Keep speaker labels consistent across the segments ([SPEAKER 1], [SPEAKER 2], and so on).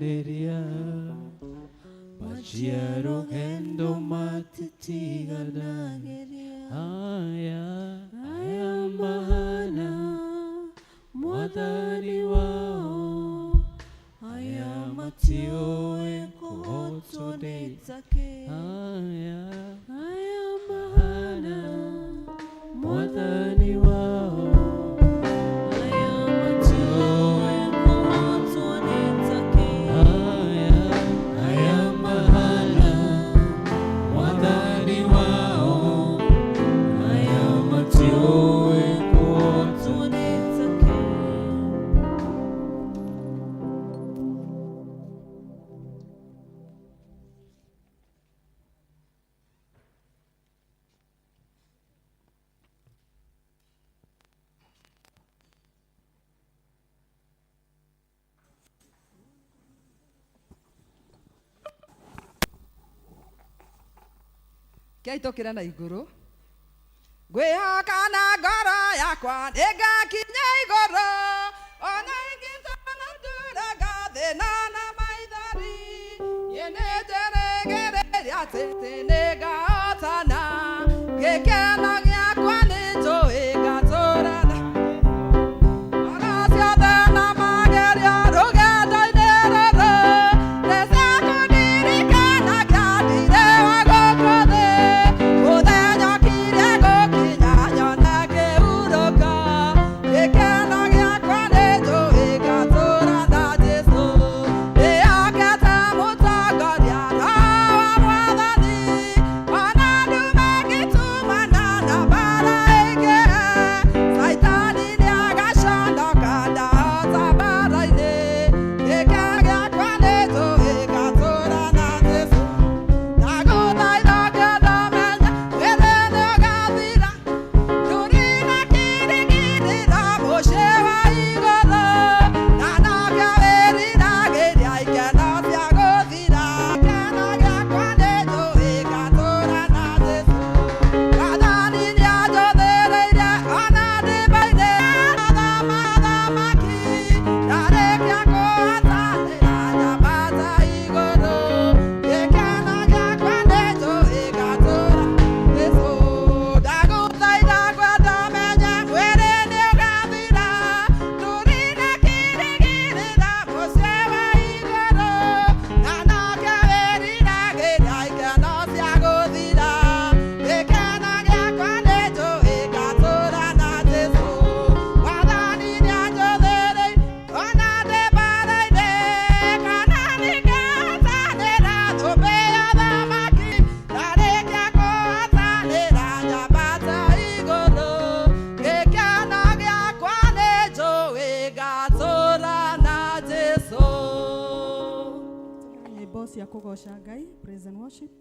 [SPEAKER 1] Tũtiganĩria manjia rũgendo matitiganagĩria aya aya mahana mwathani wao aya matiũĩ kũhotwo nĩ aya
[SPEAKER 2] Aya mahana
[SPEAKER 1] mwathani wao
[SPEAKER 2] aya matiũĩ kũhotwo nĩ takĩ
[SPEAKER 1] aya aya mahana mwathani wao aya matiũĩ kũhotwo
[SPEAKER 2] nĩ takĩ.
[SPEAKER 3] Kĩaitũkĩra na igũrũ ngwĩhoka na ngoro yakwa nĩngakinya igũrũ ona ingĩtana nduraga thĩna na maithori niĩ nĩnjĩrĩgĩrĩire atĩ nĩngahotana gĩkeno gĩakwa nĩ njũĩ ngatũrana Oro ciothe na magerio rũgendo-inĩ rũrũ nĩ cia kũndirikanagia ndirĩ wa gũkũ thĩ mũthenya ũkirie gũkinya nyone kĩhurũko gĩkeno gĩakwa nĩ njũĩ ngatũra na Jesũ ndĩhokete mũtongoria Roho wa Mwathani ona nduma ĩngĩtumana na mbara ĩngĩhe Saitani nĩagaconoka ndahota mbara-inĩ gĩkeno gĩakwa nĩ njũĩ ngatũra na Jesũ ndagũthaitha ngĩenda menye mwĩrĩ nĩũgathira ndũrĩ na kĩrĩgĩrĩro mũciĩ wa igũrũ na nokĩo wĩriragĩria ikeno cia gũthira gĩkeno gĩakwa nĩ njũĩ ngatũra na Jesũ Mwathani nĩanjũthĩrĩirie ona ndĩ mbainĩ athamaki ndarĩkia kũhatanĩra nyambata igũrũ gĩkeno gĩakwa nĩ njũĩ ngatũra Jesũ ndagũthaitha ngwenda menye mwĩrĩ nĩũgathira ndũrĩ na kĩrĩgĩrĩro mũciĩ wa igũrũ na nokĩo wĩriragĩria ikeno cia gũthira gĩkeno gĩakwa nĩ njũĩ ngatũra na Jesũ Mwathani nĩanjũthĩrĩirie ona ndĩ mbara-inĩ kana nĩngahatanĩra thũmbĩ ya thamaki ndarĩkia kũhatanĩra nyambata igũrũ gĩkeno gĩakwa nĩ njũĩ ngatũra na Jesũ.
[SPEAKER 4] Nyĩmbo cia kũgoca Ngai, praise and worship.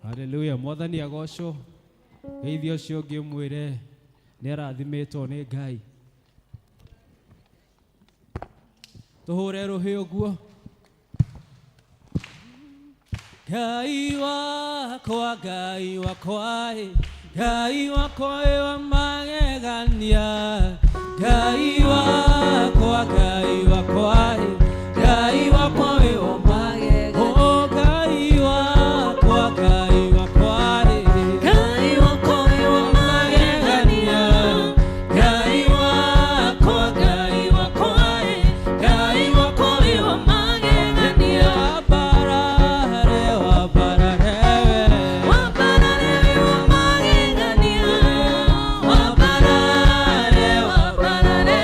[SPEAKER 1] Haleluya mwathani agocwo geithia ũcio ũngĩ ũmwĩre nĩ arathimĩtwo nĩ Ngai tũhũre rũhĩ ũguo Ngai wakwa Ngai wakwa ĩ, Ngai wakwa wĩ wa magegania Ngai wakwa Ngai wakwa ĩ, Ngai wakwa wĩ wa magegania Oh Ngai wakwa Ngai wakwa ĩ,
[SPEAKER 2] Ngai wakwa wĩ wa magegania Ngai wakwa Ngai wakwa ĩ, Ngai wakwa wĩ wa magegania
[SPEAKER 1] Wambarare wambarare we
[SPEAKER 2] Wambarare wĩ wa magegania Wambarare wambarare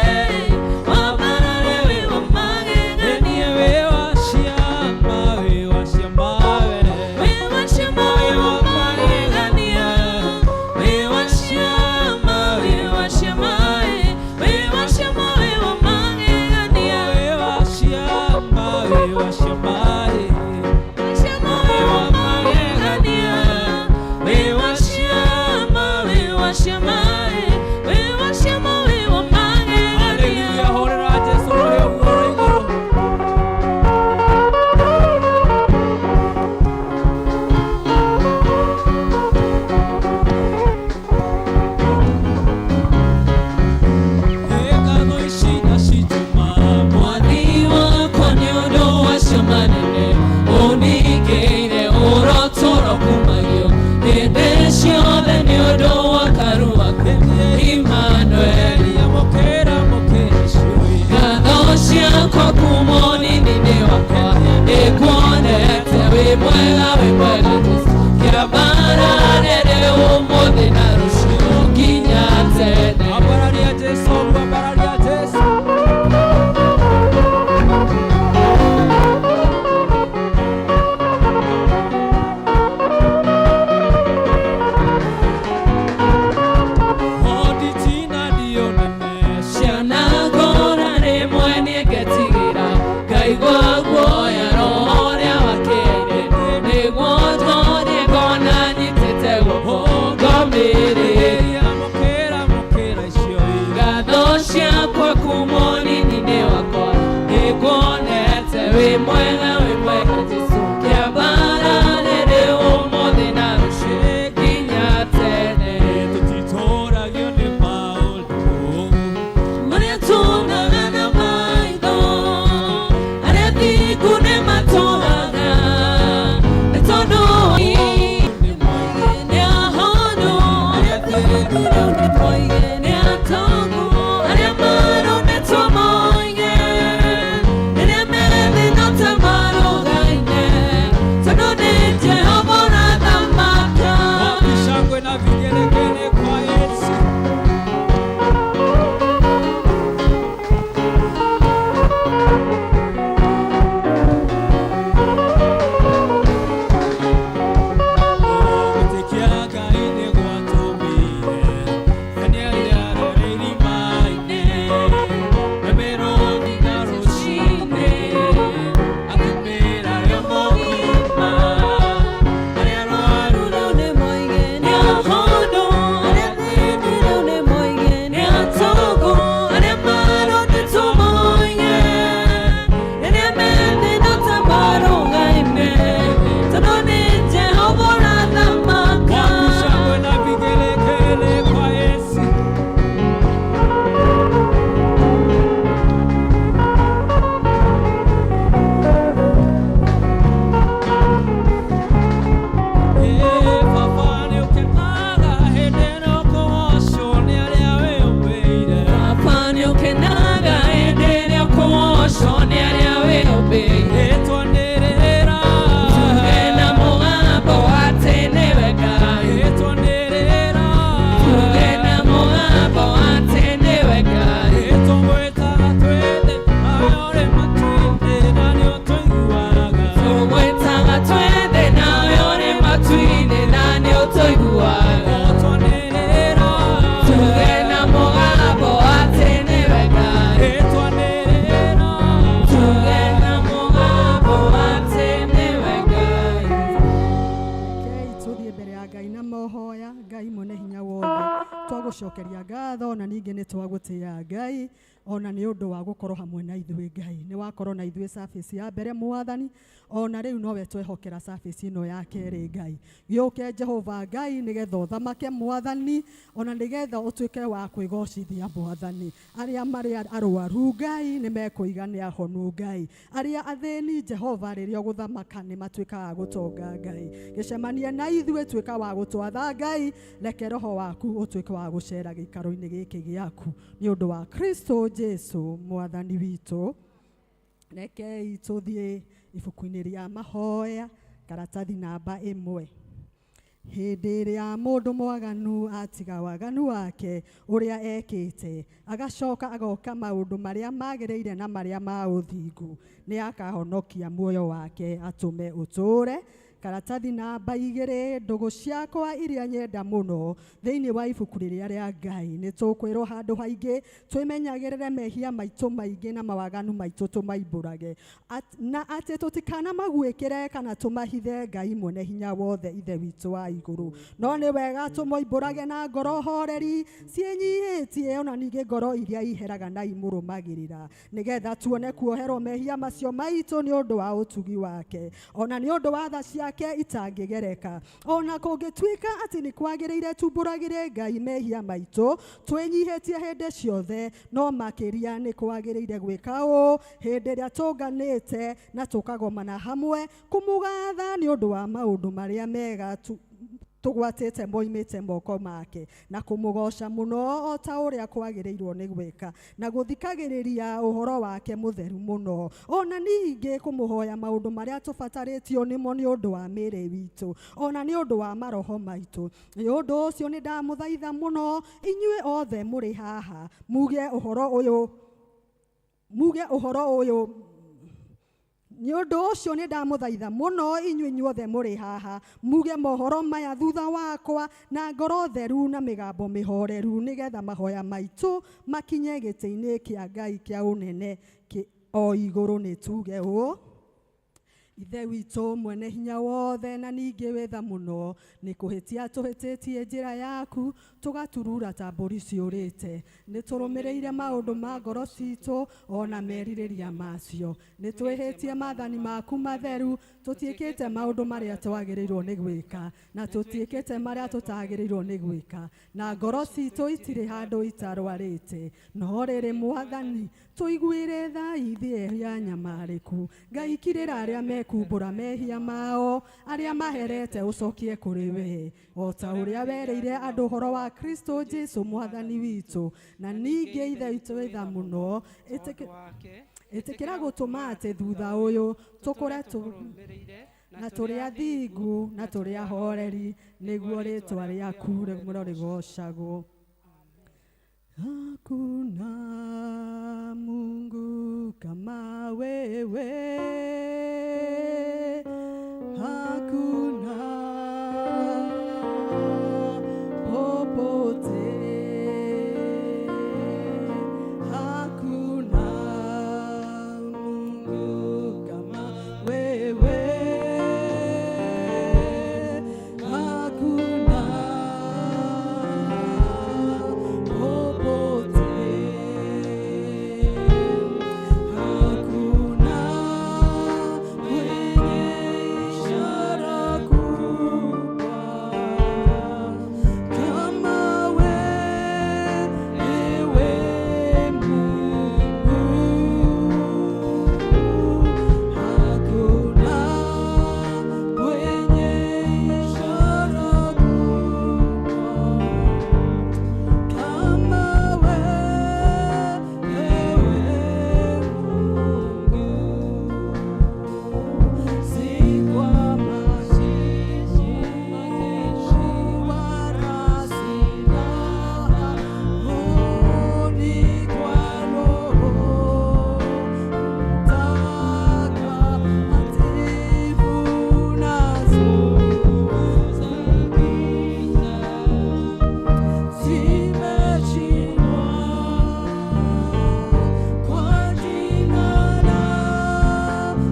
[SPEAKER 2] Wĩ mwega, wĩ mwega Jesũ, kĩambararĩrĩ ũmũthĩ na rũciũ nginya tene.
[SPEAKER 1] Tũtitũragio nĩ maũndũ
[SPEAKER 2] Marĩa tuonaga na maitho, arĩa thingu nĩmatũũraga, nĩ tondũ nĩ ahonu, arĩa thingu rĩu nĩ moige, nĩ atongu, arĩa maronetwo moige, rĩrĩa me thĩna ta marũgaine, tondũ nĩ Jehova ũrathamaka.
[SPEAKER 1] Wapi shangwe na vigelegele kwa Yesu? Gwĩtĩkia Ngai nĩ gwatũmire Danieli arore irima-inĩ, na mĩrũthi na rũciinĩ, akĩmĩra rĩo mũgima, arĩa arwaru
[SPEAKER 2] Rĩu nĩ moige nĩ ahonu, arĩa athĩni rĩu nĩ moige nĩ atongu, arĩa maronetwo moige, rĩrĩa me thĩna ta marũgaime, tondũ nĩ Jehova ũrathamaka.
[SPEAKER 1] Wapi shangwe na vigelegele kwa Yesu? Baba nĩũkenaga hĩndĩ ĩno kũgocwo nĩ arĩa wĩyũmbĩire.
[SPEAKER 2] Baba nĩũkenaga hĩndĩ ĩrĩa ũkũgocwo nĩ arĩa wĩyũmbĩire.
[SPEAKER 1] Ĩtwanĩrĩra.
[SPEAKER 2] Tuge na mũgambo atĩ nĩwe Ngai.
[SPEAKER 1] Ĩtwanĩrĩra.
[SPEAKER 2] Tuge na mũgambo atĩ nĩwe Ngai.
[SPEAKER 1] Ĩtũgwĩtaga twĩ thĩ, nawe ũrĩ matu-inĩ na nĩũtũiguaga.
[SPEAKER 2] Tũgwĩtaga twĩ thĩ nawe ũrĩ matu-inĩ na nĩũtũiguaga.
[SPEAKER 1] Ĩtwanĩrĩra.
[SPEAKER 2] Tuge na mũgambo atĩ nĩwe Ngai.
[SPEAKER 1] Ĩtwanĩrĩra.
[SPEAKER 2] Tuge na mũgambo atĩ nĩwe Ngai.
[SPEAKER 4] Rekei tũthiĩ mbere ya Ngai na mahoya. Ngai mwene hinya wothe, twagũcokeria ngatho na ningĩ nĩ twagũtĩĩa Ngai ona nĩ ũndũ wa gũkorwo hamwe na ithuĩ. Ngai nĩ wakorwo na ithuĩ service ya mbere Mwathani, ona rĩu nowe twehokera service ĩno ya kerĩ. Ngai gĩũke Jehova Ngai nĩgetha ũthamake Mwathani, ona nĩgetha ũtuĩke wa kwĩgocithia Mwathani. Arĩa marĩ arwaru Ngai nĩ mekũiga nĩ ahonu Ngai, arĩa athĩni Jehova rĩrĩa ũgũthamaka nĩ matuĩkaga gũtonga Ngai. Gĩcemanie na ithuĩ, tuĩka wa gũtwatha Ngai, reke roho waku ũtuĩke wa gũcera gĩikaro-inĩ gĩkĩ gĩaku nĩ ũndũ wa Kristo Jesu Mwathani witũ. Rekei tũthiĩ ibuku-inĩ rĩa mahoya karatathi namba 1. Hĩndĩ ĩrĩa mũndũ mwaganu atiga waganu wake ũrĩa ekĩte, agacoka agoka maũndũ marĩa magĩrĩire na marĩa ma ũthingu, nĩ akahonokia muoyo wake atũme ũtũũre. Karatathi namba 2, ndũgũ ciakwa iria nyenda mũno thĩinĩ wa ibuku rĩrĩa rĩa Ngai nĩ tũkwĩrwo handũ haingĩ twĩmenyagĩrĩre mehia maitũ maingĩ na mawaganu maitũ tũmaimbũrage, na atĩ tũtikanamaguĩkĩre kana tũmahithe Ngai mwene hinya wothe Ithe witũ wa igũrũ. No nĩ wega tũmoimbũrage na ngoro horeri ciĩnyihĩtie, ona ningĩ ngoro iria iheraga na imũrũmagĩrĩra, nĩgetha tuone kuoherwo mehia macio maitũ nĩ ũndũ wa ũtugi wake, ona nĩ ũndũ wa tha ciake itangĩgereka. Ona kũngĩtuĩka atĩ nĩ kwagĩrĩire tumbũragĩre Ngai mehia maitũ twĩnyihĩtie hĩndĩ ciothe, no makĩria nĩ kwagĩrĩire gwĩka ũũ hĩndĩ ĩrĩa tũnganĩte na tũkagomana hamwe kũmũgatha nĩ ũndũ wa maũndũ marĩa mega tũgwatĩte moimĩte moko make, na kũmũgoca mũno o ta ũrĩa kwagĩrĩirwo nĩ gwĩka, na gũthikagĩrĩria ũhoro wake mũtheru mũno, ona ningĩ kũmũhoya maũndũ marĩa tũbatarĩtio nĩmo nĩ ũndũ wa mĩĩrĩ witũ, ona nĩ ũndũ wa maroho maitũ. Nĩ ũndũ ũcio nĩ ndamũthaitha mũno inyuĩ othe mũrĩ haha muge ũhoro ũyũ, muge ũhoro ũyũ. Nĩ ũndũ ũcio nĩ ndamũthaitha mũno inyuĩ inyuothe mũrĩ haha muge mohoro maya thutha wakwa na ngoro theru na mĩgambo mĩhoreru, nĩgetha mahoya maitũ makinye gĩtĩ-inĩ kĩa Ngai kĩa ũnene o igũrũ. Nĩ tuge ũũ: Ithe witũ mwene hinya wothe na ningĩ wĩ tha mũno nĩ kũhĩtia tũhĩtĩtie njĩra yaku tũgaturura ta mbũri ciũrĩte. Nĩ tũrũmĩrĩire maũndũ ma ngoro citũ ona merirĩria macio. Nĩ twĩhĩtie maathani maku matheru, tũtiĩkĩte maũndũ marĩa twagĩrĩirwo nĩ gwĩka na tũtiĩkĩte marĩa tũtagĩrĩirwo nĩ gwĩka, na ngoro citũ itirĩ handũ itarwarĩte. No rĩrĩ Mwathani, tũiguĩre tha ithuĩ ehia nyamarĩku. Ngai kirĩra arĩa mekumbũra mehia mao, arĩa maherete ũcokie kũrĩ we, o ta ũrĩa werĩire andũ ũhoro wa Kristo Jesu Mwathani witũ. Na ningĩ Ithe witũ wĩ tha mũno, ĩtĩkĩra gũtũma atĩ thutha ũyũ tũkũre na tũrĩ athingu na tũrĩ ahoreri, nĩguo rĩtwa rĩaku mũno rĩgocagwo. Hakuna Mungu kama wewe, hakuna popote, hakuna Mungu kama wewe, hakuna popote, hakuna mwenye ishara kubwa kama wewe Mungu, hakuna mwenye ishara kubwa kama wewe Mungu, si kwa majeshi wala silaha, ni kwa Roho Mtakatifu nazo za giza zimeshindwa kwa jina la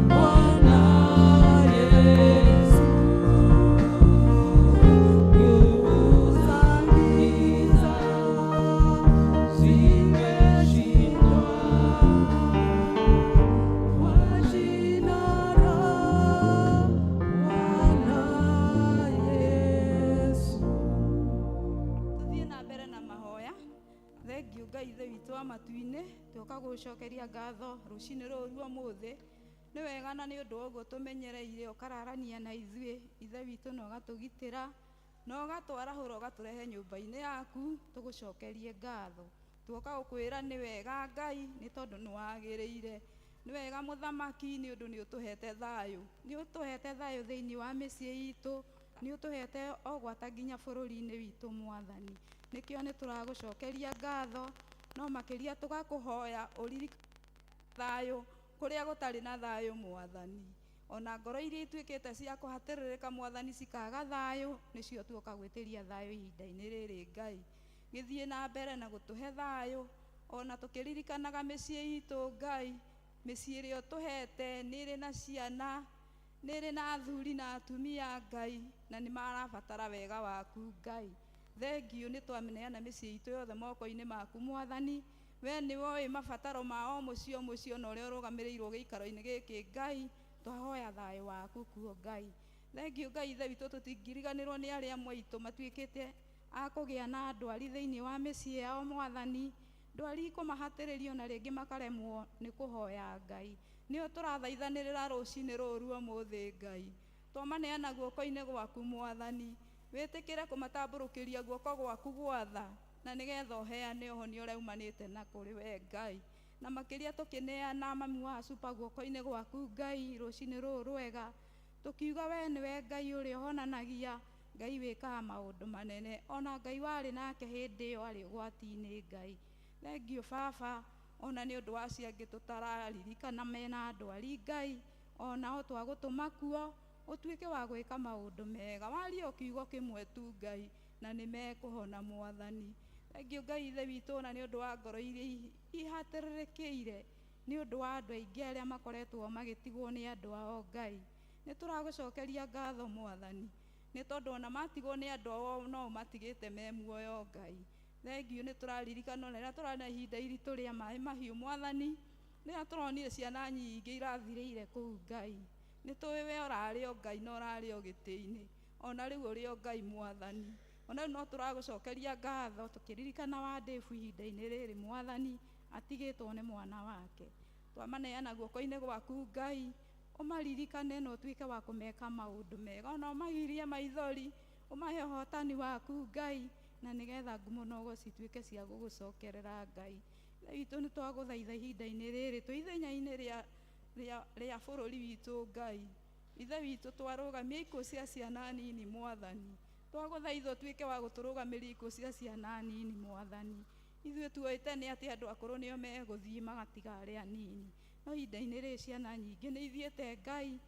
[SPEAKER 4] Bwana Yesu. Nguvu za giza zimeshindwa kwa jina la Bwana Yesu.
[SPEAKER 5] Tuthiĩ na mbere na mahoya. Thengiũ Ngai Ithe witũ wa matu-inĩ, tũka gũgũcokeria ngatho rũcinĩ rũrũ rwa ũmũthĩ. Nĩ wega na nĩ ũndũ wa ũguo tũmenyereire ũkararania na ithuĩ Ithe witũ, na ũgatũgitĩra na ũgatwarahũra ũgatũrehe nyũmba-inĩ yaku, tũgũcokerie ngatho. Tuoka gũkwĩra nĩ wega Ngai, nĩ tondũ nĩ wagĩrĩire. Nĩ wega Mũthamaki, nĩ ũndũ nĩ ũtũhete thayũ, nĩ ũtũhete thayũ thĩinĩ wa mĩciĩ itũ, nĩ ũtũhete o gwata nginya bũrũri-inĩ witũ Mwathani. Nĩkĩo nĩ tũragũcokeria ngatho, no makĩria tũgakũhoya ũririkane thayũ kũrĩa gũtarĩ na thayũ Mwathani. Ona ngoro iria ituĩkĩte cia kũhatĩrĩrĩka Mwathani cikaga thayũ, nĩcio tuoka gwĩtĩria thayũ ihinda-inĩ rĩrĩ Ngai. Gĩthiĩ na mbere na gũtũhe thayũ, ona tũkĩririkanaga mĩciĩ itũ Ngai, mĩciĩ ĩrĩa ũtũhete nĩ ĩrĩ na ciana, nĩ ĩrĩ na athuri na atumia Ngai, na nĩ marabatara wega waku Ngai. Thengiũ nĩ twameneana mĩciĩ itũ yothe moko-inĩ maku Mwathani. We nĩ woĩ mabataro ma o mũciĩ o mũciĩ ona ũrĩa ũrũgamĩrĩirwo gĩikaro-inĩ gĩkĩ Ngai, twahoya thayũ waku kuo Ngai. Thengiũ Ngai Ithe witũ, tũtingiriganĩrwo nĩ arĩa amwe aitũ matuĩkĩte a kũgĩa na ndwari thĩinĩ wa mĩciĩ yao Mwathani, ndwari ikũmahatĩrĩria ona rĩngĩ makaremwo nĩ kũhoya Ngai. Nĩo tũrathaithanĩrĩra rũcinĩ rũrũ rwa ũmũthĩ Ngai. Twamaneana guoko-inĩ gwaku Mwathani, wĩtĩkĩre kũmatambũrũkĩria guoko gwaku gwatha, na nĩgetha ũheane ũhonia ũrĩa umanĩte na kũrĩ we Ngai. Na makĩria tũkĩneana mami wa Supa guoko-inĩ gwaku Ngai rũcinĩ rũrũ rwega, tũkiuga we nĩwe Ngai ũrĩa ũhonanagia, Ngai wĩkaga maũndũ manene, ona Ngai warĩ nake hĩndĩ ĩyo arĩ ũgwati-inĩ Ngai. Thengiũ Baba, ona nĩ ũndũ wa acio angĩ tũtararirikana mena ndwari Ngai, onao twagũtũma kuo ũtuĩke wa gwĩka maũndũ mega, warie o kiugo kĩmwe tu Ngai, na nĩ mekũhona Mwathani. Thengiũ Ngai Ithe witũ, ona nĩ ũndũ wa ngoro iria ihatĩrĩrĩkĩire nĩ ũndũ wa andũ aingĩ arĩa makoretwo magĩtigwo nĩ andũ ao Ngai. Nĩ tũragũcokeria ngatho Mwathani, nĩ tondũ ona matigwo nĩ andũ ao no matigĩte me muoyo Ngai. Thengiũ nĩ tũraririkana ona rĩrĩa tũrarĩ na ihinda iritũ rĩa maĩ mahiũ Mwathani, rĩrĩa tũronire ciana nyingĩ irathirĩire kũu Ngai. Nĩ tũĩ we ũrarĩ o Ngai na ũrarĩ o gĩtĩ-inĩ, ona rĩu ũrĩ o Ngai Mwathani. Ona rĩu no tũragũcokeria ngatho tũkĩririkana wa Dave ihinda-inĩ rĩrĩ Mwathani, atigĩtwo nĩ mwana wake. Twamaneana guoko-inĩ gwaku Ngai, ũmaririkane na ũtuĩke wa kũmeka maũndũ mega, ona ũmagirie maithori, ũmahe ũhotani waku Ngai, na nĩgetha ngumo na ũgoci ituĩke cia gũgũcokerera Ngai. Ithe witũ nĩ twagũthaitha ihinda-inĩ rĩrĩ twĩ ithenya-inĩ rĩa bũrũri witũ Ngai. Ithe witũ twarũgamia ikuũ cia ciana nini Mwathani, twagũthaitha ũtuĩke wa gũtũrũgamĩria ikuũ cia ciana nini Mwathani. Ithuĩ tuoĩte nĩ atĩ andũ akũrũ nĩo megũthiĩ magatiga arĩa anini, no ihinda-inĩ rĩrĩ ciana nyingĩ nĩ ithiĩte Ngai.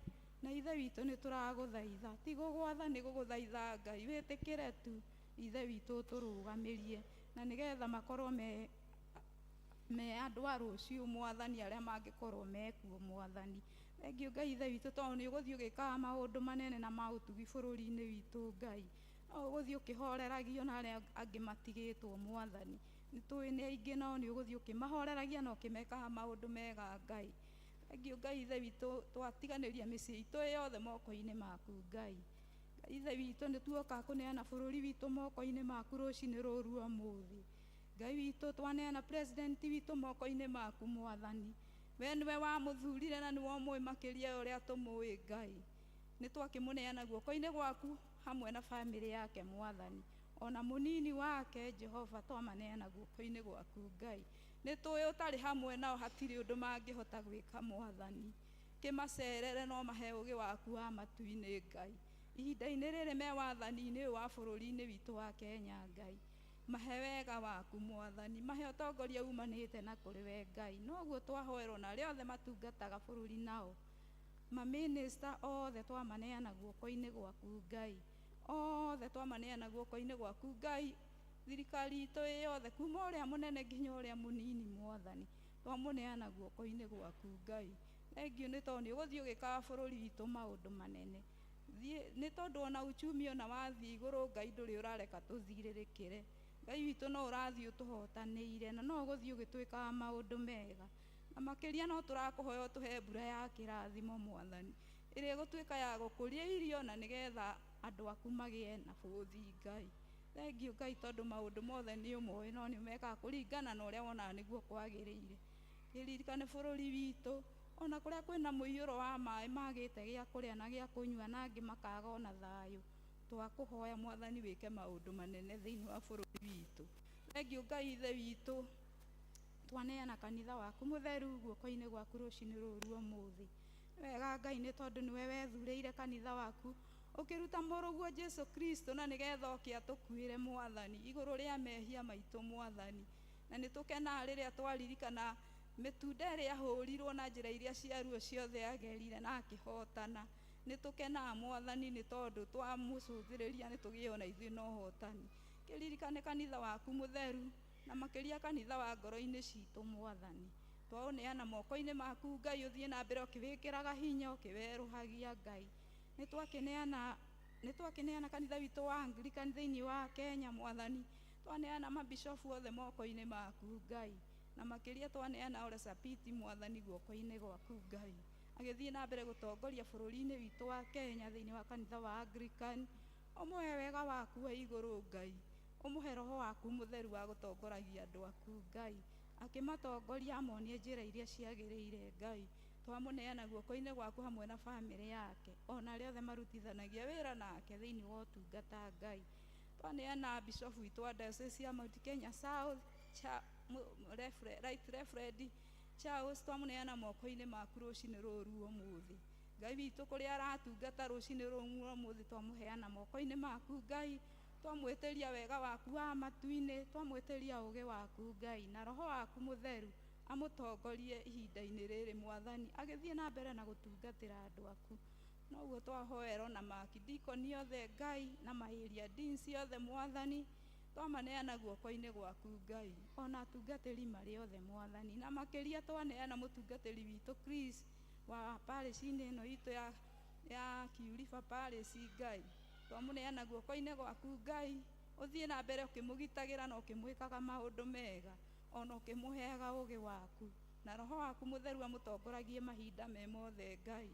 [SPEAKER 5] Na Ithe witũ nĩ tũragũthaitha, ti gũgwatha nĩ gũgũthaitha Ngai, wĩtĩkĩre tu Ithe witũ ũtũrũgamĩrie, na nĩgetha makorwo me andũ a rũciũ Mwathani, arĩa mangĩkorwo mekuo Mwathani. Thengiũ Ngai Ithe witũ, tondũ nĩ ũgũthiĩ ũgĩkaga maũndũ manene na ma ũtugi bũrũri-inĩ witũ Ngai. No ũgũthiĩ ũkĩhoreragio na arĩa angĩ matigĩtwo Mwathani. Nĩ tũĩ nĩ aingĩ no nĩ ũgũthiĩ ũkĩmahoreragia na ũkĩmekaga maũndũ mega Ngai. Thengiũ Ngai Ithe witũ, twatiganĩria mĩciĩ itũ yothe moko-inĩ maku Ngai. Ngai Ithe witũ, nĩ tuoka kũneana bũrũri witũ moko-inĩ maku rũcinĩ rũrũ ũmũthĩ. Ngai witũ, twaneana president witũ moko-inĩ maku Mwathani. We nĩwe wamũthurire na nĩwe ũmũĩ makĩria ũrĩa tũmũĩ Ngai. Nĩ twakĩmũneana guoko-inĩ gwaku hamwe na bamĩrĩ yake Mwathani, ona mũnini wake Jehova twamaneana guoko-inĩ gwaku Ngai. Nĩ tũĩ ũtarĩ hamwe nao hatirĩ ũndũ mangĩhota gwĩka Mwathani. Kĩmacerere no mahe ũgĩ waku wa matu-inĩ Ngai. Ihinda-inĩ rĩrĩ me wathani-inĩ ũyũ wa bũrũri-inĩ witũ wa Kenya Ngai, mahe wega waku Mwathani, mahe ũtongoria umanĩte na kũrĩ we Ngai. Noguo twahoerwo na arĩa othe matungataga bũrũri nao, mamĩnĩsta othe twamaneana guoko-inĩ gwaku Ngai, othe twamaneana guoko-inĩ gwaku Ngai. Thirikari itũ yothe kuma ũrĩa mũnene nginya ũrĩa mũnini Mwathani, twamũneana guoko-inĩ gwaku Ngai. Thengiũ nĩ tondũ nĩ ũgũthiĩ ũgĩkaga bũrũri witũ maũndũ manene. Nĩ tondũ ona uchumi ona wathiĩ igũrũ Ngai ndũrĩ ũrareka tũthirĩrĩkĩre. Ngai witũ no ũrathiĩ ũtũhotanĩire na no ũgũthiĩ ũgĩtwĩkaga maũndũ mega. Na makĩria no tũrakũhoya ũtũhe mbura ya kĩrathimo Mwathani, ĩrĩa ĩgũtuĩka ya gũkũria irio na nĩgetha andũ aku magĩe na bũthi Ngai. Thengiũ Ngai, tondũ maũndũ mothe nĩ ũmoĩ no nĩ ũmekaga kũringana na ũrĩa wonaga nĩguo kwagĩrĩire. Kĩririkane bũrũri witũ, ona kũrĩa kwĩna mũiyũro wa maĩ magĩte gĩa kũrĩa na gĩa kũnyua na angĩ makaga ona thayũ, twakũhoya Mwathani wĩke maũndũ manene thĩinĩ wa bũrũri witũ. Thengiũ Ngai Ithe witũ, twaneana kanitha waku mũtheru guoko-inĩ gwaku rũcinĩ rũrũ ũmũthĩ. Nĩ wega Ngai, nĩ tondũ nĩwe wethurĩire kanitha waku ũkĩruta mũrũguo Jesu Kristo na nĩgetha oke atũkuĩre Mwathani igũrũ rĩa mehia maitũ Mwathani. Na nĩ tũkenaga rĩrĩa twaririkana mĩtunda ĩrĩa ahũrirwo na njĩra iria ciaruo ciothe agerire na akĩhotana. Nĩ tũkenaga Mwathani nĩ tondũ twamũcũthĩrĩria nĩ tũgĩo na ithuĩ na ũhotani. Kĩririkane kanitha waku mũtheru na makĩria kanitha wa ngoro-inĩ citũ Mwathani. Twaũneana moko-inĩ maku Ngai, ũthiĩ na mbere ũkĩwĩkĩraga hinya ũkĩwerũhagia Ngai. Nĩ twakĩneana kanitha witũ wa Anglican thĩinĩ wa Kenya Mwathani. Twaneana mabishofu othe moko-inĩ maku Ngai, na makĩria twaneana Ole Sapiti Mwathani guoko-inĩ gwaku Ngai, agĩthiĩ na mbere gũtongoria bũrũri-inĩ witũ wa Kenya thĩinĩ wa kanitha wa Anglican. Ũmũhe wega waku wa igũrũ Ngai, ũmũhe roho waku mũtheru wa gũtongoragia andũ aku Ngai, akĩmatongoria amonie njĩra iria ciagĩrĩire Ngai. Twamũneana guoko-inĩ gwaku hamwe na bamĩrĩ yake, ona arĩa othe marutithanagia wĩra nake thĩinĩ wa ũtungata Ngai. Twaneana bishofu witũ wa Diocese ya Mount Kenya South, Right Reverend Charles, twamũneana moko-inĩ maku rũcinĩ rũrũ ũmũthĩ. Ngai witũ kũrĩa aratungata rũcinĩ rũrũ ũmũthĩ, twamũheana moko-inĩ maku Ngai. Twamwĩtĩria wega waku wa matu-inĩ, twamwĩtĩria ũgĩ waku Ngai na roho waku mũtheru amũtongorie ihinda-inĩ rĩrĩ Mwathani, agĩthiĩ na mbere na gũtungatĩra andũ aku. Noguo twahoerwo na makidikoni othe Ngai na maĩria deans othe Mwathani, twamaneana guoko-inĩ gwaku Ngai, ona atungatĩri marĩ othe Mwathani, na makĩria twaneana mũtungatĩri witũ Chris wa parish-inĩ ĩno itũ ya Ya Kiuriba Parish Ngai twamũneana guoko-inĩ gwaku Ngai ũthiĩ na mbere ũkĩmũgitagĩra na ũkĩmwĩkaga maũndũ mega ona ũkĩmũheaga ũgĩ waku na roho waku mũtheru amũtongoragie mahinda me mothe Ngai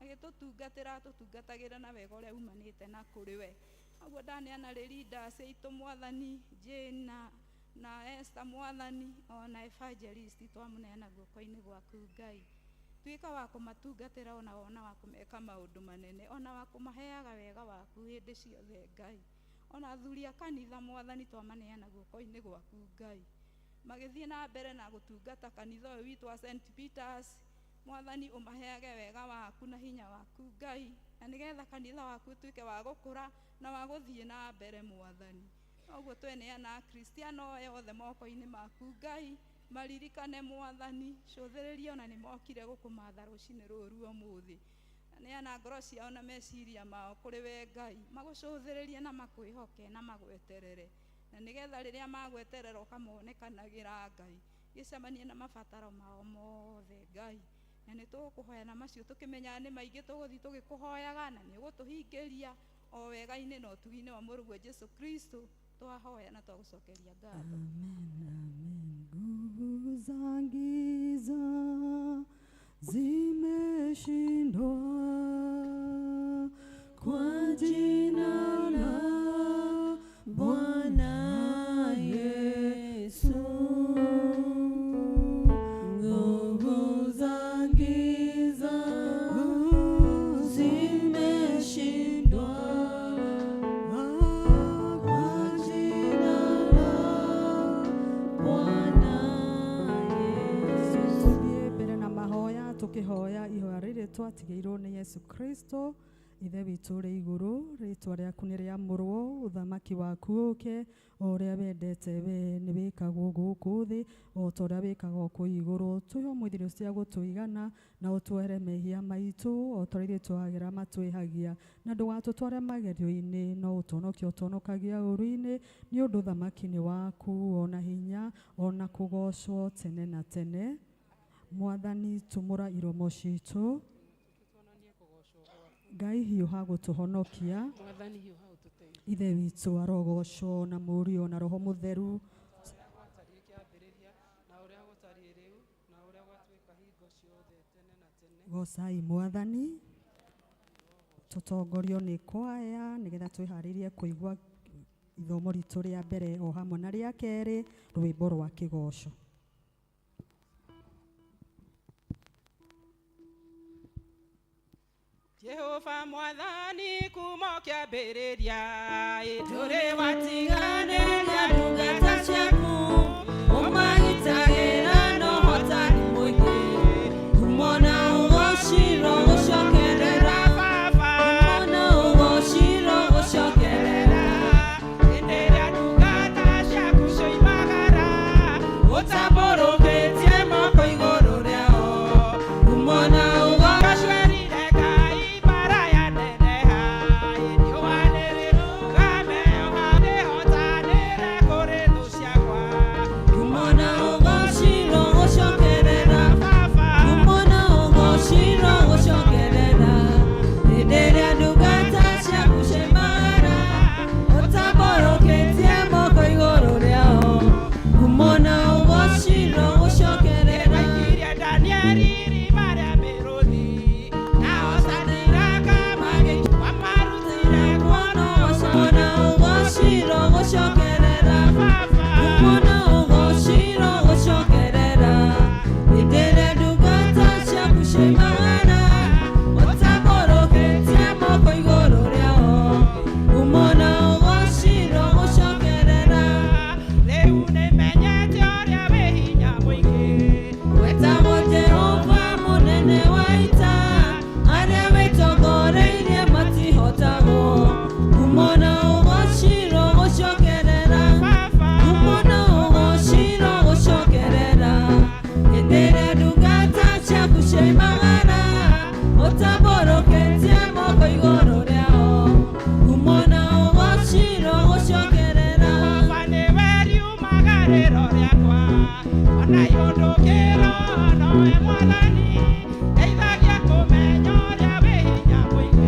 [SPEAKER 5] agĩtũtungatĩra atũtungatagĩra na wega ũrĩa umanĩte na kũrĩ we ũguo ndaneana rĩ leaders aitũ Mwathani Jane na Esther Mwathani ona evangelist twamũneana guoko-inĩ gwaku Ngai tuĩka wa kũmatungatĩra ona wa kũmeka maũndũ manene ona wa kũmaheaga wega waku hĩndĩ ciothe Ngai ona athuri a kanitha Mwathani twamaneana guoko-inĩ gwaku Ngai magĩthiĩ na mbere na gũtungata kanitha ũyũ witũ wa St Peters Mwathani ũmaheage wega waku na hinya waku Ngai na nĩgetha kanitha waku ũtuĩke wa gũkũra na wa gũthiĩ na mbere Mwathani ũguo tweneana Akristiano aya othe moko-inĩ maku Ngai maririkane Mwathani cũthĩrĩria ona nĩ mokire gũkũmatha rũcinĩ rũrũ ũmũthĩ neana ngoro ciao na meciria mao kũrĩ we Ngai magũcũthĩrĩrie na makwĩhoke na magweterere na nĩgetha rĩrĩa magweterera ũkamonekanagĩra Ngai gĩcemanie na mabataro mao mothe Ngai na nĩ tũgũkũhoya na macio tũkĩmenyaga nĩ maingĩ tũgũthiĩ tũgĩkũhoyaga na nĩ ũgũtũhingĩria o wega-inĩ na ũtugi-inĩ wa mũrũguo Jesu Kristo twahoya na twagũcokeria ngatho.
[SPEAKER 4] Amen, amen. Nguvu za giza zimeshindwa
[SPEAKER 2] kwa jina la Bwana Yesu. Nguvu za giza zimeshindwa kwa jina la Bwana Yesu.
[SPEAKER 4] Tũthiĩ mbere na mahoya tũkĩhoya ihoya rĩrĩ twatigĩirwo nĩ Yesu Kristo. Ithe witũ ũrĩ igũrũ, rĩtwa rĩaku nĩ rĩamũrwo, ũthamaki waku ũke, o ũrĩa wendete we nĩ wĩkagwo gũkũ thĩ o ta ũrĩa wĩkagwo kũu igũrũ. Tũhe ũmũthĩ irio cia gũtũigana na ũtuohere mehia maitũ o ta ũrĩa ithuĩ tuohagĩra matwĩhagia, na ndũgatũtware magerio-inĩ no ũtũhonokie ũtũhonokagia ũũru-inĩ, nĩ ũndũ ũthamaki nĩ waku ona hinya ona kũgocwo tene na tene. Mwathani tumũra iromo citũ. Ngai hiũha gũtũhonokia.
[SPEAKER 6] Mwathani hiũha ũtũteithie.
[SPEAKER 4] Ithe witũ arogocwo na Mũriũ na Roho Mũtheru.
[SPEAKER 6] Ũrĩa gwatariĩ kĩambĩrĩria na ũrĩa gũtariĩ rĩu na ũrĩa gwatuĩka hingo ciothe tene na tene.
[SPEAKER 4] Gocai Mwathani. Tũtongorio nĩ kwaya nĩgetha twĩharĩrie kũigua ithomo ritũ rĩa mbere o hamwe na rĩa kerĩ, rwĩmbo rwa kĩgoco.
[SPEAKER 3] Jehova Mwathani kuma kĩambĩrĩria ndũrĩ watiganĩria ndungata ciaku
[SPEAKER 2] ũmagitagĩra na ũhotani mũingĩ ngumo na ũgocirwo gũcokerera
[SPEAKER 3] baba
[SPEAKER 2] ngumo na ũgocirwo gũcokerera
[SPEAKER 3] hĩndĩ ĩrĩa ndungata ciaku cioimagara
[SPEAKER 2] ũtambũrũkĩtie moko igũrũ rĩao ngumo na ũgo
[SPEAKER 3] Gacwerire Ngai mbara yaneneha riũa nĩrĩrũgame nĩhotanĩre kũrĩ thũ ciakwa
[SPEAKER 2] ngumo na ũgocirwo gũcokerera
[SPEAKER 3] baba
[SPEAKER 2] ngumo na ũgocirwo gũcokerera hĩndĩ ĩrĩa ndungata ciaku ciaimagara ũtambũrũkĩtie moko igũrũ rĩao ngumo na ũgocirwo gũcokerera.
[SPEAKER 3] Waikirie Danieli irima rĩa mĩrũthi nao Sadiraka wamarutire
[SPEAKER 2] Ngumo na ũgocirwo gũcokerera
[SPEAKER 3] baba
[SPEAKER 2] ngumo na ũgocirwo gũcokerera hĩndĩ ĩrĩa ndungata ciaku ciaimagara ũtambũrũkĩtie moko igũrũ rĩao ngumo na ũgocirwo gũcokerera.
[SPEAKER 3] Rĩu nĩmenyete ũrĩa wĩ hinya mũingĩ
[SPEAKER 2] Wetagwo Jehova mũnene wa ita arĩa wĩtongoreirie matihotagwo ngumo na ũgocirwo gũcokerera
[SPEAKER 3] baba
[SPEAKER 2] ngumo na ũgocirwo gũcokerera hĩndĩ ĩrĩa ndungata ciaku ciaimagara ũtambũrũkĩtie moko igũrũ rĩao ngumo na ũgocirwo gũcokerera.
[SPEAKER 3] Baba nĩwe riumagarĩro rĩakwa ona ihũndũkĩro nowe Mwathani ndeithagia kũmenya ũrĩa wĩ hinya mũingĩ.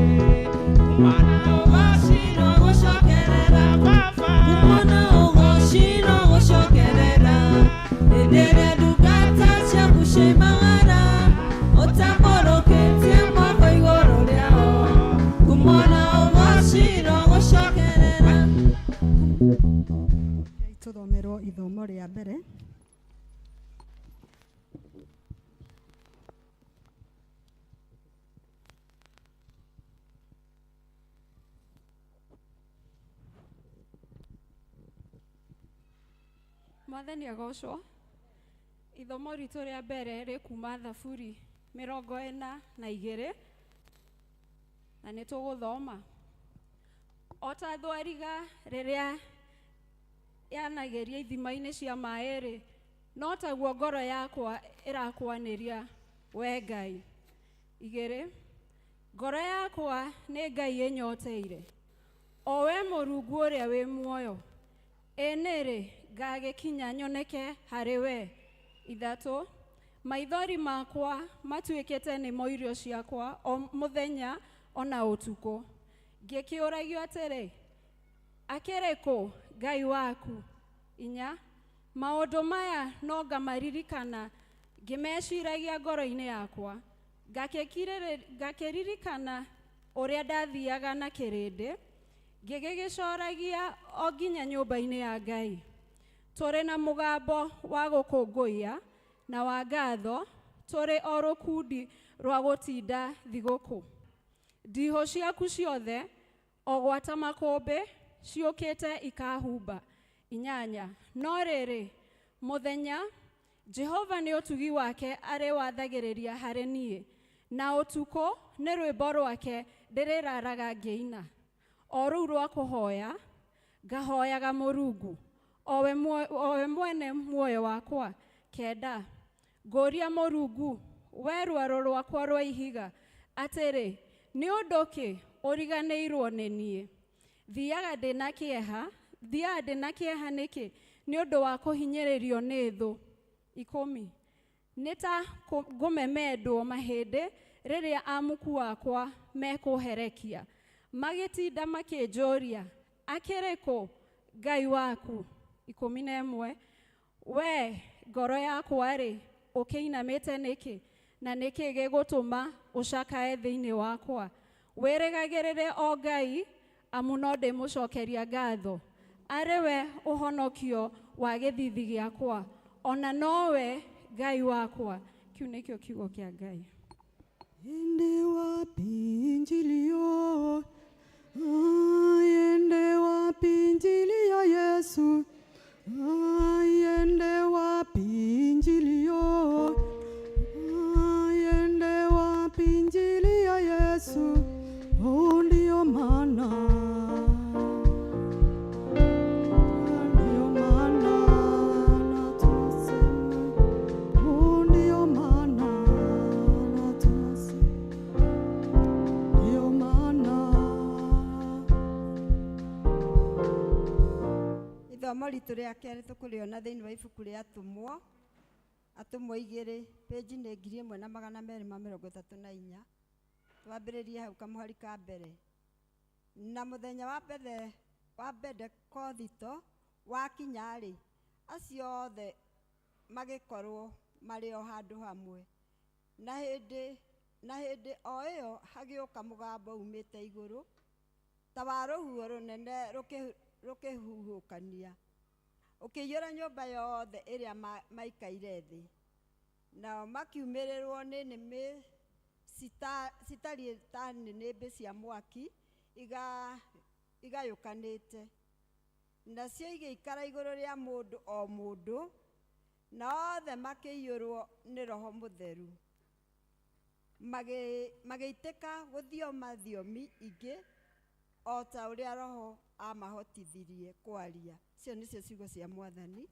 [SPEAKER 7] Mwathani agocwo. Ithomo ritũ rĩa mbere rĩ kuma Thaburi 42, na nĩ tũgũthoma. O ta thwariga rĩrĩa yanagĩria ithima-inĩ cia maĩ-rĩ, no taguo ngoro yakwa ĩrakwanĩria we Ngai. 2, ngoro yakwa nĩ Ngai ĩnyoteire, o we Mũrungu ũrĩa wĩ muoyo. Ĩ nĩrĩ ngagĩkinya nyoneke harĩ we? 3, maithori makwa matuĩkĩte nĩmo irio ciakwa o mũthenya ona ũtukũ, ngĩkĩũragio atĩrĩ, akĩrĩ kũ Ngai waku? 4, maũndũ maya no ngamaririkana ngĩmeciragia ngoro-inĩ yakwa, ngakĩririkana ũrĩa ndathiaga na kĩrĩndĩ, ngĩgĩgĩcoragia o nginya nyũmba-inĩ ya Ngai. Tũrĩ na mũgambo wa gũkũngũiya na wa ngatho, tũrĩ o rũkundi rwa gũtinda thigũkũ. Ndihũ ciaku ciothe o gwata makũmbĩ ciũkĩte ikahumba. 8, no rĩrĩ, mũthenya Jehova nĩ ũtugi wake arĩ wathagĩrĩria harĩ niĩ, na ũtukũ nĩ rwĩmbo rwake ndĩrĩraraga ngĩina, o rũu rwa kũhoya ngahoyaga Mũrungu, owe mwene muoyo wakwa. 9, ngũria Mũrungu, we rwaro rwakwa rwa ihiga, atĩrĩ, nĩ ũndũ kĩ ũriganĩirwo nĩ niĩ? Thiaga ndĩna kĩeha, thiaga ndĩna kĩeha nĩkĩ nĩ ũndũ wa kũhinyĩrĩrio nĩ thũ? 10, nĩ ta ngũmemendwo mahĩndĩ rĩrĩa amuku akwa mekũherekia, magĩtinda makĩnjũria, akĩrĩ kũ Ngai waku? 11, we ngoro yakwa-rĩ, ũkĩinamĩte nĩkĩ, na nĩkĩ gĩgũtũma ũcakae thĩinĩ wakwa? Wĩrĩgagĩrĩre o Ngai, amu no ndĩmũcokeria ngatho. Arĩ we ũhonokio wa gĩthithi gĩakwa, ona nowe Ngai wakwa. Kĩu nĩkĩo kiugo kĩa Ngai.
[SPEAKER 4] Ende wapi injili yo? Ende wapi injili ya Yesu? Ende wapi injili yo? Ende wapi injili ya Yesu? Oh, ndio maana, ndio maana na tunasema, oh, ndio maana na tunasema, ndio maana.
[SPEAKER 8] Ithomo ritũ rĩa kerĩ tũkũrĩona thĩinĩ wa ibuku rĩa Atũmwo, Atũmwo 2, pĩnji nĩ 1234. Twambĩrĩrie hau kamũhari ka mbere. Na mũthenya wa mbere wa Bendekothito wakinya-rĩ, acio othe magĩkorwo marĩ o handũ hamwe. Na hĩndĩ o ĩyo hagĩũka mũgambo umĩte igũrũ ta wa rũhuho rũnene rũkĩhuhũkania, ũkĩiyũra nyũmba yothe ĩrĩa maikaire thĩ. Nao makiumĩrĩrwo nĩ nĩmĩ citariĩ ta nĩnĩmbĩ cia mwaki igayũkanĩte, nacio igĩikara igũrũ rĩa mũndũ o mũndũ, na othe makĩiyũrwo nĩ Roho Mũtheru, magĩitĩka gũthioma thiomi ingĩ o ta ũrĩa Roho amahotithirie kwaria. Icio nĩcio ciugo cia Mwathani.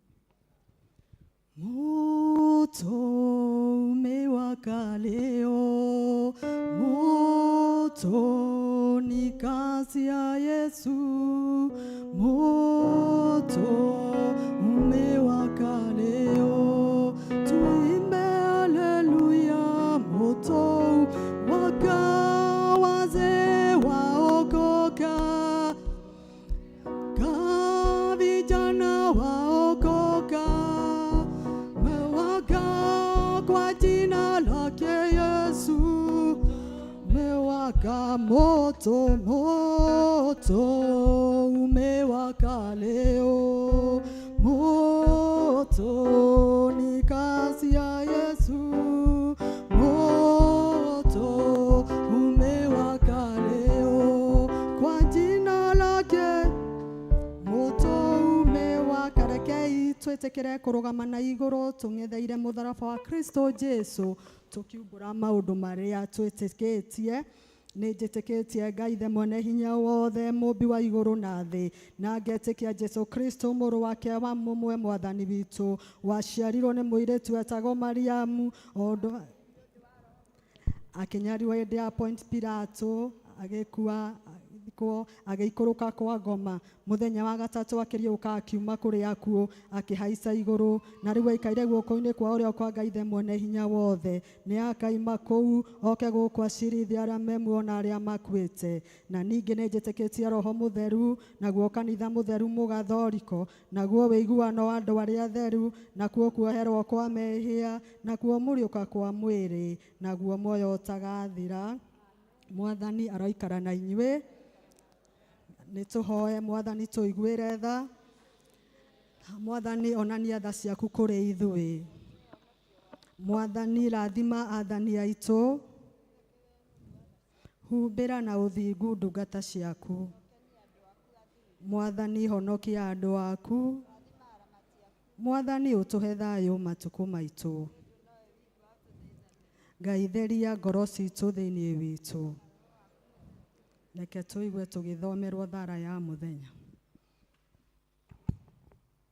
[SPEAKER 4] Moto umewaka leo, moto ni kazi ya Yesu. Moto umewaka leo, tuimbe haleluya. Moto waka, wazee waokoka, ka vijana waokoka, mewaka kwa jina lake Yesu, mewaka moto, moto umewaka leo, moto ni kazi ya Yesu, moto umewaka leo kwa jina lake, moto umewaka. Rekei twĩtĩkĩre. Twĩtĩkĩre kũrũgama na igũrũ tũng'etheire mũtharaba wa Kristo Jesu, tũkiumbũra maũndũ marĩa twĩtĩkĩtie. Nĩ njĩtĩkĩtie Ngai Ithe mwene hinya wothe, mũmbi wa igũrũ na thĩ, na ngetĩkia Jesu Kristo mũrũ wake wa mũmwe mwathani witũ, waciarirwo nĩ mũirĩtu etagwo Mariamu, o ũndũ akĩnyariwo hĩndĩ ya Ponti Pilato, agĩkua, agĩthikwo, agĩikũrũka kwa ngoma. Mũthenya wa gatatũ akĩriũka akiuma kũrĩ akuũ, akĩhaica igũrũ, na rĩu aikaire guoko-inĩ kwa ũrĩo kwa Ngai Ithe mwene hinya wothe. Nĩ akaima kũu oke gũkũ acirithie arĩa me muoyo na arĩa makuĩte. Na ningĩ nĩ njĩtĩkĩtie Roho Mũtheru, naguo kanitha mũtheru mũgathoriko, naguo wĩiguano wa andũ arĩa atheru, nakuo kuoherwo kwa mehia, nakuo mũriũka kwa mwĩrĩ, naguo muoyo ũtagathira. Mwathani aroikara na inyuĩ. Nĩ tũhoe Mwathani tũiguĩre tha. Mwathani onania tha ciaku kũrĩ ithuĩ. Mwathani rathima athani aitũ, humbĩra na ũthingu ndungata ciaku. Mwathani honokia andũ aku. Mwathani ũtũhe thayũ matukũ maitũ. Ngai theria ngoro citũ thĩinĩ witũ. Reke tũigue tũgĩthomerwo thara ya mũthenya.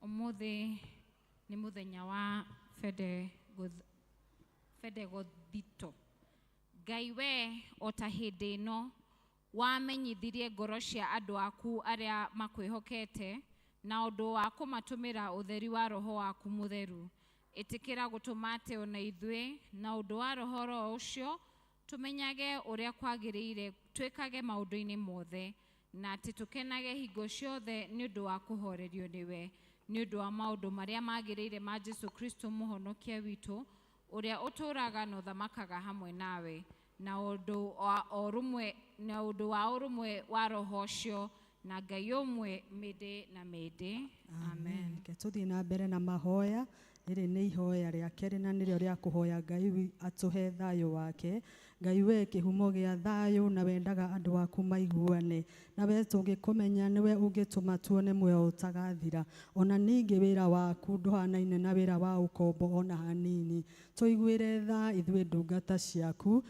[SPEAKER 9] Ũmũthĩ nĩ mũthenya wa Bendegothito. Ngai we o ta hĩndĩ ĩno wamenyithirie ngoro cia andũ aku arĩa makwĩhokete na ũndũ wa kũmatũmĩra ũtheri wa roho waku mũtheru. Ĩtĩkĩra gũtũma atĩ ona ithuĩ na ũndũ wa roho ro ũcio tũmenyage ũrĩa kwagĩrĩire twĩkage maũndũ-inĩ mothe, na atĩ tũkenage hingo ciothe nĩ ũndũ wa kũhorerio nĩwe, nĩ ũndũ wa maũndũ marĩa magĩrĩire ma Jesu Kristo mũhonokia witũ, ũrĩa ũtũũraga na ũthamakaga hamwe nawe, na ũndũ wa ũrũmwe, na ũndũ wa ũrũmwe wa roho ũcio, na Ngai ũmwe mĩndĩ na mĩndĩ. Amen.
[SPEAKER 4] Reke tũthiĩ na mbere na mahoya. Rĩrĩ nĩ ihoya rĩa kerĩ na nĩrĩo rĩa kũhoya Ngai atũhe thayũ wake. Ngai we kĩhumo gĩa thayũ na wendaga andũ aku maiguane, na we tũngĩkũmenya nĩwe ũngĩtũma tuone muoyo ũtagathira. Ona ningĩ wĩra waku ndũhanaine na wĩra wa ũkombo ona hanini. Tũiguĩre tha ithuĩ ndungata ciaku,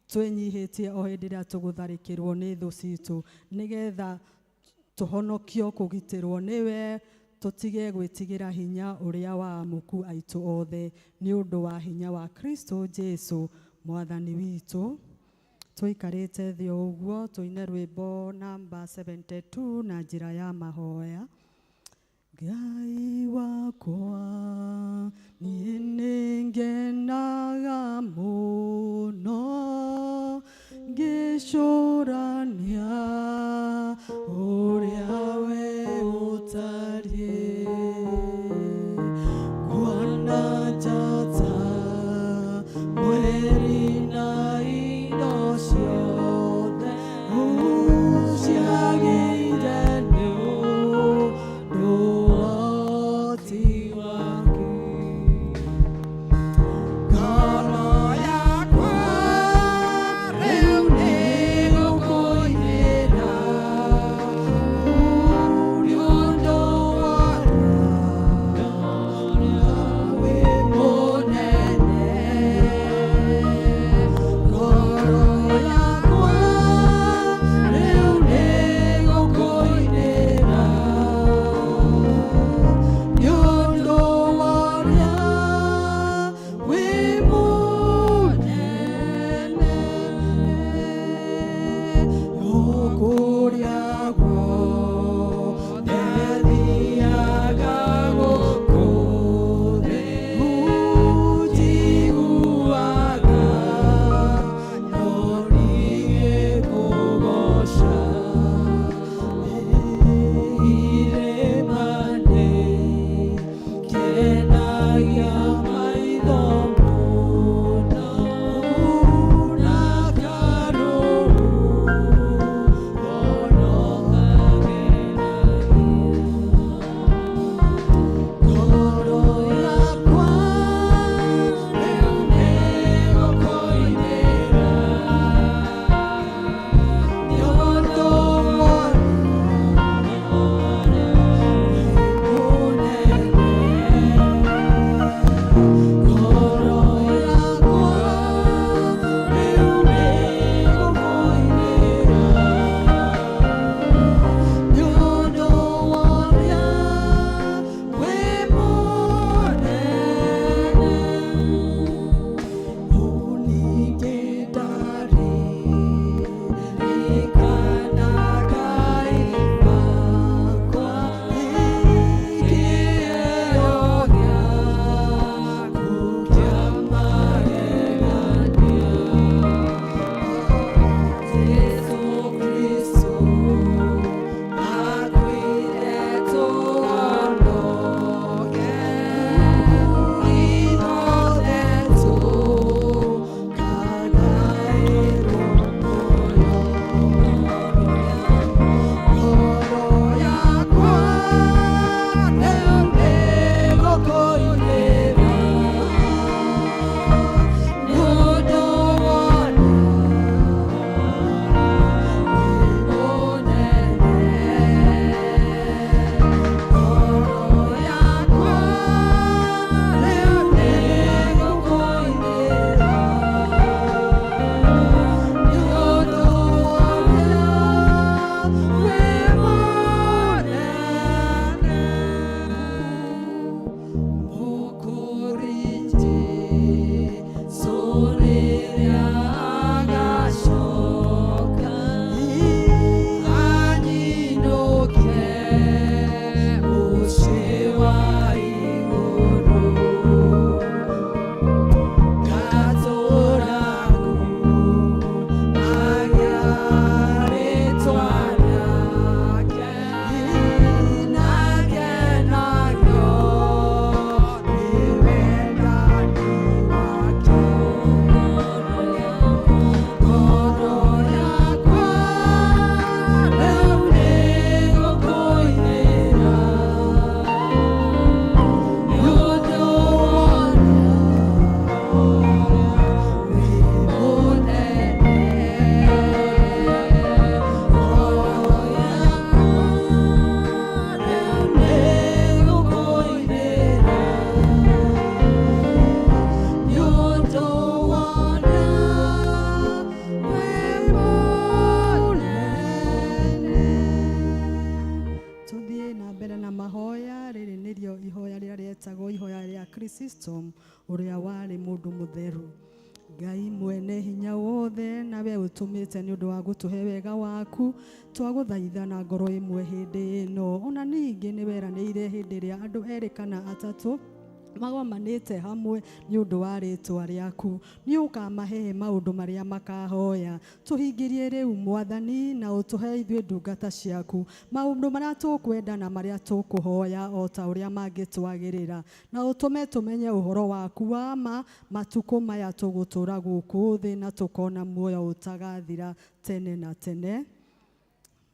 [SPEAKER 4] twĩnyihĩtie o hĩndĩ ĩrĩa tũgũtharĩkĩrwo nĩ thũ citũ, nĩgetha tũhonokio kũgitĩrwo nĩwe, tũtige gwĩtigĩra hinya ũrĩa wa amuku aitũ othe, nĩ ũndũ wa hinya wa Kristo Jesu mwathani witũ. Tũikarĩte thĩ o ũguo tũine rwĩmbo namba 72 na njĩra ya mahoya. Ngai wakwa niĩ nĩngenaga mũno ngĩcũrania ũrĩa we ũtariĩ, nguona njata mweri na indo ciothe ũciagĩire nĩ ũndũ wa ũhoti waku.
[SPEAKER 2] Rĩrĩa agacoka anyinũke mũciĩ wa igũrũ, ngatũũra kumagia rĩtwa rĩake, nakenagio nĩ wendani wake. Ngoro yakwa rĩu nĩgũkũinĩra, nĩ ũndũ wĩ mũnene. Ngoro yakwa rĩu nĩgũkũinĩra, nĩ ũndũ wona wĩ mũnene.
[SPEAKER 4] Tuthiĩ na mbere na mahoya. Rĩrĩ nĩrĩo ihoya rĩrĩa rĩetagwo ihoya rĩa Chrysostom, ũrĩa warĩ mũndũ mũtheru. Ngai mwene hinya wothe, nawe ũtũmĩte nĩ ũndũ wa gũtũhe wega waku, twagũthaitha na ngoro ĩmwe hĩndĩ ĩno. Ona ningĩ nĩ weranĩire hĩndĩ ĩrĩa andũ erĩ kana atatũ magomanĩte hamwe nĩ ũndũ wa rĩtwa rĩaku, nĩ ũkamahe maũndũ marĩa makahoya. Tũhingĩrie rĩu Mwathani, na ũtũhe ithuĩ ndungata ciaku maũndũ marĩa tũkwenda na marĩa tũkũhoya o ta ũrĩa mangĩtwagĩrĩra, na ũtũme tũmenye ũhoro waku wa ma matukũ maya tũgũtũũra gũkũ thĩ, na tũkona muoyo ũtagathira tene na tene.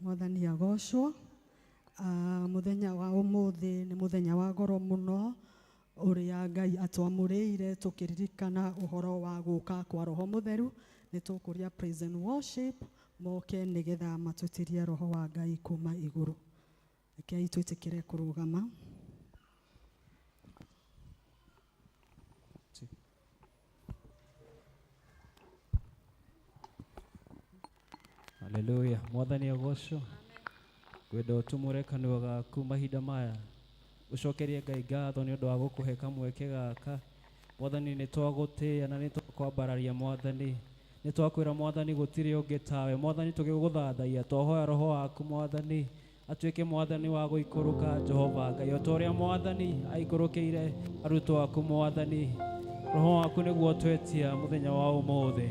[SPEAKER 4] Mwathani agocwo. Mũthenya wa ũmũthĩ nĩ mũthenya wa goro mũno ũrĩa Ngai atwamũrĩire, tũkĩririkana ũhoro wa gũka kwa Roho Mũtheru. Nĩ tũkũria praise and worship moke nĩgetha matwĩtĩrie Roho wa Ngai kuma igũrũ. Rekei twĩtĩkĩre kũrũgama.
[SPEAKER 1] Haleluya. Mwathani agocwo. Ngwenda ũtumũre kanua gaku mahinda maya, ũcokerie Ngai ngatho nĩ ũndũ wa gũkũhe kamweke gaka. Mwathani, nĩ twagũtĩĩa na nĩ twakwambararia. Mwathani, nĩ twakwĩra Mwathani gũtirĩ ũngĩ tawe. Mwathani, tũgĩgũthathaia twahoya Roho waku Mwathani atuĩke Mwathani wa gũikũrũka, Jehova Ngai, o ta ũrĩa Mwathani aikũrũkĩire arutwo aku. Mwathani, Roho waku nĩguo twetia mũthenya wa ũmũthĩ,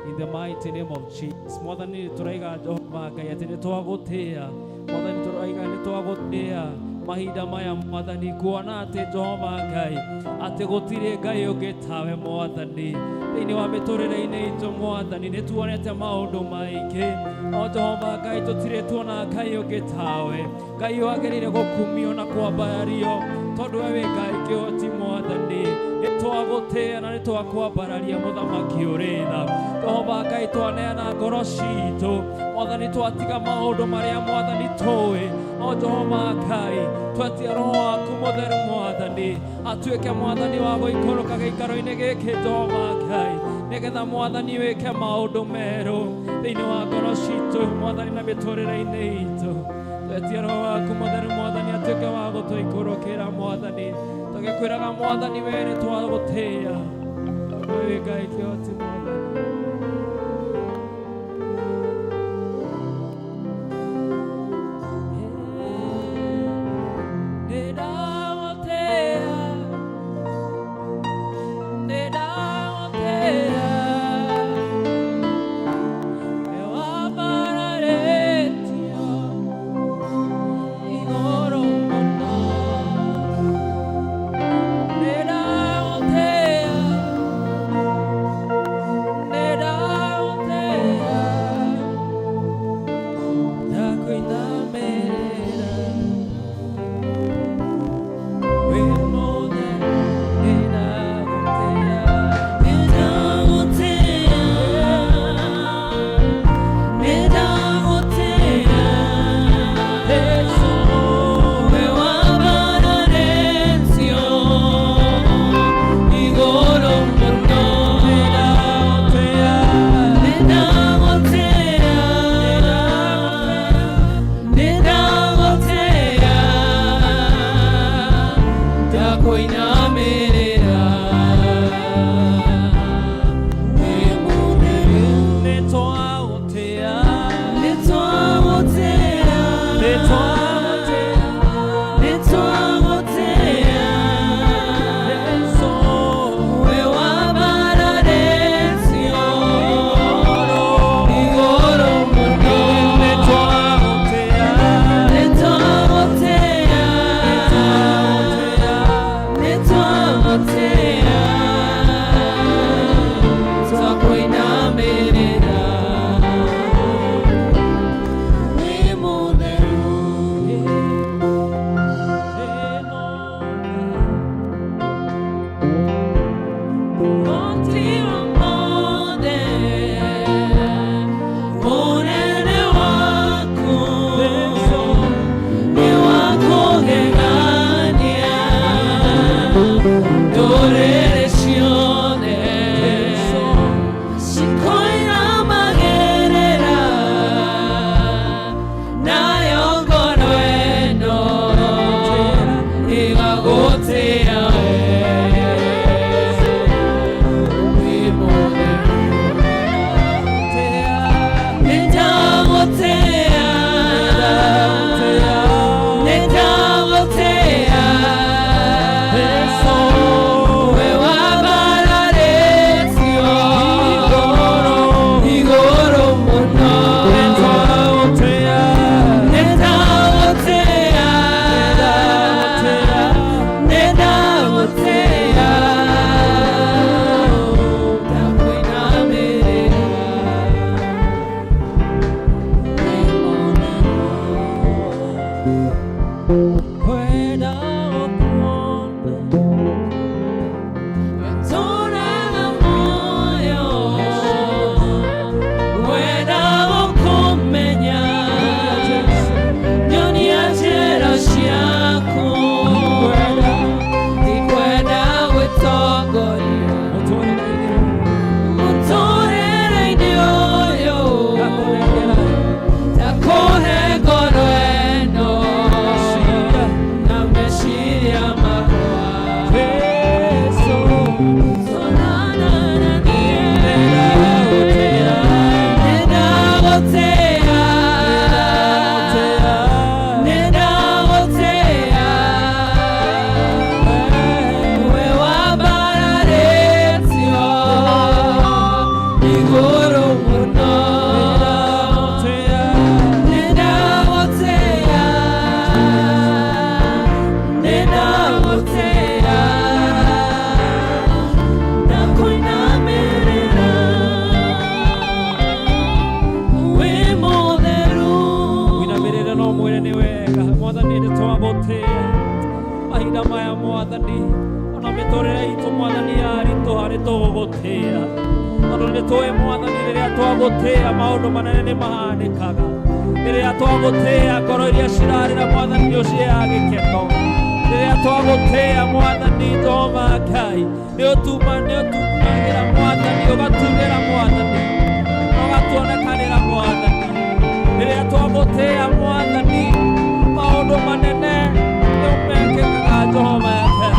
[SPEAKER 1] in the mighty name of Jesus. Mwathani, tũraiga Jehova Ngai atĩ nĩ twagũtĩĩa. Mwathani, tũraiga nĩ twagũtĩĩa mahinda maya, Mwathani, kuona atĩ Jehova Ngai atĩ gũtirĩ Ngai ũngĩ tawe. Mwathani, thĩinĩ wa mĩtũrĩre-inĩ itũ, Mwathani, nĩ tuonete maũndũ maingĩ, no Jehova Ngai, tũtirĩ tuona Ngai ũngĩ tawe, Ngai wagĩrĩire gũkumio na kwambarario, tondũ we wĩ Ngai kĩhoti. Mwathani, nĩ twagũtĩĩa na nĩ twakwambararia, mũthamaki ũrĩ tha. Jehova Ngai, twaneana ngoro citũ. Mwathani, twatiga maũndũ marĩa, Mwathani, tũĩ, no Jehova Ngai, twetia Roho waku Mũtheru, Mwathani, atuĩke Mwathani wa gũikũrũka gĩikaro-inĩ gĩkĩ, Jehova Ngai, nĩgetha Mwathani wĩke maũndũ merũ thĩinĩ wa ngoro citũ, Mwathani, na mĩtũrĩre-inĩ itũ. Twetia Roho waku Mũtheru, Mwathani, atuĩke wa gũtũikũrũkĩra. Mwathani, tũgĩkwĩraga, Mwathani, we nĩ twagũtĩĩa, we wĩ Ngai kĩhoti, Mwathani. Nĩndagũtĩĩa, nĩndagũtĩĩa, nĩwambararĩtio igũrũ mũno. Nĩndagũtĩĩa. Twagũtĩĩa tondũ nĩ tũĩ Mwathani rĩrĩa twagũtĩĩa maũndũ manene nĩ mahanĩkaga. Rĩrĩa twagũtĩĩa ngoro iria cirarĩra Mwathani nĩ ũciheaga gĩkeno. Rĩrĩa twagũtĩĩa Mwathani Jehova Ngai nĩ ũtumagĩra Mwathani, ũgatumĩra Mwathani, ũgatuonekanĩra Mwathani. Rĩrĩa twagũtĩĩa Mwathani maũndũ manene nĩ mekĩkaga Jehova Ngai.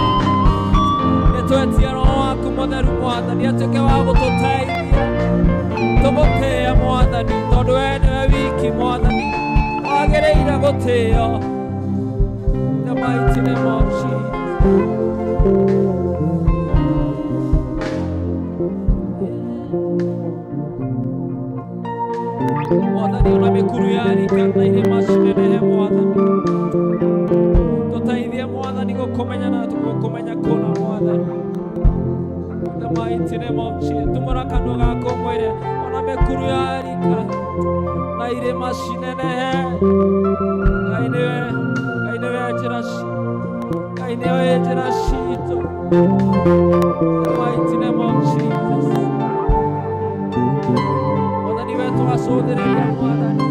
[SPEAKER 1] Nĩ twetie Roho waku Mũtheru Mwathani atuĩke wa gũtũteithia tũgũtĩĩa Mwathani tondũ we nĩwe wiki Mwathani wagĩrĩire gũtĩĩo. The mighty name of Jesus. Mwathani ona mĩkuru ya rika na irĩma cinenehe Mwathani, tũteithie Mwathani gũkũmenya na gũkũmenya kũna Mwathani. The mighty name of Jesus. Tumũra kanua gaku ũmwĩre ona mĩkuru ya rika na irĩma cinenehe Ngai nĩwe, Ngai nĩwe njĩra Ngai nĩwe njĩra citũ. The mighty name of Jesus. Mwathani we tũgacũthĩrĩria Mwathani.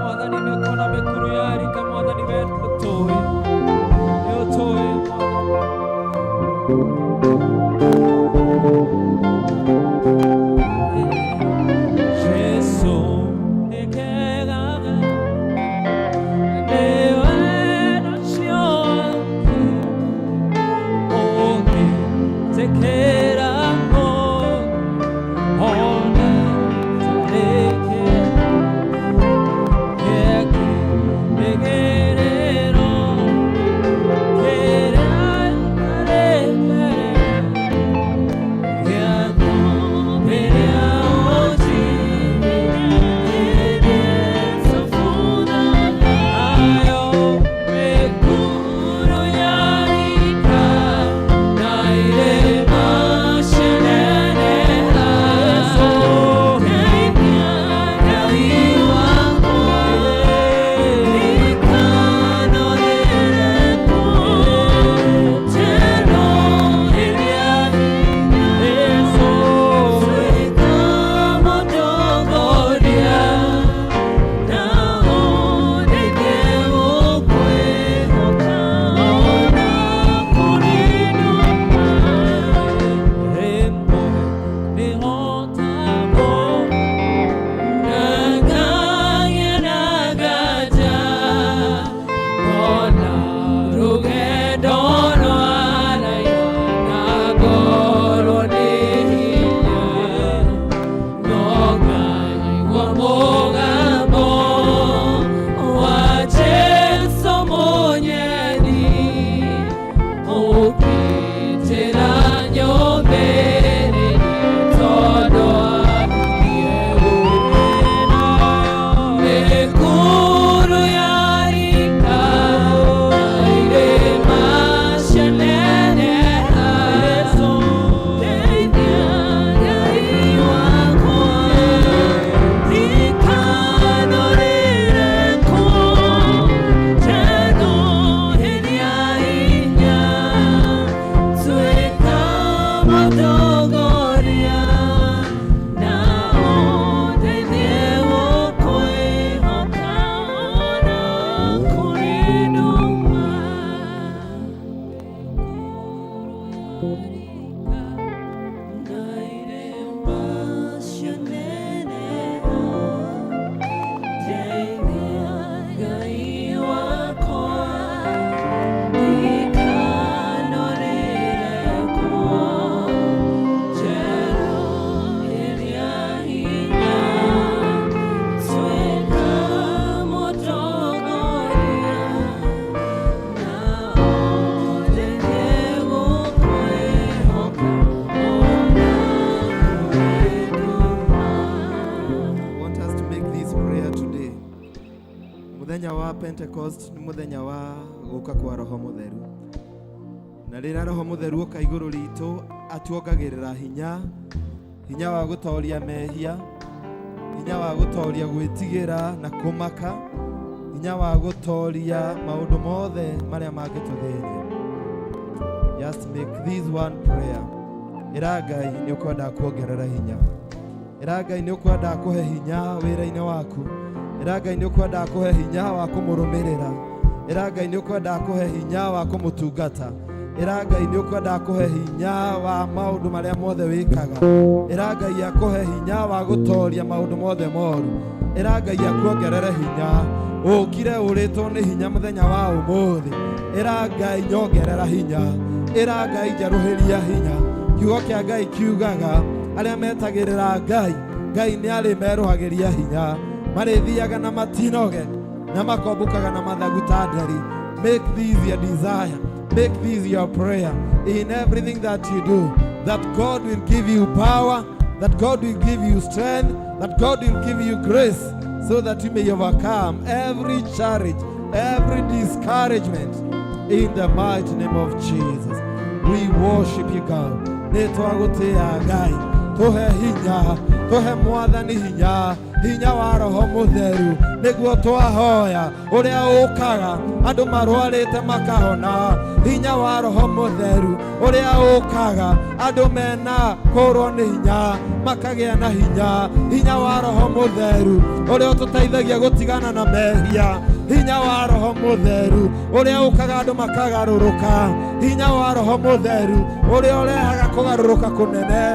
[SPEAKER 1] Mwathani mĩkona mĩkuru ya rika Mwathani we nĩũtũĩ, nĩũtũĩ Mwathani. Jesu nĩkegaga nĩwe nacio ũngĩtĩkĩra ona tarĩke gĩkĩrĩgĩrĩro kĩrĩa arĩ mbere
[SPEAKER 10] Want us to make this prayer today. Muthenya wa Pentecost nĩ muthenya wa gũka kwa Roho Mũtheru. Na rĩrĩa Roho Mũtheru oka igũrũ ritũ atuongagĩrĩra hinya, hinya wa gũtoria mehia, hinya wa gũtoria gwĩtigĩra na kũmaka, hinya wa gũtoria maũndũ mothe marĩa mangĩtũthĩnia. Just make this one prayer. Ĩra Ngai nĩ ũkwenda kuongerera hinya. Ĩra Ngai nĩ ũkwenda kũhe hinya wĩra-inĩ waku. Ĩra Ngai nĩ ũkwenda kũhe hinya wa kũmũrũmĩrĩra. Ĩra Ngai nĩ ũkwenda kũhe hinya wa kũmũtungata. Ĩra Ngai nĩ ũkwenda kũhe hinya wa maũndũ marĩa mothe wĩkaga. Ĩra Ngai akũhe hinya wa gũtoria maũndũ mothe moru. Ĩra Ngai akuongerere hinya. Ũkire ũrĩtwo nĩ hinya mũthenya wa ũmũthĩ. Ĩra Ngai nyongerera hinya. Ĩra Ngai njerũhĩria hinya. Kiugo kĩa Ngai kiugaga arĩa metagĩrĩra Ngai, Ngai nĩ arĩmerũhagĩria hinya. Marĩthiaga na matinoge na makombũkaga na mathagu ta nderi. Make this your desire. Make this your prayer in everything that you do. That God will give you power, that God will give you strength, that God will give you grace so that you may overcome every challenge, every discouragement in the mighty name of Jesus. We worship you, God. Nĩ twagũtĩĩa Ngai, tũhe hinya, tũhe Mwathani hinya, hinya wa Roho Mũtheru, nĩguo twahoya ũrĩa ũkaga andũ marwarĩte makahona, hinya wa Roho Mũtheru ũrĩa ũkaga andũ mena kũrwo nĩ hinya makagĩa na hinya, hinya wa Roho Mũtheru ũrĩa ũtũteithagia gũtigana na mehia, hinya wa Roho Mũtheru ũrĩa ũkaga andũ makagarũrũka, hinya wa Roho Mũtheru ũrĩa ũrehaga kũgarũrũka kũnene.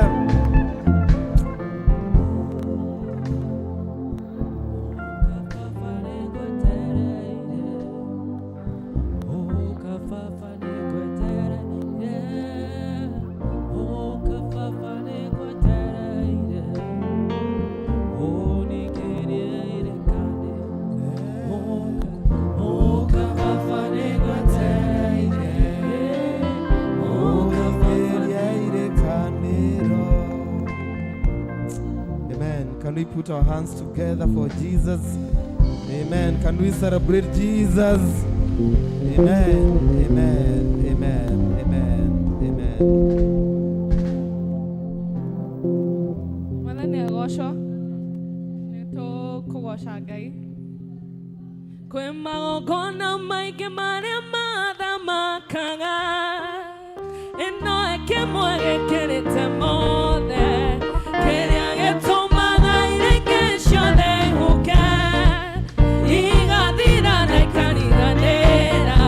[SPEAKER 10] Amen. Can we put our hands together for Jesus? Amen. Can we celebrate Jesus? Amen. Amen. Amen. Amen. Amen.
[SPEAKER 2] Mwathani agocwo, nĩ tũkũgoca Ngai. Kwĩ magongona maingĩ marĩa mathamakaga, ĩno ĩkĩmwe gĩkĩrĩte mothe, kĩrĩa gĩtũmaga iria ingĩ ciothe ihuke, igathira na ikariganĩra.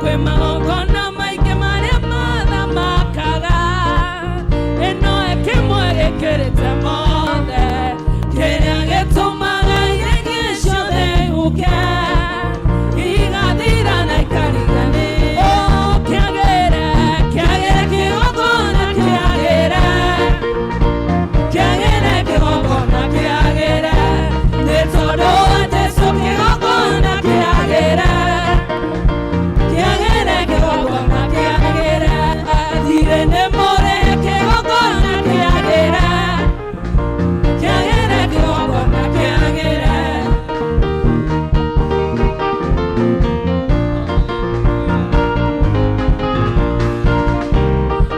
[SPEAKER 2] Kwĩ magongona maingĩ marĩa mathamakaga, ĩno ĩkĩmwe gĩkĩrĩte mothe, kĩrĩa gĩtũmaga iria ingĩ ciothe ihuke, igathira na ikariganĩra. Oh, kĩagĩre, kĩagĩre kĩgongona, kĩagĩre, kĩagĩre kĩgongona, kĩagĩre, nĩ tondũ wa Jesũ kĩgongona kĩagĩre, kĩagĩre kĩgongona kĩagĩre, thirĩ nĩ mũrĩhe kĩgongona kĩagĩre, kĩagĩre kĩgongona kĩagĩre.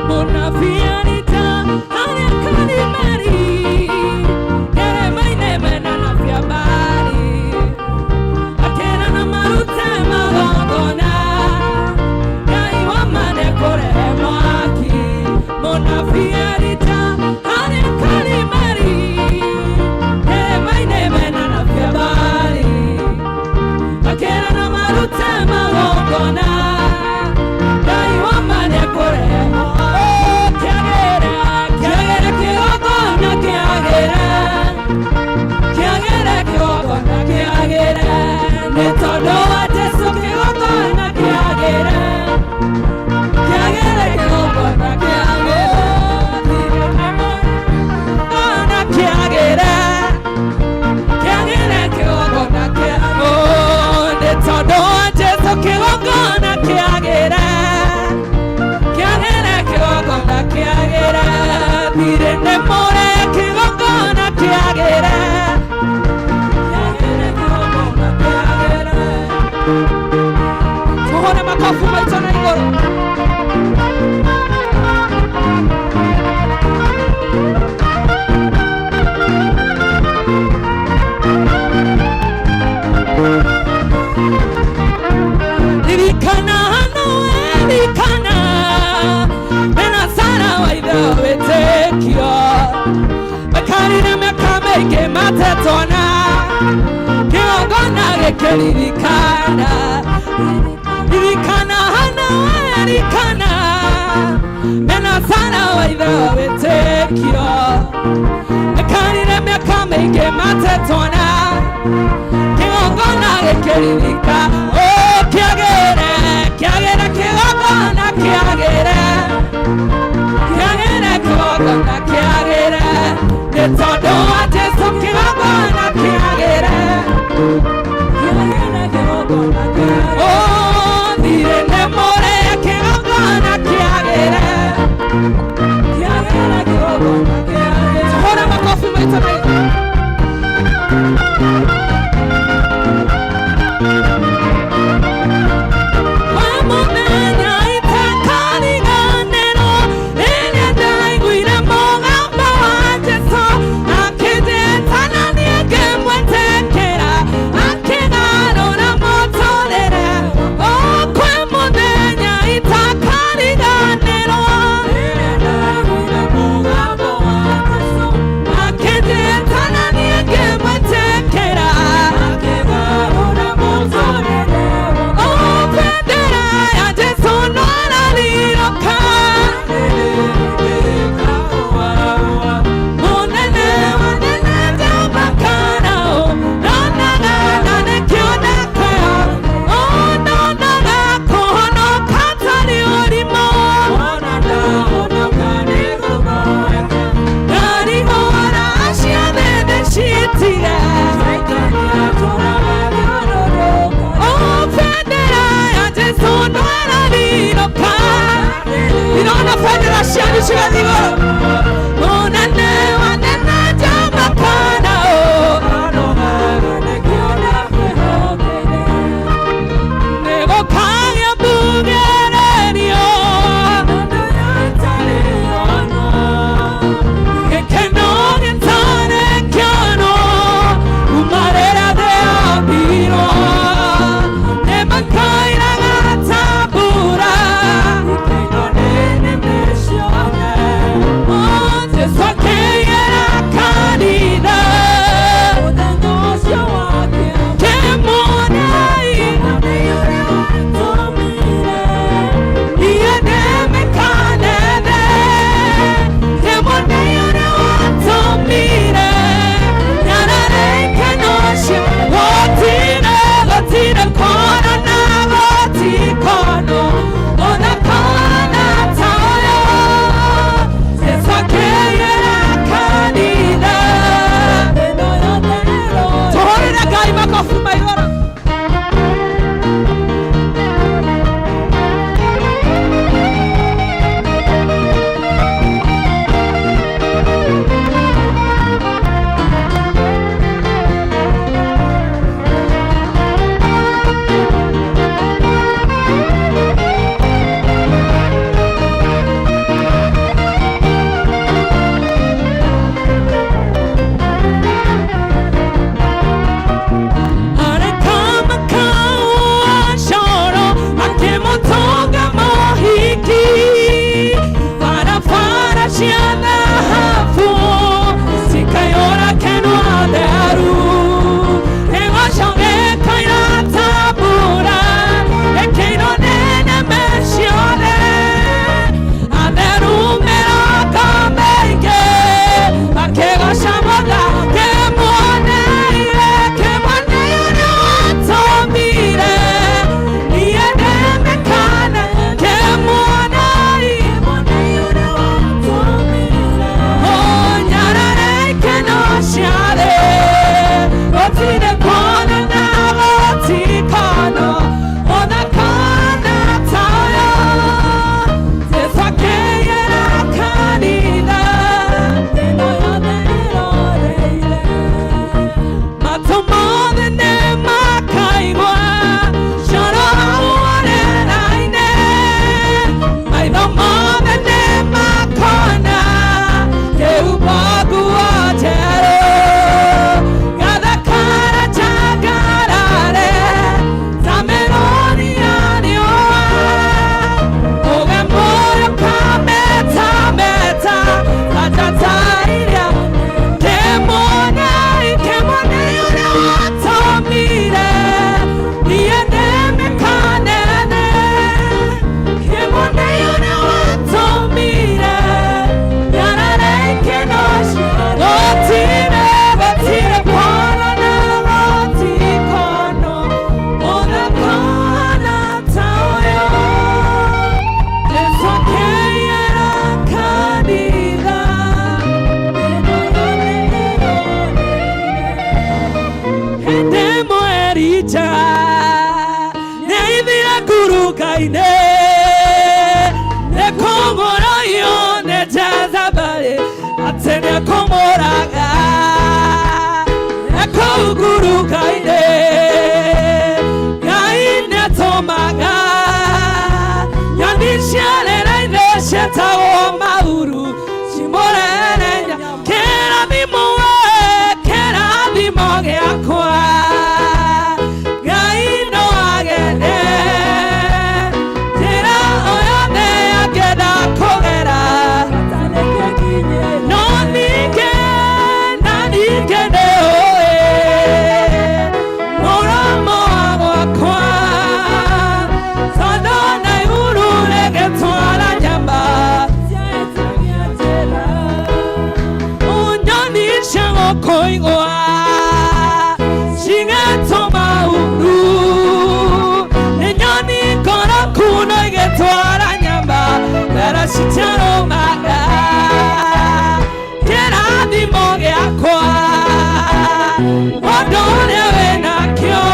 [SPEAKER 2] Mũnabii Elija harĩa Karimeli, kĩrĩma-inĩ mena nabii a Baali, akĩrana marute magongona, Ngai wa ma nĩekũrehe mwaki. Mũnabii Elija harĩa Karimeli, kĩrĩma-inĩ mena nabii a Baali, akĩrana marute magongona, Ngai wa ma nĩekũrehe mwaki. Kĩagĩre, kĩagĩre kĩgongona kĩagĩre, kĩagĩre kĩgongona kĩagĩre, nĩ tondũ wa Jesũ kĩgongona kĩagĩre, kĩagĩre kĩgongona kĩagĩre, kĩgongona kĩagĩre, kĩagĩre kĩgongona kĩagĩre, nĩ tondũ wa Jesũ kĩgongona kĩagĩre, kĩagĩre kĩgongona kĩagĩre, thirĩ nĩ mũrĩhe kĩgongona kĩagĩre, kĩagĩre kĩgongona kĩagĩre. Tũhũre makobi maitũ na igũrũ. Ririkana hano, ririkana. Gĩkĩririkana ririkana hana ririkana mena Sara wa ithe wa wĩtĩkio ekarire mĩaka mĩingĩ matetwana kĩgongona gĩkĩririka o kĩagĩre kĩagĩre kĩgongona kĩagĩre kĩagĩre kĩgongona kĩagĩre nĩ tondũ wa Jesũ kĩgongona kĩagĩre kĩagĩre kĩgongona kĩagĩre o thirĩ nĩ mũrĩe kĩgongona kĩagĩre kĩagĩre kĩgongona kĩagĩre. Hũra makobi maita maingĩ. Mũthenya itakariganĩrwo rĩrĩa ndaiguire mũgambo wa Jesũ akĩnjĩta na niĩ ngĩmwĩtĩkĩra akĩgarũra mũtũrĩre. O kwĩ mũthenya itakariganĩrwo rĩrĩa ndaiguire mũgambo wa Jesũ akĩnjĩta na niĩ ngĩmwĩtĩkĩra akĩgarũra mũtũrĩre. O bendera ya Jesũ no ĩrarirũka mũnene wanene njamakana ndonaga na nĩkĩo ndakaya o ndonaga kũhonoka tarĩ ũrimũ ndarigũra ciothe ndĩcitige o bendera ya Jesũ no ĩrarirũka irona bendera cianyu cigathiĩ igũrũ mũnene wanene njamakana nĩgũkagĩa mbugĩrĩrio gĩkeno gĩtarĩ kĩonwo kuma rĩrĩa ndĩombirwo nĩmakairaga ta mbura. Mekũmũraga Kũu nguruka-inĩ Ngai nĩatũmaga Nyoni cia rĩera-inĩ ciĩtagwo mauru cimũrerenya kĩrathimo we kĩrathimo gĩakwa Ngai no agere njĩra o yothe angĩenda kũgera no ningĩ na ningĩ nĩũĩ mũromo wa gwakwa tondũ na igũrũ rĩgĩtwara nyama nyoni cia gũkũigua cigatũma uru nĩ nyoni ngoroku no igĩtwara nyama mbere citiarũmaga kĩrathimo gĩakwa ũndũ ũrĩa wĩnakĩo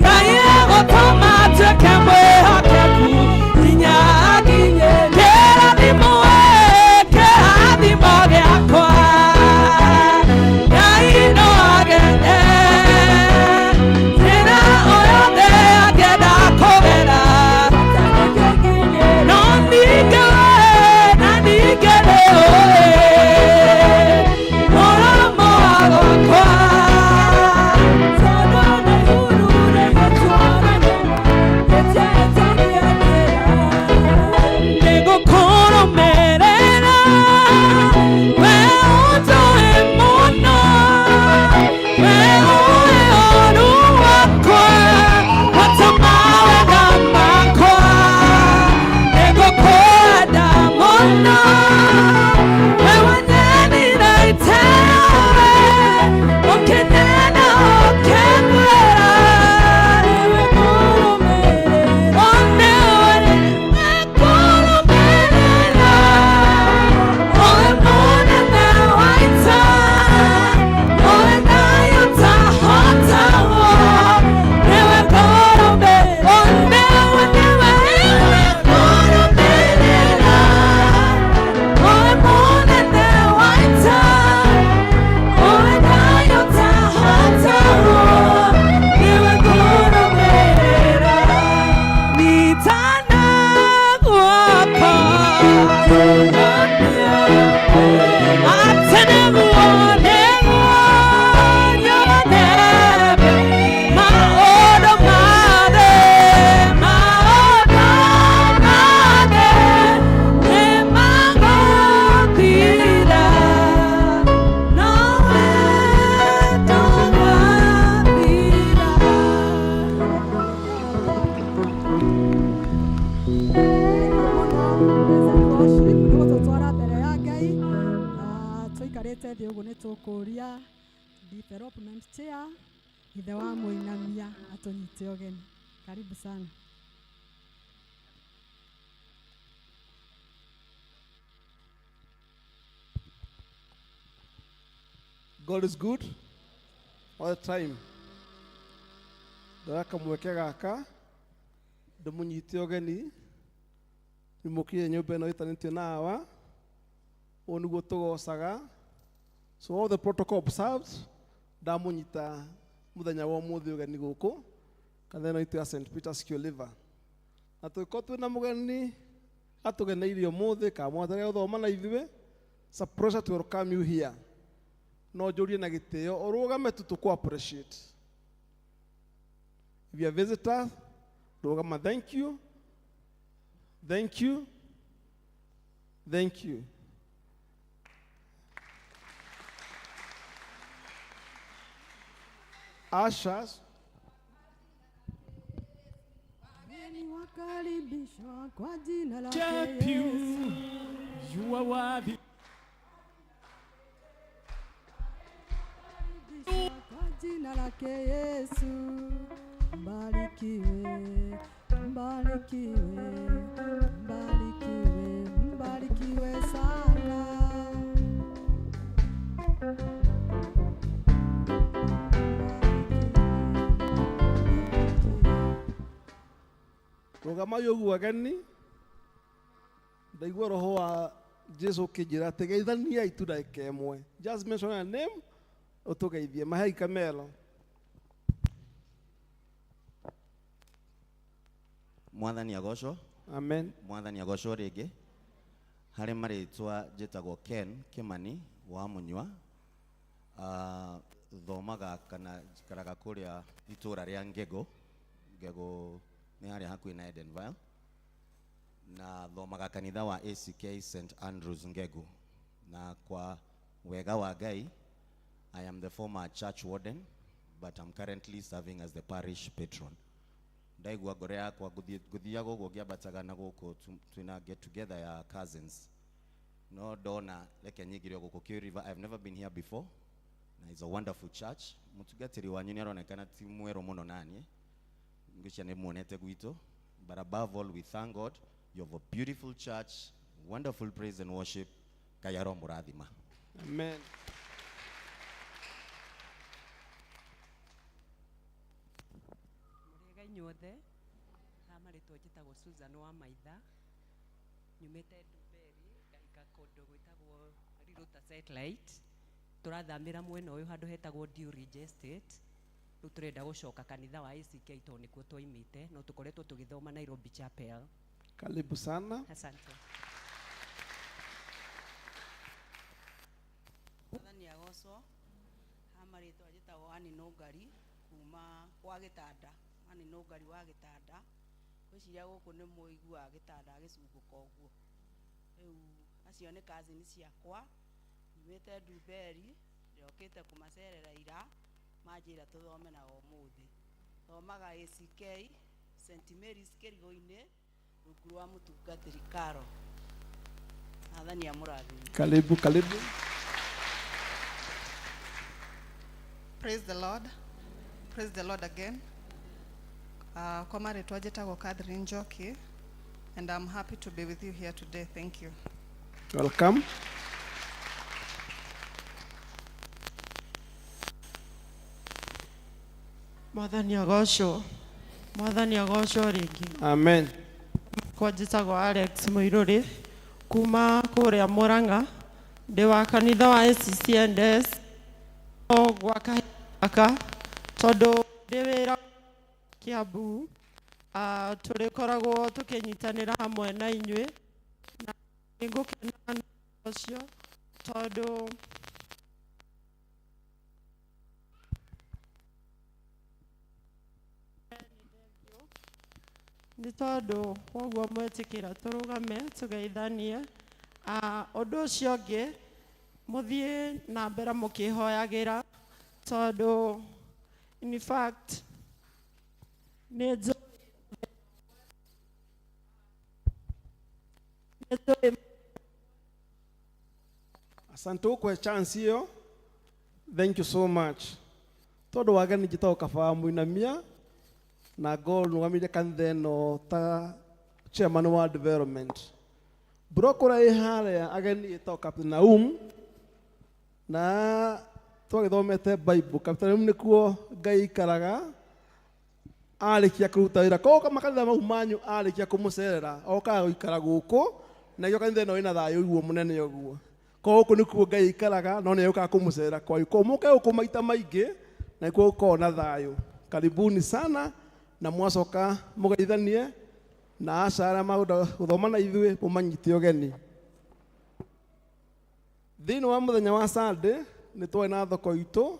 [SPEAKER 2] Ngai egũtũma atuĩke mwĩhokeku nginya akinye kĩrathimo we kĩrathimo gĩakwa Ngai no agende njĩra o yothe angĩenda kũgera no ningĩ we na ningĩ nĩũĩ mũromo wa gwakwa nĩngũkũrũmĩrĩra we ũnjũĩ mũno we ũĩ ũũru wakwa watũma wega makwa nĩngũkwenda mũno we wanyendire itewe ũkĩnyenda ũkĩngwĩra
[SPEAKER 4] Nĩgũtũtwara mbere ya Ngai na tũikarĩte thĩ ũguo nĩ tũkũria development chair ithe wa mũinamia atũnyite ũgeni. Karibu sana.
[SPEAKER 11] God is good all the time. Ndoya kamweke gaka ndĩmũnyite ũgeni nimũkire nyũmba ĩno ĩtanĩtio na awa ũũ nĩguo tũgocaga. So all the protocol observed, ndamũnyita mũthenya wa ũmũthĩ ũgeni gũkũ kanitha ĩno itũ ya St. Peter's Kioliva, na tũgĩkorwo twĩna mũgeni atũgeneirie ũmũthĩ kana mwatarĩ gũthoma na ithuĩ. It's a pleasure to welcome you here. No njũrie na gĩtĩo ũrũgame tu tũkũ appreciate. If you are a visitor, rũgama. Thank you, thank you, thank you. Ushers.
[SPEAKER 4] Wageni wakaribishwa kwa jina lake
[SPEAKER 12] Worship you.
[SPEAKER 4] Yesu.
[SPEAKER 12] You are worthy.
[SPEAKER 4] Kwa jina lake Yesu. Mbarikiwe, mbarikiwe, mbarikiwe, mbarikiwe sana.
[SPEAKER 11] Rũgamai ũguo ageni, ndaigua roho wa Jesu ũkĩnjĩra atĩ geithaniai tu ndagĩka ĩmwe. Just mention your name ũtũgeithie. Mahei Kamelo.
[SPEAKER 13] Mwathani agocwo.
[SPEAKER 11] Amen.
[SPEAKER 13] Mwathani agocwo rĩngĩ. Harĩ marĩtwa njĩtagwo Ken Kimani wa Mũnyua. Thomaga kana njikaraga kũrĩa itũra rĩa Ngego. Ngego nĩ harĩa hakuhĩ na Edenvale. Na thomaga kanitha wa ACK St Andrews Ngego. Na kwa wega wa Ngai, I am the former church warden, but I'm currently serving as the parish patron. Ndaigua ngoro yakwa ngũthiaga ũguo ngĩambataga na gũkũ twĩna get together ya cousins, no ndona reke nyingĩre gũkũ Kĩ River. I've never been here before na it's a wonderful church. Mũtungatĩri wanyu nĩ aronekana ti mwerũ mũno naniĩ, ngwĩciria nĩ muonete gwitũ, but above all we thank God you have a beautiful church, wonderful praise and worship. Ngai aromũrathima.
[SPEAKER 11] Amen.
[SPEAKER 14] Mũrĩega inyuothe. Ha marĩtwa njĩtagwo Susan wa Maitha, nyumĩte Ndumberi ngahika kũndũ gwĩtagwo Riruta Satellite. Tũrathamĩra mwena ũyũ handũ hetagwo Dew Ridge Estate. Rĩu tũrenda gũcoka kanitha wa ACK tondũ nĩkuo twaimĩte, no tũkoretwo tũgĩthoma Nairobi Chapel.
[SPEAKER 11] Karibu sana.
[SPEAKER 14] Asante.
[SPEAKER 15] Mwathani agocwo. Ha marĩtwa njĩtagwo Annie Nũngari kuma kwa gĩtanda. Annie Nũngari wa gĩtanda. Ngwĩciria gũkũ nĩ mũiguaga gĩtanda gĩcungũka ũguo. Rĩu acio nĩ cousin ciakwa. Nyumĩte Ndumberi, ndĩrokĩte kũmacerera ira, manjĩra tũthome nao ũmũthĩ. Thomaga ACK St Mary's Kĩrigo-inĩ, rungu rwa mũtungatĩri Karo. Mwathani amũrathime.
[SPEAKER 11] Karibu, karibu.
[SPEAKER 16] Praise the Lord. Praise the Lord again. Kwa marĩtwa njĩtagwo Catherine Njoki, and I'm happy to be with you here today. Thank you.
[SPEAKER 11] Welcome.
[SPEAKER 17] Mwathani agocwo. Mwathani agocwo rĩngĩ.
[SPEAKER 11] Amen.
[SPEAKER 17] Kwa njĩtagwo Alex Mũirũrĩ kuma kũrĩa Mũrang'a, ndĩ wa kanitha wa ACCNS o gwa kahinda gaka tondũ ndĩ wĩra Kiambu, tũrĩkoragwo tũkĩnyitanĩra hamwe na inyuĩ na nĩngũkena nĩ ũndũ ũcio tondũ nĩ tondũ woguo mwetĩkĩra tũrũgame tũgeithanie. Ũndũ ũcio ũngĩ, mũthiĩ na mbere mũkĩhoyagĩra tondũ in fact nĩ njũĩ.
[SPEAKER 11] Asante kwa chance hiyo. Thank you so much. Tondũ wageni njĩtagwo Kabaa Mũinamia na ngo nũgamĩrĩire kanitha ĩno ta chairman wa development. Block ũrĩa ĩ harĩa ageni ĩtagwo Captain Naum, na twagĩthomete Bible. Captain Naum nĩkuo Ngai aikaraga arĩkia kũruta wĩra. Koguo makanitha mau manyu arĩkia kũmũcerera okaga gũikara gũkũ, na nĩkĩo kanitha ĩno ĩna thayũ ũguo mũnene ũguo. Koguo gũkũ nĩkuo Ngai aikaraga, no nĩ okaga kũmũcerera kwanyu. Koguo mũke gũkũ maita maingĩ na nĩkuo gũkoragwo na thayũ. Karibuni sana, na mwacoka mũgeithanie na aca arĩa magũenda gũthoma na ithuĩ mũmanyite ũgeni. Thĩinĩ wa mũthenya wa Sunday nĩ twarĩ na thoko itũ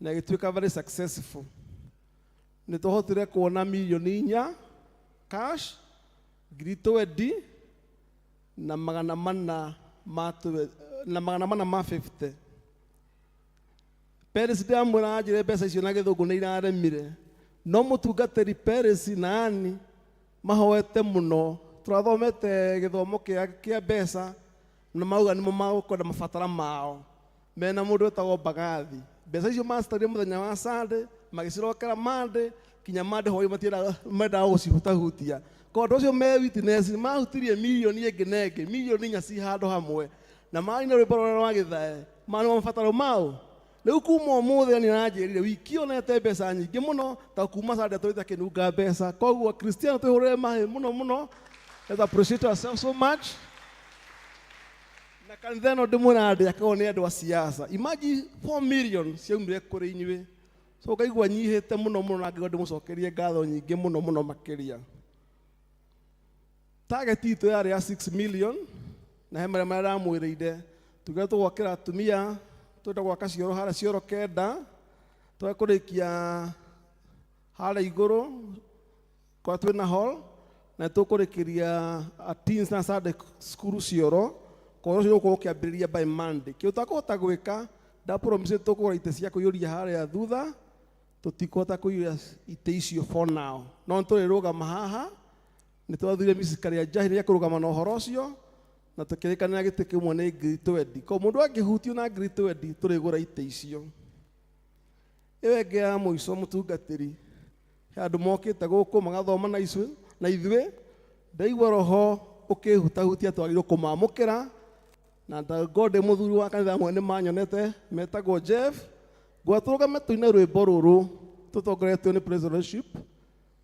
[SPEAKER 11] na ĩgĩtuĩka very successful. Nĩ twahotire kuona mirioni 4 cash, ngiri twendi na magana mana ma na magana mana ma 50. Peris ndamwĩra anjĩre mbeca icio na gĩthũngũ nĩ iraremire, no mũtungatĩri Peris na Ann mahoete mũno. Tũrathomete gĩthomo kĩa mbeca na mauga nĩmo magũkwenda mabatara mao. Mena mũndũ wĩtagwo Mbagathi. Mbeca icio macitarire mũthenya wa Sunday, magĩcirokera Monday, kinya Monday hwaĩ matiendaga, mendaga gũcihutahutia. Koguo andũ acio me witness mahutirie mirioni ĩngĩ na ĩngĩ, mirioni 4 ci handũ hamwe, na marina rwĩmbo rũrĩa rwa gĩthae, marĩ mabataro mao. Rĩu kuma ũmũthĩ nĩ aranjĩrire wiki onete mbeca nyingĩ mũno ta kuma Sunday atũrĩte akĩnunga mbeca. Koguo Kristiano twĩhũrĩre mahĩ mũno mũno. Let's appreciate ourselves so much. Na kanitha ĩno ndĩmwĩraga ndĩakagwo nĩ andũ a siasa. Imagine 4 million ciaumire kũrĩ inyuĩ. So ngaigua nyihĩte mũno mũno na ngaigua ndĩmũcokerie ngatho nyingĩ mũno mũno makĩria. Target itũ yarĩ ya 6 million na he marĩa marĩa ndamwĩrĩire. Tuge tũgwakĩra atumia, twenda gwaka cioro harĩa cioro 9, twage kũrĩkia harĩa igũrũ kwa twĩna hall na tũkũrĩkĩria teens na Sunday school cioro kwa ũcio ũgũkorwo ũkĩambĩrĩria by Monday. Kĩo tũtakũhota gwĩka nda promise tũkũgũra itĩ cia kũiyũria harĩa thutha, tũtikũhota kũiyũria itĩ icio for now, no nĩtũrĩrũgama haha. Nĩ twathurire Mrs. Karia Njahi nĩ ekũrũgama na ũhoro ũcio na tũkĩrĩkanĩra gĩtĩ kĩmwe nĩ ngiri twendi. Koguo mũndũ angĩhutio na ngiri twendi tũrĩgũra itĩ icio. Ĩyo ĩngĩ ya mũico mũtungatĩri, he andũ mokĩte gũkũ magathoma na ithuĩ, na ithuĩ ndaigua roho ũkĩhutahutia twagĩrĩirwo kũmamũkĩra, na ngo ndĩ mũthuri wa kanitha amwe nĩ manyonete metagwo Jeff. Ngwa tũrũgame tũine rwĩmbo rũrũ tũtongoretio nĩ Praise Fellowship,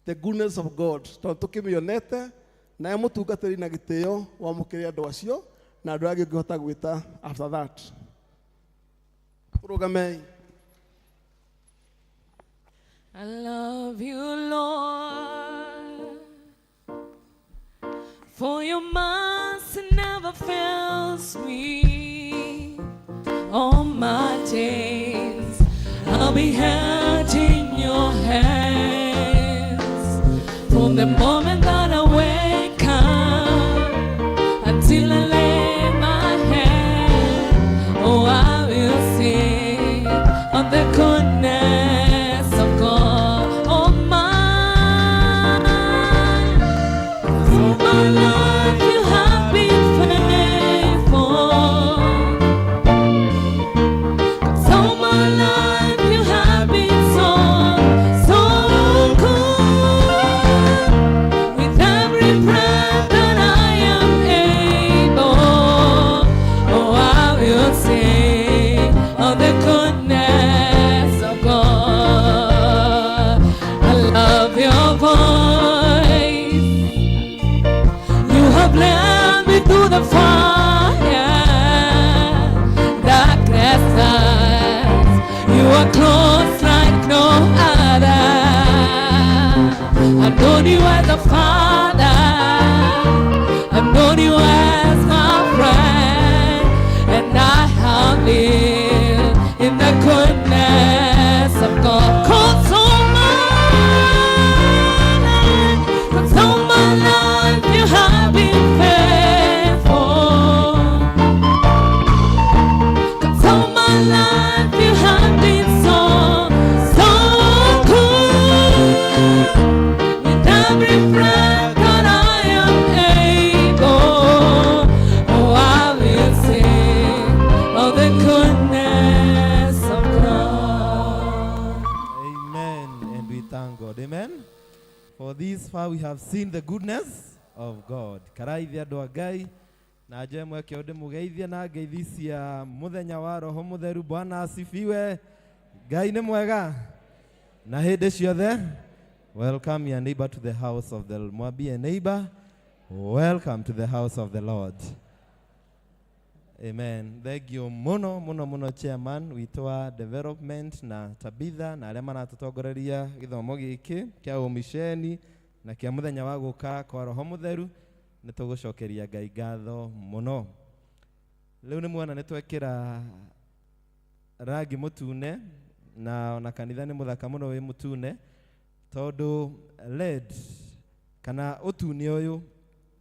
[SPEAKER 11] the goodness of God, tondũ tũkĩmĩonete. Naye mũtungatĩri na gĩtĩo wamũkĩre andũ acio na andũ arĩa angĩ ũngĩhota gwĩta after that. Tũrũgamei.
[SPEAKER 2] I love you, Lord, for your mercy never fails me. All my days I'll be held in your hands. From the moment that I wake up until I lay my head, oh, I will sing of the goodness of God. Oh, my, for my life you have been faithful. 'Cause all my life you have been so, so good. With every breath that I am able, oh, I will sing of the goodness of God. I love your voice. You have led me through the fire, darkest nights. You are close like no other. I've known you as a father. I've known you as my friend, and I have lived in the goodness of God. 'Cause all my life, 'cause all my life you have been faithful. 'Cause all my life you have been so, so good. With every breath that I am able, oh, I will sing of the goodness of God.
[SPEAKER 10] Amen. And we thank God. Amen. For this far we have seen the goodness of God. Karaithia andũ a Ngai na njoe mweke ũyũ ndĩmũgeithie na ngeithi cia mũthenya wa Roho Mũtheru. Bwana asifiwe. Ngai nĩ mwega na hĩndĩ ciothe. Welcome your neighbor to the house of the mwambie neighbor, welcome to the house of the Lord. Amen. Thank you muno muno muno chairman witũ wa development na Tabitha na arĩa maratũtongoreria gĩthomo gĩkĩ kĩa ũmiceni na kĩa mũthenya wa gũka kwa Roho Mũtheru. Nĩ tũgũcokeria Ngai ngatho mũno. Rĩu nĩ muona nĩ twekĩra rangi mũtune na ona kanitha nĩ mũthaka mũno wĩ mũtune, tondũ red kana ũtune ũyũ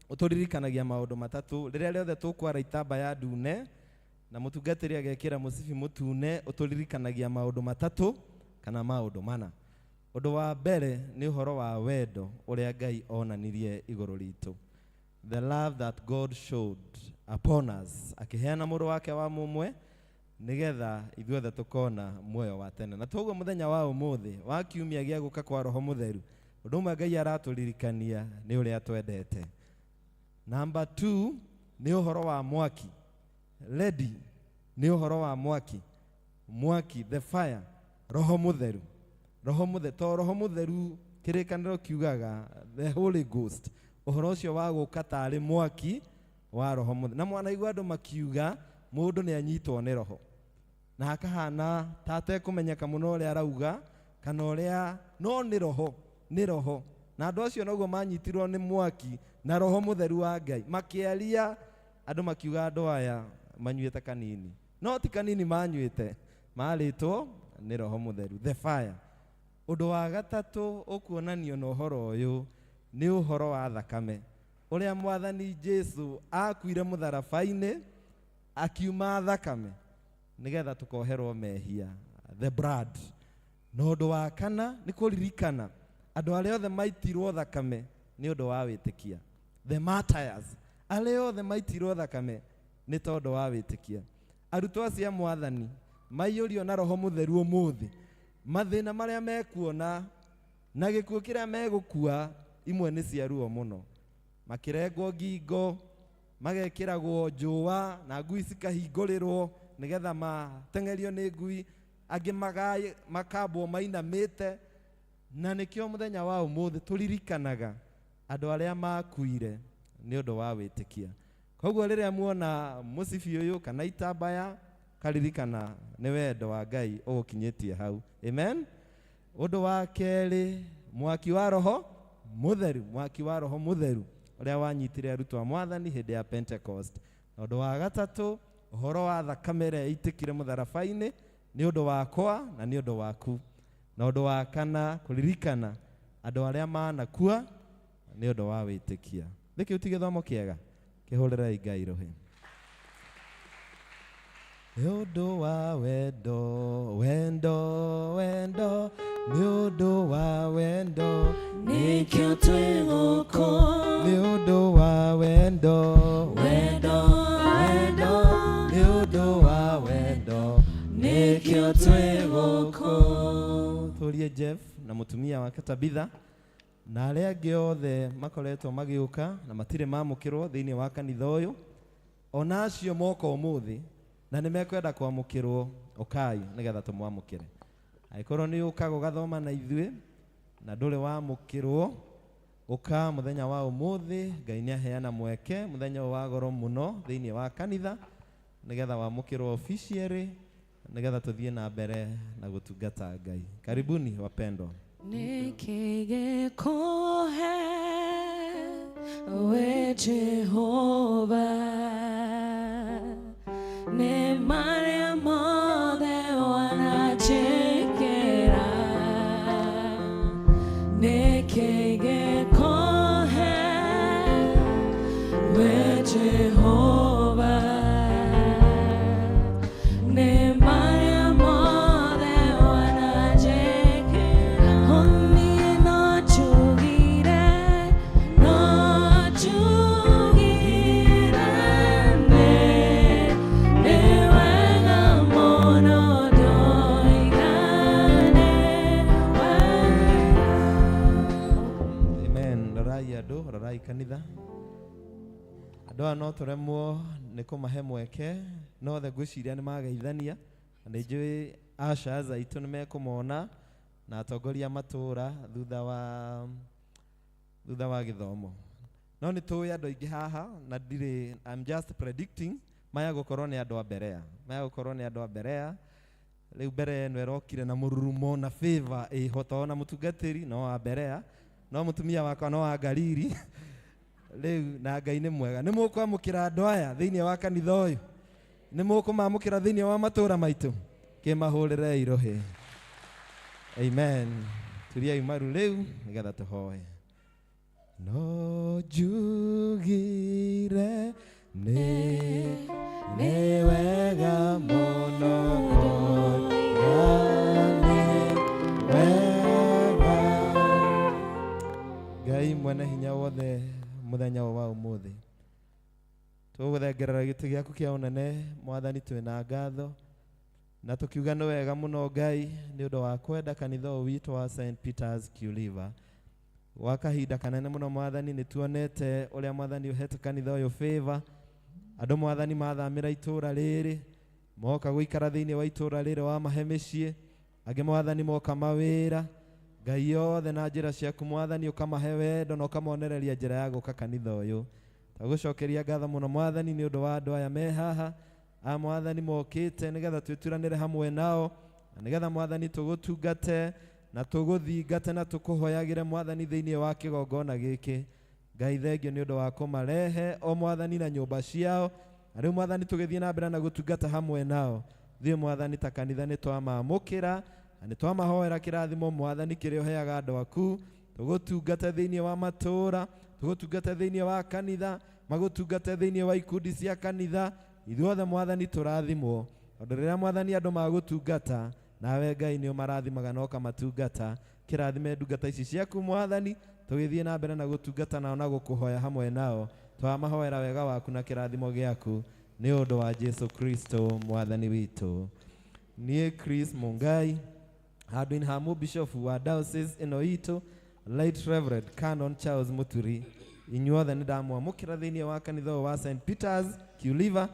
[SPEAKER 10] ũtũririkanagia maũndũ matatũ. Rĩrĩa rĩothe tũkwara itambaya ndune na mũtungatĩri agekĩra mũcibi mũtune, ũtũririkanagia maũndũ matatũ kana maũndũ mana. Ũndũ wa mbere nĩ ũhoro wa wendo ũrĩa Ngai onanirie igũrũ ritũ, the love that God showed upon us, akĩheana mũrũ wake wa mũmwe nĩgetha ithuothe tũkona muoyo wa tene. Na toguo mũthenya wa ũmũthĩ wa kiumia gĩa gũka kwa Roho Mũtheru, ũndũ ũmwe Ngai aratũririkania nĩ ũrĩa twendete. Number 2 nĩ ũhoro wa mwaki. Ready nĩ ũhoro wa mwaki. Mwaki, the fire, Roho Mũtheru. Roho Mũtheru, to Roho Mũtheru kĩrĩkanĩro kiugaga the Holy Ghost. Ũhoro ũcio wa gũka tarĩ mwaki Wa roho mũtheru. Na mwanaigua andũ makiuga mũndũ nĩ anyitwo nĩ roho na akahana ta atekũmenyeka mũno ũrĩa arauga kana ũrĩa, no nĩ roho, nĩ roho. Na andũ acio noguo manyitirwo nĩ mwaki na roho mũtheru wa Ngai, makĩaria andũ makiuga andũ aya manyuĩte kanini, no ti kanini manyuĩte, marĩtwo nĩ roho mũtheru, the fire. Ũndũ wa gatatũ ũkuonanio na ũhoro ũyũ nĩ ũhoro wa thakame, ũrĩa mwathani Jesu akuire mũtharaba-inĩ akiuma thakame nĩgetha tũkoherwo mehia, the blood. Na ũndũ wa kana nĩ kũririkana andũ arĩa othe maitirwo thakame nĩ ũndũ wa wĩtĩkia, the martyrs, arĩa othe maitirwo thakame nĩ tondũ wa wĩtĩkia. Arutwo acio a mwathani maiyũrio na roho mũtheru ũmũthĩ, mathĩna marĩa mekuona na gĩkuũ kĩrĩa megũkua imwe nĩ cia ruo mũno, makĩrengwo ngingo, magekĩragwo njũa na ngui cikahingũrĩrwo nĩgetha mateng'erio nĩ ngui, angĩ makambwo mainamĩte. Na nĩkĩo mũthenya wa ũmũthĩ tũririkanaga andũ arĩa makuire nĩ ũndũ wa wĩtĩkia. Koguo rĩrĩa muona mũcibi ũyũ kana itambaya, karirikana nĩ wendo wa Ngai ũgũkinyĩtie hau. Amen. Ũndũ wa kerĩ, mwaki wa roho mũtheru, mwaki wa roho mũtheru ũrĩa wanyitire arutwo a mwathani hĩndĩ ya Pentecost. Na ũndũ wa gatatũ, ũhoro wa thakame ĩrĩa ĩitĩkire mũtharaba-inĩ nĩ ũndũ wakwa na nĩ ũndũ waku. Na ũndũ wa kana, kũririkana andũ arĩa manakua nĩ ũndũ wa wĩtĩkia. Nĩ kĩu ti gĩthomo kĩega? Kĩhũrĩrei Ngai rũhĩ. Nĩ ũndũ wa wendo, wendo, wendo, nĩ ũndũ wa wendo,
[SPEAKER 2] nĩkĩo twĩ gũkũ.
[SPEAKER 10] Nĩ ũndũ wa wendo,
[SPEAKER 2] wendo, wendo,
[SPEAKER 10] nĩ ũndũ wa wendo,
[SPEAKER 2] nĩkĩo twĩ gũkũ.
[SPEAKER 10] Tũrie Jeff na mũtumia wake Tabitha na arĩa angĩ othe makoretwo magĩũka na matirĩ mamũkĩrwo thĩinĩ wa kanitha ũyũ, ona acio moka ũmũthĩ na nĩ mekwenda kwamũkĩrwo, ũkai nĩgetha tũmwamũkĩre. Angĩkorwo nĩ ũkaga ũgathoma na ithuĩ na ndũrĩ wamũkĩrwo, ũka mũthenya wa ũmũthĩ. Ngai nĩ aheana mweke mũthenya ũyũ wa goro mũno thĩinĩ wa kanitha nĩgetha wamũkĩrwo officially, nĩgetha tũthiĩ na mbere na gũtungata Ngai. Karibuni wapendwa.
[SPEAKER 2] Nĩkĩ gĩkũhe we Jehova nĩ marĩa mothe wananjĩkĩra, nĩkĩ gĩkũhe we Jehova nĩ marĩa mothe wananjĩkĩra. Niĩ no njugire, no njugire nĩ wega mũno ndoigane wega.
[SPEAKER 10] Amen. Rorai andũ, rorai kanitha. Andũ aya no tũremwo nĩ kũmahe mweke, no othe ngwĩciria nĩ mageithania, na nĩ njũĩ ushers aitũ nĩ mekũmona na atongoria a matũũra thutha wa gĩthomo. No nĩ tũĩ andũ aingĩ haha na ndirĩ, I'm just predicting maya gũkorwo nĩ andũ a Berea, maya gũkorwo nĩ andũ a Berea. Rĩu mbere ĩno ĩrokire na mũrurumo na favor ĩho, to ona mũtungatĩri no wa Berea, no mũtumia wakwa no wa Galili. Rĩu na Ngai nĩ mwega. Nĩ mũkwamũkĩra andũ aya thĩinĩ wa kanitha ũyũ? Nĩ mũkũmamũkĩra thĩinĩ wa matũũra maitũ? Kĩmahũrĩrei rũhĩ. Amen. Turiai maru rĩu nĩgetha tũhoe. No njugire nĩ wega mũno ndoigane wega. Ngai mwene hinya wothe, mũthenya ũyũ wa ũmũthĩ tũgũthengerera gĩtĩ gĩaku kĩa ũnene mwathani, twĩna ngatho na tũkiuga nĩ wega mũno Ngai nĩ ũndũ wa kwenda kanitha ũyũ witũ wa St Peter's Kiuliva. Gwa kahinda kanene mũno mwathani, nĩ tuonete ũrĩa mwathani ũhete kanitha ũyũ favor. Andũ mwathani mathamĩra itũũra rĩrĩ, moka gũikara thĩinĩ wa itũũra rĩrĩ wamahe mĩciĩ, angĩ mwathani moka mawĩra. Ngai yothe na njĩra ciaku mwathani ũkamahe wendo na ũkamonereria njĩra ya gũka kanitha ũyũ. Twagũcokeria ngatho mũno Mwathani nĩ ũndũ wa andũ aya me haha a Mwathani mokĩte nĩgetha twĩturanĩre hamwe nao na nĩgetha Mwathani tũgũtungate na tũgũthingate na tũkũhoyagĩre Mwathani thĩinĩ wa kĩgongona gĩkĩ. Ngai thengio nĩ ũndũ wa kũmarehe o Mwathani na nyũmba ciao, na rĩu Mwathani tũgĩthiĩ na mbere na gũtungata hamwe nao. Thiĩ Mwathani ta kanitha nĩ twamamũkĩra na nĩ twamahoera kĩrathimo Mwathani kĩrĩa ũheaga andũ aku, tũgũtungate thĩinĩ wa matũũra, tũgũtungate thĩinĩ wa kanitha, magũtungate thĩinĩ wa ikundi cia kanitha. Ithuothe Mwathani tũrathimwo, tondũ rĩrĩa Mwathani andũ magũtungata nawe Ngai nĩ ũmarathimaga na ũkamatungata. Kĩrathime ndungata ici ciaku Mwathani, tũgĩthiĩ na mbere na gũtungata nao na gũkũhoya hamwe nao. Twamahoera wega waku na kĩrathimo gĩaku nĩ ũndũ wa Jesu Kristo Mwathani witũ. Niĩ Chris Mungai, handũ-inĩ ha mũbishofu wa diocese ĩno itũ, Right Reverend Canon Charles Muturi, inyuothe nĩ ndamwamũkĩra thĩinĩ wa kanitha ũyũ wa St. Peters Kiuliva,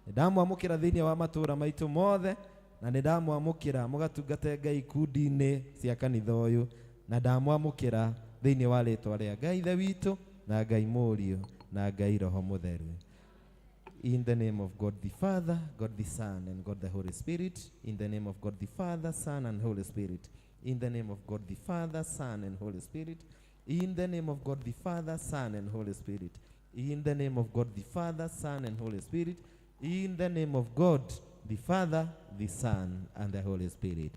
[SPEAKER 10] nĩ ndamwamũkĩra thĩinĩ wa matũũra maitũ mothe, na nĩ ndamwamũkĩra mũgatungate Ngai ikundi-inĩ cia kanitha ũyũ, na ndamwamũkĩra thĩinĩ wa rĩtwa rĩa Ngai Ithe witũ na Ngai Mũriũ na Ngai Roho Mũtheru. In the name of God the Father, God the Son, and God the Holy Spirit. In the name of God the Father, Son, and Holy Spirit. In the name of God the Father, Son, and Holy Spirit. In the name of God the Father, Son, and Holy Spirit. In the name of God the Father, Son, and Holy Spirit. In the name of God the Father, the Son, and the Holy Spirit.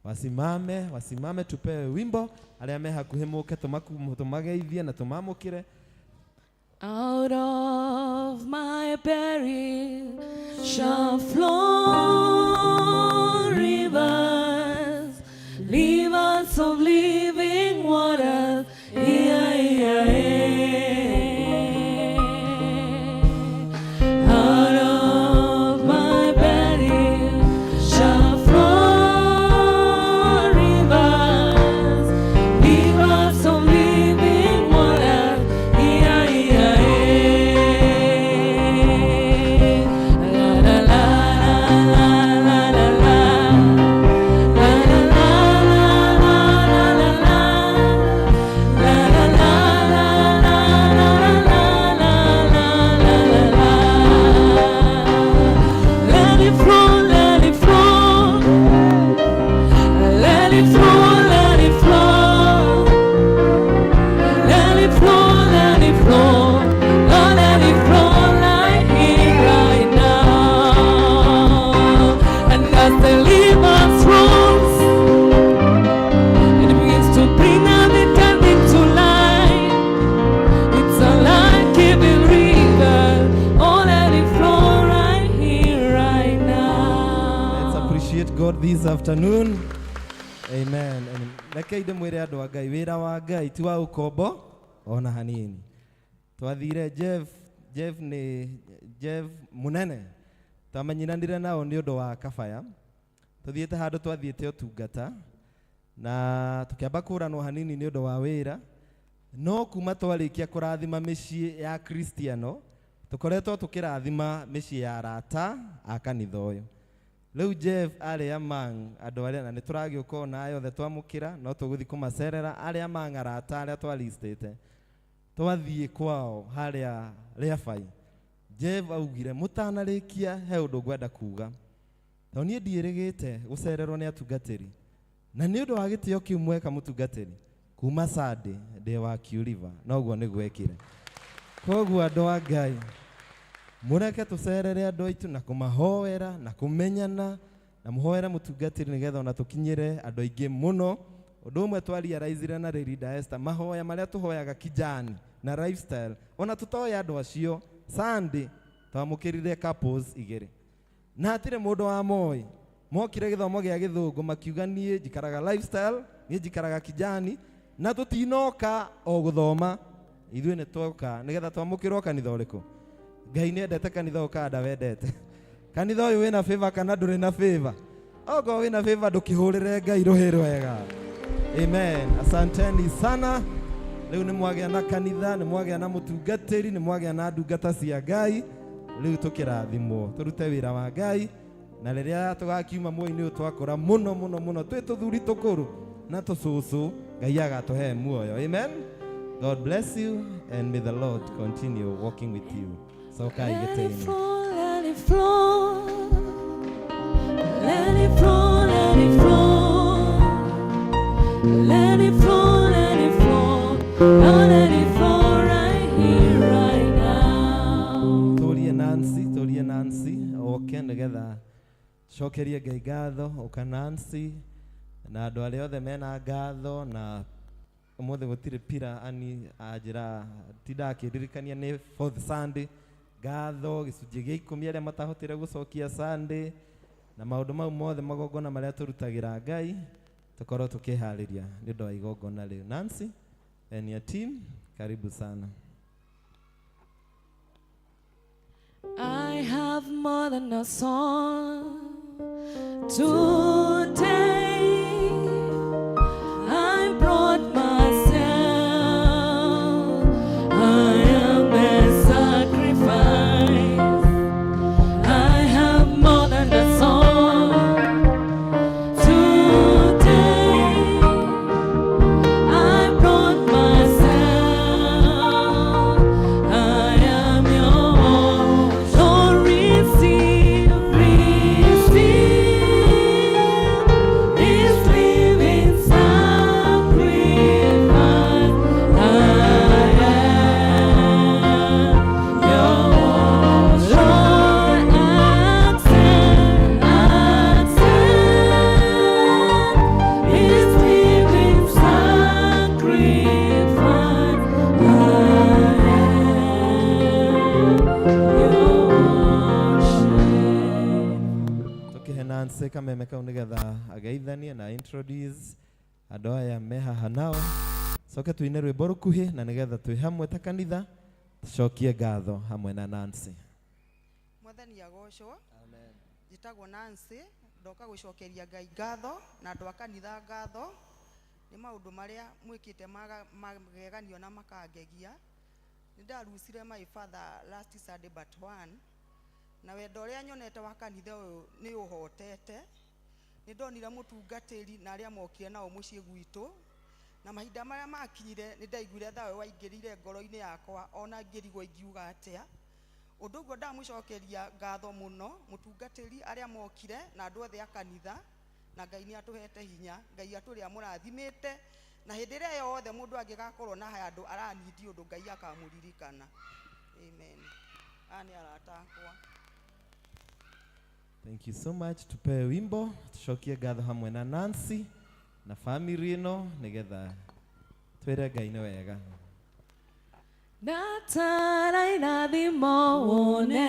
[SPEAKER 10] Wasimame, wasimame tupewe wimbo arĩa me hakuhĩ mũke tũmageithie na tũmamũkĩre.
[SPEAKER 2] Out of my belly shall flow rivers, rivers of living waters. Yeah, yeah, yeah. Out of my belly shall flow rivers, rivers of living waters. Yeah, yeah, yeah. La la la la la la la. La la la la la la la. La la la la la la la la la la. Let it flow, let it flow. Let it flow, let it flow. Let it flow, let it flow. Lord, let it flow right here, right now. And as the rivers rolls, it begins to bring every dead into life. It's a life-giving river. Oh, let it flow right here, right now.
[SPEAKER 10] Let's appreciate God this afternoon. Amen. And reke ndĩmwĩre andũ a Ngai, wĩra wa Ngai ti wa ũkombo ona hanini. Twathire Jeff nĩ Jeff mũnene, twamenyiranire nao nĩ ũndũ wa kabaya. Tũthiĩte handũ twathiĩte ũtungata na tũkĩamba kũranwo hanini nĩ ũndũ wa wĩra, no kuma twarĩkia kũrathima mĩciĩ ya Kristiano, tũkoretwo tũkĩrathima mĩciĩ ya arata a kanitha ũyũ. Rĩu Jeff arĩ among andũ arĩa, na nĩ tũragĩũka ona aya othe twamũkĩra, no tũgũthiĩ kũmacerera arĩ among arata arĩa twaristĩte. Twathiĩ kwao harĩa Rĩabai, Jeff augire mũtanarĩkia he ũndũ ngwenda kuga, tondũ niĩ ndiĩrĩgĩte gũcererwo nĩ atungatĩri, na nĩ ũndũ wa gĩtĩo kĩu mweka mũtungatĩri kuma Sunday ndĩ wa Kiuriva, noguo nĩguo ekire. Koguo andũ a Ngai, mũreke tũcerere andũ aitũ na kũmahoera na kũmenyana na mũhoere mũtungatĩri nĩgetha ona tũkinyĩre andũ aingĩ mũno. Ũndũ ũmwe twarealizire na Leader Esther, mahoya marĩa tũhoyaga kijani na lifestyle, ona tũtoĩ andũ acio, Sunday twamũkĩrire couples igĩrĩ na hatirĩ mũndũ wa moĩ, mokire gĩthomo gĩa gĩthũngũ makiuga niĩ njikaraga lifestyle, niĩ njikaraga kijani, na tũtinoka o gũthoma, ithuĩ nĩ twoka nĩgetha twamũkĩrwo kanitha ũrĩkũ. Ngai nĩ endete kanitha ũyũ kana ndawendete? Kanitha ũyũ wĩna favor kana ndũrĩ na favor? Okorwo wĩna favor ndũkĩhũrĩre Ngai rũhĩ rwega. Amen. Asanteni sana. Rĩu nĩ mwagĩa na kanitha, nĩ mwagĩa na mũtungatĩri, nĩ mwagĩa na ndungata cia Ngai. Rĩu tũkĩrathimwo tũrute wĩra wa Ngai, na rĩrĩa tũgakiuma muoyo-inĩ ũyũ twakũra mũno mũno mũno twĩ tũthuri tũkũrũ na tũcũcũ, Ngai agatũhe muoyo. Amen. God bless you and may the Lord continue walking with you. Cokai
[SPEAKER 2] Let it
[SPEAKER 10] gĩtĩ-inĩ.
[SPEAKER 2] flow, let it flow. Let it flow, let it flow. Let it flow, let it flow. Oh, let it flow right here, right now.
[SPEAKER 10] Tũrie Nancy, tũrie Nancy oke nĩgetha cokerie Ngai ngatho. Ũka Nancy na andũ arĩa othe mena ngatho, na ũmũthĩ gũtirĩ pira ani anjĩra tindaga akĩndirikania nĩ fourth Sunday ngatho gĩcunjĩ gĩa ikũmi arĩa matahotire gũcokia Sunday na maũndũ mau mothe magongona marĩa tũrutagĩra Ngai tũkorwo tũkĩharĩria nĩ ũndũ wa igongona rĩu. Nancy and your team, karibu sana.
[SPEAKER 2] I have more than a song today. I brought myself. I am a sacrifice. I have more than a song today. I brought myself. I am your own. So receive, receive this living sacrifice. I am your own. Lord, accept, accept this living sacrifice. I
[SPEAKER 10] Tũkĩhe Nancy kameme kau nĩgetha ageithanie na introduce andũ aya me haha nao, coke tuine rwĩmbo rũkuhĩ na nĩgetha twĩ hamwe ta kanitha tũcokie ngatho hamwe na Nancy.
[SPEAKER 15] Mwathani agocwo. Njĩtagwo Nancy, ndoka gũcokeria Ngai ngatho na andũ a kanitha ngatho nĩ maũndũ marĩa mwĩkĩte mageganio na makangegia. Nĩ ndarucire my father last Sunday but one, na wendo ũrĩa nyonete wa kanitha ũyũ nĩ ũhotete. Nĩ ndonire mũtungatĩri na arĩa mokire nao mũciĩ gwitũ, na mahinda marĩa makinyire nĩ ndaiguire thayũ waingĩrire ngoro-inĩ yakwa ona ngĩrigwo ingiuga atĩa. Ũndũ ũguo ndamũcokeria ngatho mũno mũtungatĩri arĩa mokire na andũ othe a kanitha, na Ngai nĩ atũhete hinya, Ngai atũrĩ amũrathimĩte, na hĩndĩ ĩrĩa yothe mũndũ angĩgakorwo na handũ aranindi ũndũ Ngai akamũririkana. Amen. Aya nĩ arata akwa.
[SPEAKER 10] Thank you so much. Tupewe wimbo tucokie ngatho hamwe na Nancy na family ĩno nĩgetha twĩre Ngai nĩ wega.
[SPEAKER 2] Natara irathimo wone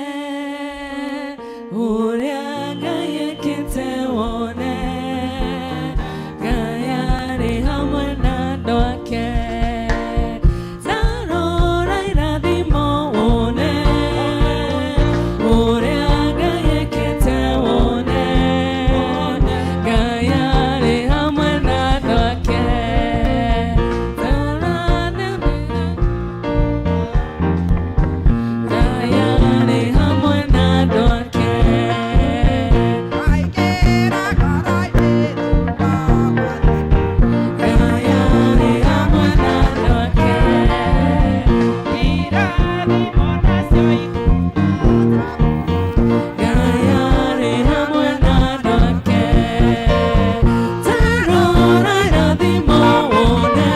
[SPEAKER 2] ũrĩa Ngai ekĩte wone Ngai arĩ hamwe na andũ ake. Tarora irathimo wone ũrĩa Ngai ekĩte wone Ngai arĩ hamwe na andũ ake. Tarora Ngai arĩ hamwe na andũ ake. Ngai arĩ hamwe na andũ ake. Ngai arĩ hamwe na andũ ake. Tarora irathimo wone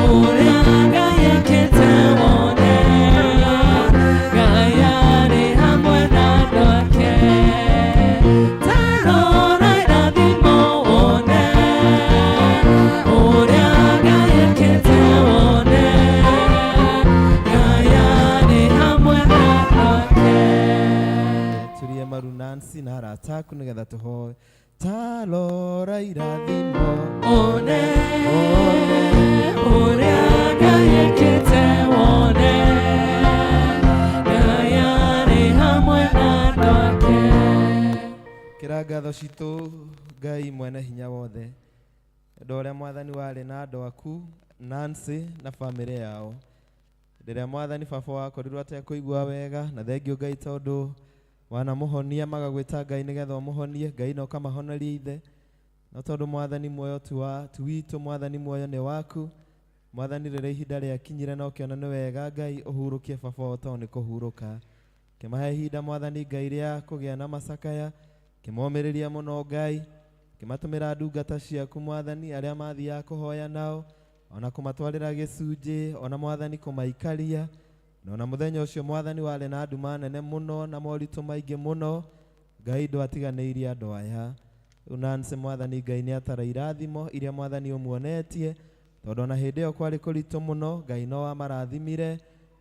[SPEAKER 2] ũrĩa Ngai ekĩte wone Ngai arĩ hamwe na andũ ake. Tarora irathimo wone ũrĩa Ngai ekĩte wone Ngai arĩ hamwe na andũ ake.
[SPEAKER 10] Turie maru Nancy na arata aku nĩgetha tũhoe. Tarora irathimo
[SPEAKER 2] One, ũrĩa Ngai ekĩte wone Ngai arĩ hamwe na andũ ake.
[SPEAKER 10] Kĩra ngatho citũ Ngai mwene hinya wothe ũndũ ũrĩa mwathani warĩ na andũ aku Nancy na bamĩrĩ yao rĩrĩa mwathani baba wakorirwo atekũigua wega, na thengio Ngai tondũ wanamũhonia magagwĩta Ngai nĩgetha ũmũhonie Ngai na ũkamahonoria ithe, no tondũ mwathani muoyo tu witũ mwathani muoyo nĩ waku, Mwathani rĩrĩa ihinda rĩakinyire na ũkĩona nĩ wega Ngai ũhurũkie baba wao tondũ nĩ kũhurũka. Kĩmahe ihinda Mwathani Ngai rĩa kũgĩa na macakaya, kĩmomĩrĩria mũno Ngai, kĩmatũmĩra ndungata ciaku Mwathani arĩa mathiaga kũhoya nao, ona kũmatwarĩra gĩcunjĩ, ona Mwathani kũmaikaria. Na ona mũthenya ũcio Mwathani warĩ na nduma nene mũno na moritũ maingĩ mũno, Ngai ndwatiganĩirie andũ aya. Rĩu Nancy Mwathani Ngai nĩ atara irathimo iria Mwathani ũmuonetie, tondũ ona hĩndĩ ĩyo kwarĩ kũritũ mũno, Ngai no amarathimire.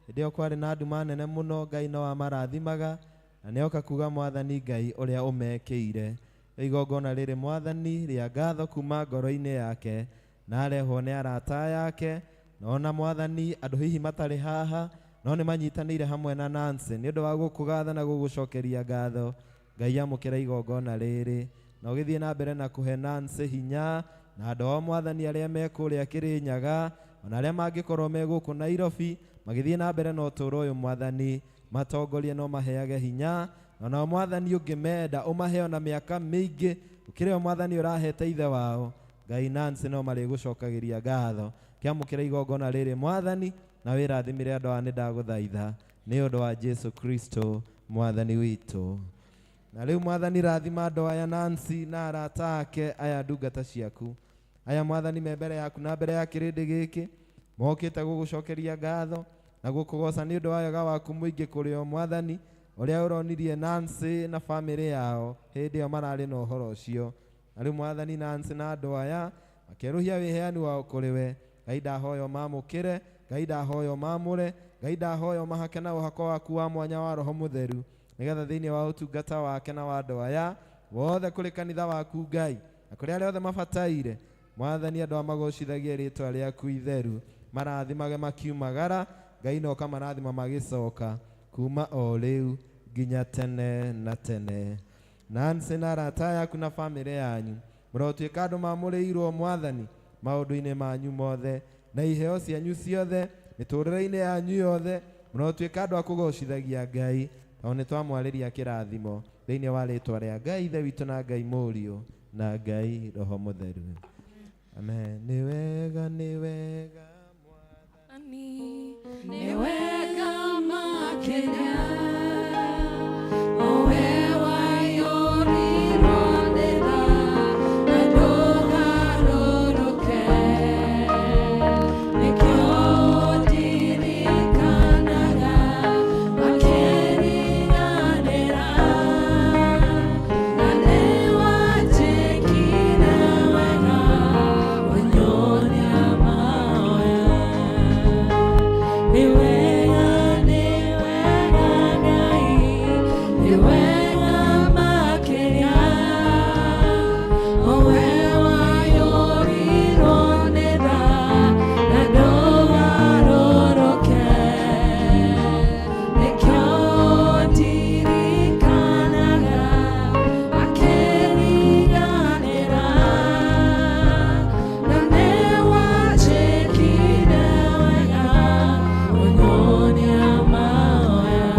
[SPEAKER 10] Hĩndĩ ĩyo kwarĩ na nduma nene mũno, Ngai no amarathimaga, na nĩoka kuga Mwathani Ngai ũrĩa ũmekĩire. Rĩu igongona rĩrĩ Mwathani rĩa ngatho kuma ngoro-inĩ yake, na arehwo nĩ arata yake, na ona Mwathani andũ hihi matarĩ haha, no nĩ manyitanĩire hamwe na Nancy nĩ ũndũ wa gũkũgatha na gũgũcokeria ngatho. Ngai amũkĩra igongona rĩrĩ, na ũgĩthiĩ na mbere na kũhe Nancy hinya, na andũ ao Mwathani arĩa me kũrĩa Kĩrĩnyaga, ona arĩa mangĩkorwo me gũkũ Nairobi, magĩthiĩ na mbere na ũtũũro ũyũ Mwathani, matongorie no maheage hinya, na onao Mwathani ũngĩmenda ũmahe ona mĩaka mĩingĩ gũkĩra ĩyo Mwathani ũrahete ithe wao. Ngai Nancy no marĩgũcokagĩria ngatho. Kĩamũkĩra igongona rĩrĩ Mwathani, na wĩrathimire andũ aya nĩ ndagũthaitha nĩ ũndũ wa Jesu Kristo Mwathani witũ. Na rĩu Mwathani rathima andũ aya Nancy na arata ake aya ndungata ciaku. Aya Mwathani me mbere yaku na mbere ya kĩrĩndĩ gĩkĩ, mokĩte gũgũcokeria ngatho na gũkũgoca nĩ ũndũ wa wega waku mũingĩ kũrĩ o Mwathani, ũrĩa ũronirie Nancy na bamĩrĩ yao hĩndĩ ĩyo mararĩ na ũhoro ũcio. Na rĩu Mwathani Nancy na andũ aya makerũhia wĩheani wao kũrĩ we. Ngai ndahoya ũmamũkĩre, Ngai ndahoya ũmamũre, Ngai ndahoya ũmahake na ũhako waku wa mwanya wa Roho Mũtheru, nĩgetha thĩinĩ wa ũtungata wake na wa andũ aya wothe kũrĩ kanitha waku Ngai, na kũrĩ arĩa othe mabataire, Mwathani andũ aya magocithagie rĩtwa rĩaku itheru, marathimage makiumagara, Ngai na ũkamarathima magĩcoka kuma o rĩu nginya tene na tene. Nancy na arata yaku na bamĩrĩ yanyu mũrotuĩka andũ mamũrĩirwo Mwathani maũndũ-inĩ manyu mothe na iheo cianyu ciothe mĩtũũrĩre-inĩ yanyu yothe, mũrotuĩka andũ a kũgocithagia Ngai, tondũ nĩ twamwarĩria kĩrathimo thĩinĩ wa rĩtwa rĩa Ngai Ithe witũ na Ngai Mũriũ na Ngai Roho Mũtheru. Amen. Nĩ wega, nĩ wega
[SPEAKER 2] Mwathani, nĩ wega makĩria, o we waiyũrirwo nĩ tha na ndũgarũrũke. Nĩkĩo ndirikanaga makĩriganĩra, na nĩwanjĩkire wega wanyonia mahoya. Nĩ wega, nĩ wega Ngai, nĩ wega makĩria, o we waiyũrirwo nĩ tha na ndũgarũrũke. Nĩkĩo ndirikanaga makĩriganĩra, na nĩwanjĩkire wega wanyonia mahoya.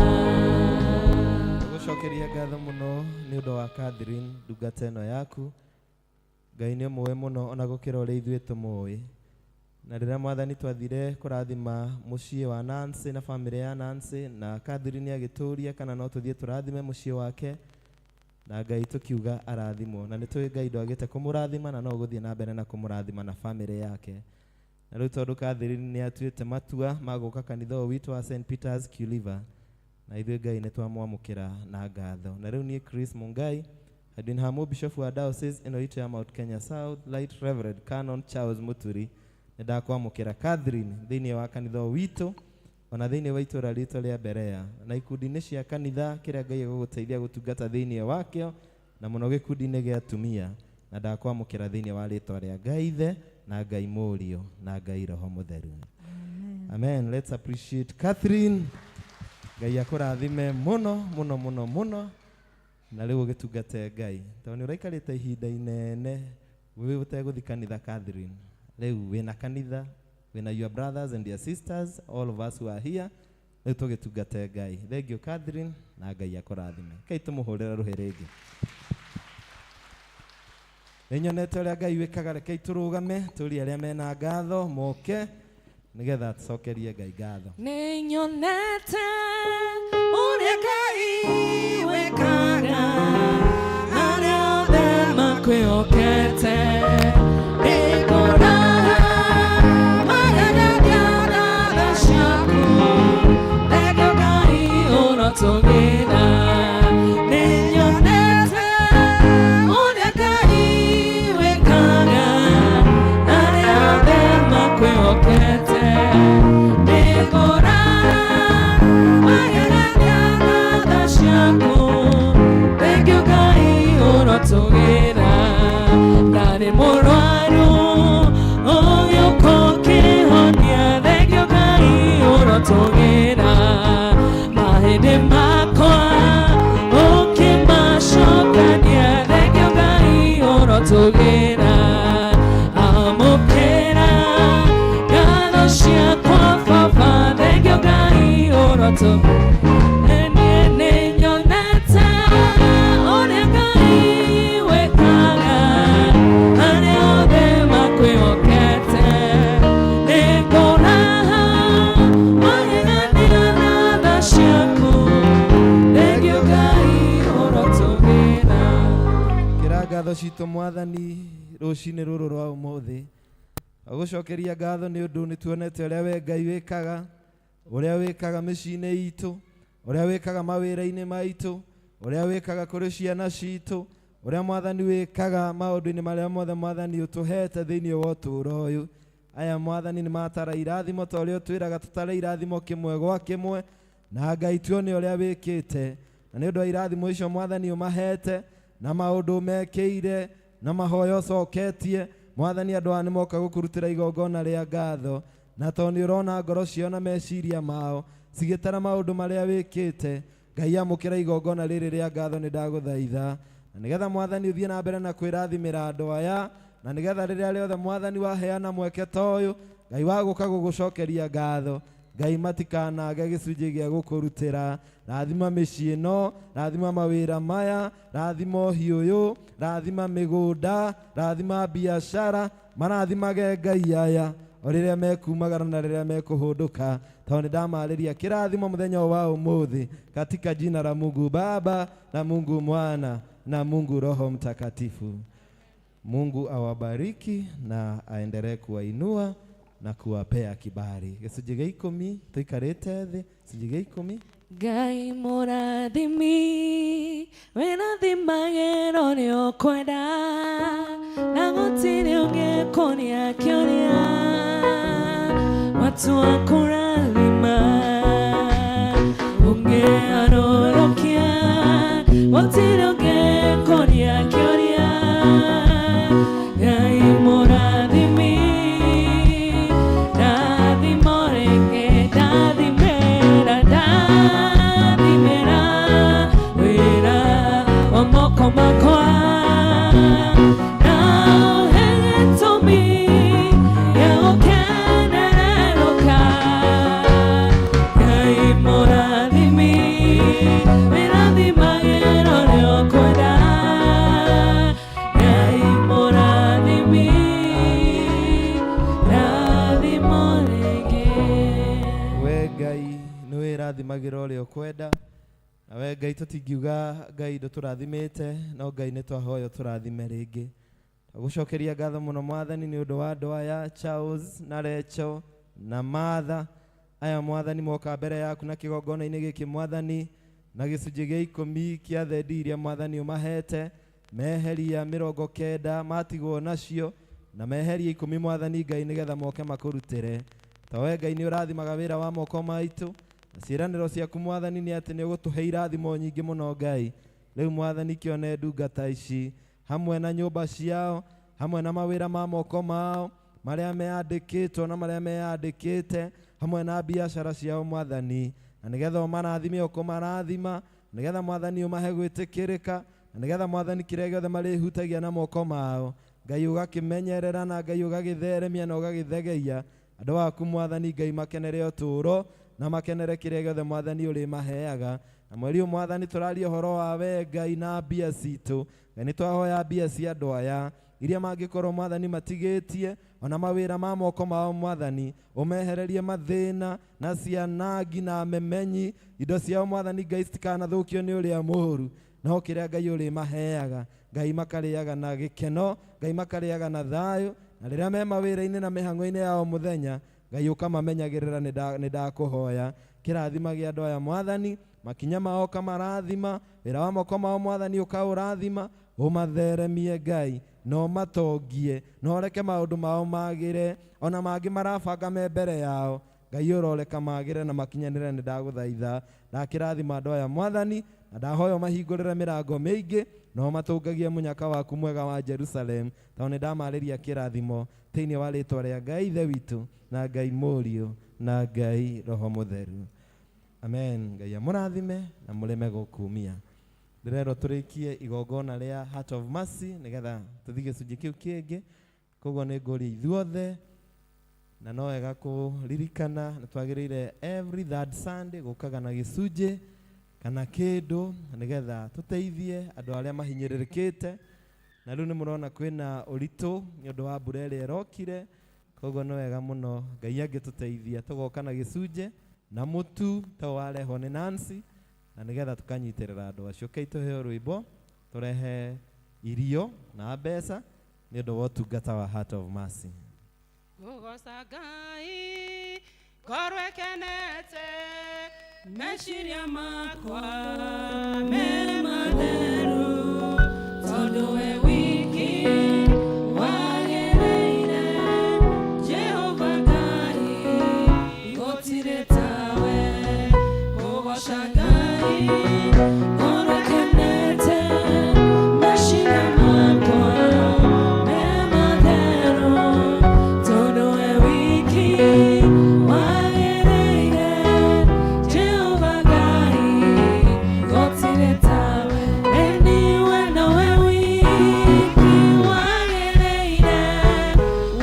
[SPEAKER 10] Gũcokeria ngatho mũno nĩ ũndũ wa Catherine ndungata ĩno yaku. Ngai nĩ mũĩ mũno ona gũkĩra ũrĩa ithuĩ tũmũĩ. Na rĩrĩa Mwathani twathire kũrathima mũciĩ wa Nancy na bamĩrĩ ya Nancy, na Catherine agĩtũria kana no tũthiĩ tũrathime mũciĩ wake, na Ngai tũkiuga arathimwo, na nĩ tũĩ Ngai ndwagĩte kũmũrathima na no ũgũthiĩ na mbere na kũmũrathima na bamĩrĩ yake. Na rĩu tondũ Catherine nĩ atuĩte matua ma gũka kanitha ũyũ witũ wa St Peter's Culiva, na ithuĩ Ngai nĩ twamwamũkĩra na ngatho. Na rĩu niĩ Chris Mungai handũ-inĩ ha mũbishofu wa diocese ĩno itũ ya Mount Kenya South, Right Reverend Canon Charles Muturi, nĩ ndakwamũkĩra Catherine thĩinĩ wa kanitha ũyũ witũ, ona thĩinĩ wa itũũra ritũ rĩa Berea, na ikundi-inĩ cia kanitha kĩrĩa Ngai egũgũteithia gũtungata thĩinĩ wakĩo, na mũno gĩkundi-inĩ gĩa atumia, na ndakwamũkĩra thĩinĩ wa rĩtwa rĩa Ngai Ithe na Ngai Mũriũ na Ngai Roho Mũtheru. Amen. Let's appreciate Catherine. Ngai akũrathime mũno mũno mũno mũno, na rĩu ũgĩtungate Ngai tondũ nĩ ũraikarĩte ihinda inene wĩ ũtegũthiĩ kanitha Catherine. Rĩu wĩna kanitha, wĩna your brothers and your sisters, all of us who are here, rĩu tũgĩtungate Ngai. Thank you Catherine, na Ngai akũrathime. Kai tũmũhũrĩre rũhĩ rĩngĩ. Nĩ nyonete ũrĩa Ngai wĩkaga, rekei tũrũgame tũrie arĩa mena ngatho moke. Nĩgetha tũcokerie Ngai ngatho.
[SPEAKER 2] Nĩnyonete ũrĩa Ngai wĩkaga arĩa othe makwĩhokete. Nĩngũraha magegania na tha ciaku, thengia Ngai ũrotũgĩra. Nĩnyonete ũrĩa Ngai wĩkaga arĩa othe makwĩhokete. Nĩngũraha magegania na tha ciaku, thengia Ngai ũrotũgĩra. Ndarĩ mũrwaru ũgĩũka ũkĩhonia, thengia Ngai ũrotũgĩra. Mahĩndĩ makwa ũkĩmacokania, thengia Ngai ũrotũgĩra. Amũkĩra ngatho ciakwa Baba, thengia Ngai ũrotũgĩra. Niĩ nĩnyonete ũrĩa Ngai wĩkaga arĩa othe makwĩhokete. Nĩngũraha magegania na tha ciaku, thengia Ngai ũrotũgĩra.
[SPEAKER 10] Kĩra ngatho citũ Mwathani rũcinĩ rũrũ rwa ũmũthĩ. Agũcokeria ngatho nĩ ũndũ nĩ tuonete ũrĩa we Ngai wĩkaga, ũrĩa wĩkaga mĩciĩ-inĩ itũ, ũrĩa wĩkaga mawĩra-inĩ maitũ, ũrĩa wĩkaga kũrĩ ciana citũ, ũrĩa Mwathani wĩkaga maũndũ-inĩ marĩa mothe Mwathani ũtũhete thĩinĩ wa ũtũũro ũyũ. Aya Mwathani nĩ matara irathimo ta ũrĩa ũtwĩraga tũtare irathimo kĩmwe gwa kĩmwe, na Ngai tuone ũrĩa wĩkĩte. Na nĩ ũndũ wa irathimo icio Mwathani ũmahete, na maũndũ mekĩire, na mahoya ũcoketie, Mwathani andũ aya nĩ moka gũkũrutĩra igongona rĩa ngatho. Na tondũ nĩ ũrona ngoro ciao na meciria mao cigĩtara maũndũ marĩa wĩkĩte, Ngai amũkĩra igongona rĩrĩ rĩa ngatho nĩ ndagũthaitha. Na nĩgetha Mwathani ũthiĩ na mbere na kwĩrathimĩra andũ aya, na nĩgetha rĩrĩa rĩothe Mwathani waheana mweke ta ũyũ, Ngai wa gũka gũgũcokeria ngatho, Ngai matikanage gĩcunjĩ gĩa gũkũrutĩra. Rathima mĩciĩ ĩno, rathima mawĩra maya, rathima ũhiũ ũyũ, rathima mĩgũnda, rathima biacara, marathimage Ngai aya o rĩrĩa mekumagara na rĩrĩa mekũhũndũka, tondũ nĩ ndamarĩria kĩrathimo mũthenya wa ũmũthĩ, katika jina la Mungu Baba na Mungu Mwana na Mungu Roho Mtakatifu. Mungu awabariki na aendelee kuwainua na kuwapea kibali. Gĩcunjĩ gĩa ikũmi tũikarĩte thĩ, gĩcunjĩ gĩa ikũmi.
[SPEAKER 2] Ngai mũrathimi wĩrathimagĩra ũrĩa ũkwenda, na gũtirĩ ũngĩkũria kĩũria watu wa kũrathima. Ũngĩarũrũkia gũtirĩ ũngĩkũria kĩũria. Ngai mũrathimi ndathima rĩngĩ, ndathimĩra, ndathimĩra wĩra wa moko makwa, na ũhe gĩtũmi gĩa gũkenererũka. Ngai mũrathimi wĩrathimagĩra ũrĩa ũkwenda. Ngai mũrathimi rathimo rĩngĩ.
[SPEAKER 10] We Ngai nĩ wĩrathimagĩra ũrĩa ũkwenda, na we Ngai tũtingiuga Ngai ndũtũrathimĩte, no Ngai nĩ twahoya ũtũrathime rĩngĩ. Gũcokeria ngatho mũno Mwathani nĩ ũndũ wa andũ aya Charles na Rachel na Martha. Aya Mwathani moka mbere yaku na kĩgongona-inĩ gĩkĩ Mwathani, na gĩcunjĩ gĩa ikũmi kĩa thendi iria Mwathani ũmahete, meheria 90 matigwo nacio, na meheria 10 Mwathani Ngai nĩgetha moke makũrutĩre. Ta we Ngai nĩ ũrathimaga wĩra wa moko maitũ, na ciĩranĩro ciaku Mwathani nĩ atĩ nĩ ũgũtũhe irathimo nyingĩ mũno Ngai. Rĩu Mwathani kĩone ndungata ici hamwe na nyũmba ciao, hamwe na mawĩra ma moko mao marĩa meyandĩkĩtwo na marĩa meyandĩkĩte, hamwe na biacara ciao Mwathani, na nĩgetha ũmarathime ũkũmarathima, nĩgetha Mwathani ũmahe gwĩtĩkĩrĩka, na nĩgetha Mwathani kĩrĩa gĩothe marĩhutagia na moko mao Ngai ũgakĩmenyerera, na Ngai ũgagĩtheremia na ũgagĩthegeia andũ aku Mwathani Ngai makenere ũtũũro na makenere kĩrĩa gĩothe Mwathani ũrĩmaheaga. Na mweri ũyũ Mwathani tũraria ũhoro wa we Ngai na mbia citũ. Ngai nĩ twahoya mbia cia andũ aya Iria mangĩkorwo Mwathani matigĩtie ona mawĩra ma moko mao Mwathani ũmehererie mathĩna na cianangi na memenyi indo ciao Mwathani Ngai citikanathũkio nĩ ũrĩa mũũru no kĩrĩa Ngai ũrĩmaheaga Ngai makarĩaga na gĩkeno Ngai makarĩaga na thayũ na rĩrĩa me mawĩra-inĩ na mĩhang'o-inĩ yao mũthenya Ngai ũkamamenyagĩrĩra nĩ ndakũhoya kĩrathima gĩa andũ aya Mwathani makinya mao ũkamarathima wĩra wa moko mao Mwathani ũkaũrathima ũmatheremie Ngai no matongie no reke maũndũ mao magĩre ona mangĩ marabanga me mbere yao Ngai ũroreka magĩre na makinyanĩre nĩ ndagũthaitha ndakĩrathima andũ aya Mwathani na ndahoya mahingũrĩre mĩrango mĩingĩ no matũngagie mũnyaka waku mwega wa Jerusalem tondũ nĩ ndamarĩria kĩrathimo thĩinĩ wa rĩtwa rĩa Ngai Ithe witũ na Ngai Mũriũ na Ngai Roho Mũtheru. Amen. Ngai amũrathime na mũrĩme gũkumia. Ndĩrerwo tũrĩkie igongona rĩa Heart of Mercy nĩgetha tũthiĩ gĩcunjĩ kĩu kĩngĩ koguo nĩ ngũria ithuothe na no wega kũririkana nĩ twagĩrĩire every third Sunday gũkaga na gĩcunjĩ kana kĩndũ nĩgetha tũteithie andũ arĩa mahinyĩrĩrĩkĩte na rĩu nĩ mũrona kwĩna ũritũ nĩ ũndũ wa mbura ĩrĩa ĩrokire koguo nĩ wega mũno Ngai angĩtũteithia tũgoka na gĩcunjĩ na mũtu ta warehwo nĩ Nancy na nĩgetha tũkanyitĩrĩra andũ acio. Kei tũheo rwĩmbo tũrehe irio na mbeca nĩ ũndũ wa ũtungata wa Heart of Mercy.
[SPEAKER 6] Ngũgoca Ngai ngorwo ĩkenete meciria makwa me matheru tondũ we wiki wagĩrĩire Jehova Ngai gũtirĩ tawe. Ngũgoca Ngai ngorwo ĩkenete meciria makwa me matheru tondũ we wiki wagĩrĩire Jehova Ngai gũtirĩ tawe. Eni we nowe wiki wagĩrĩire,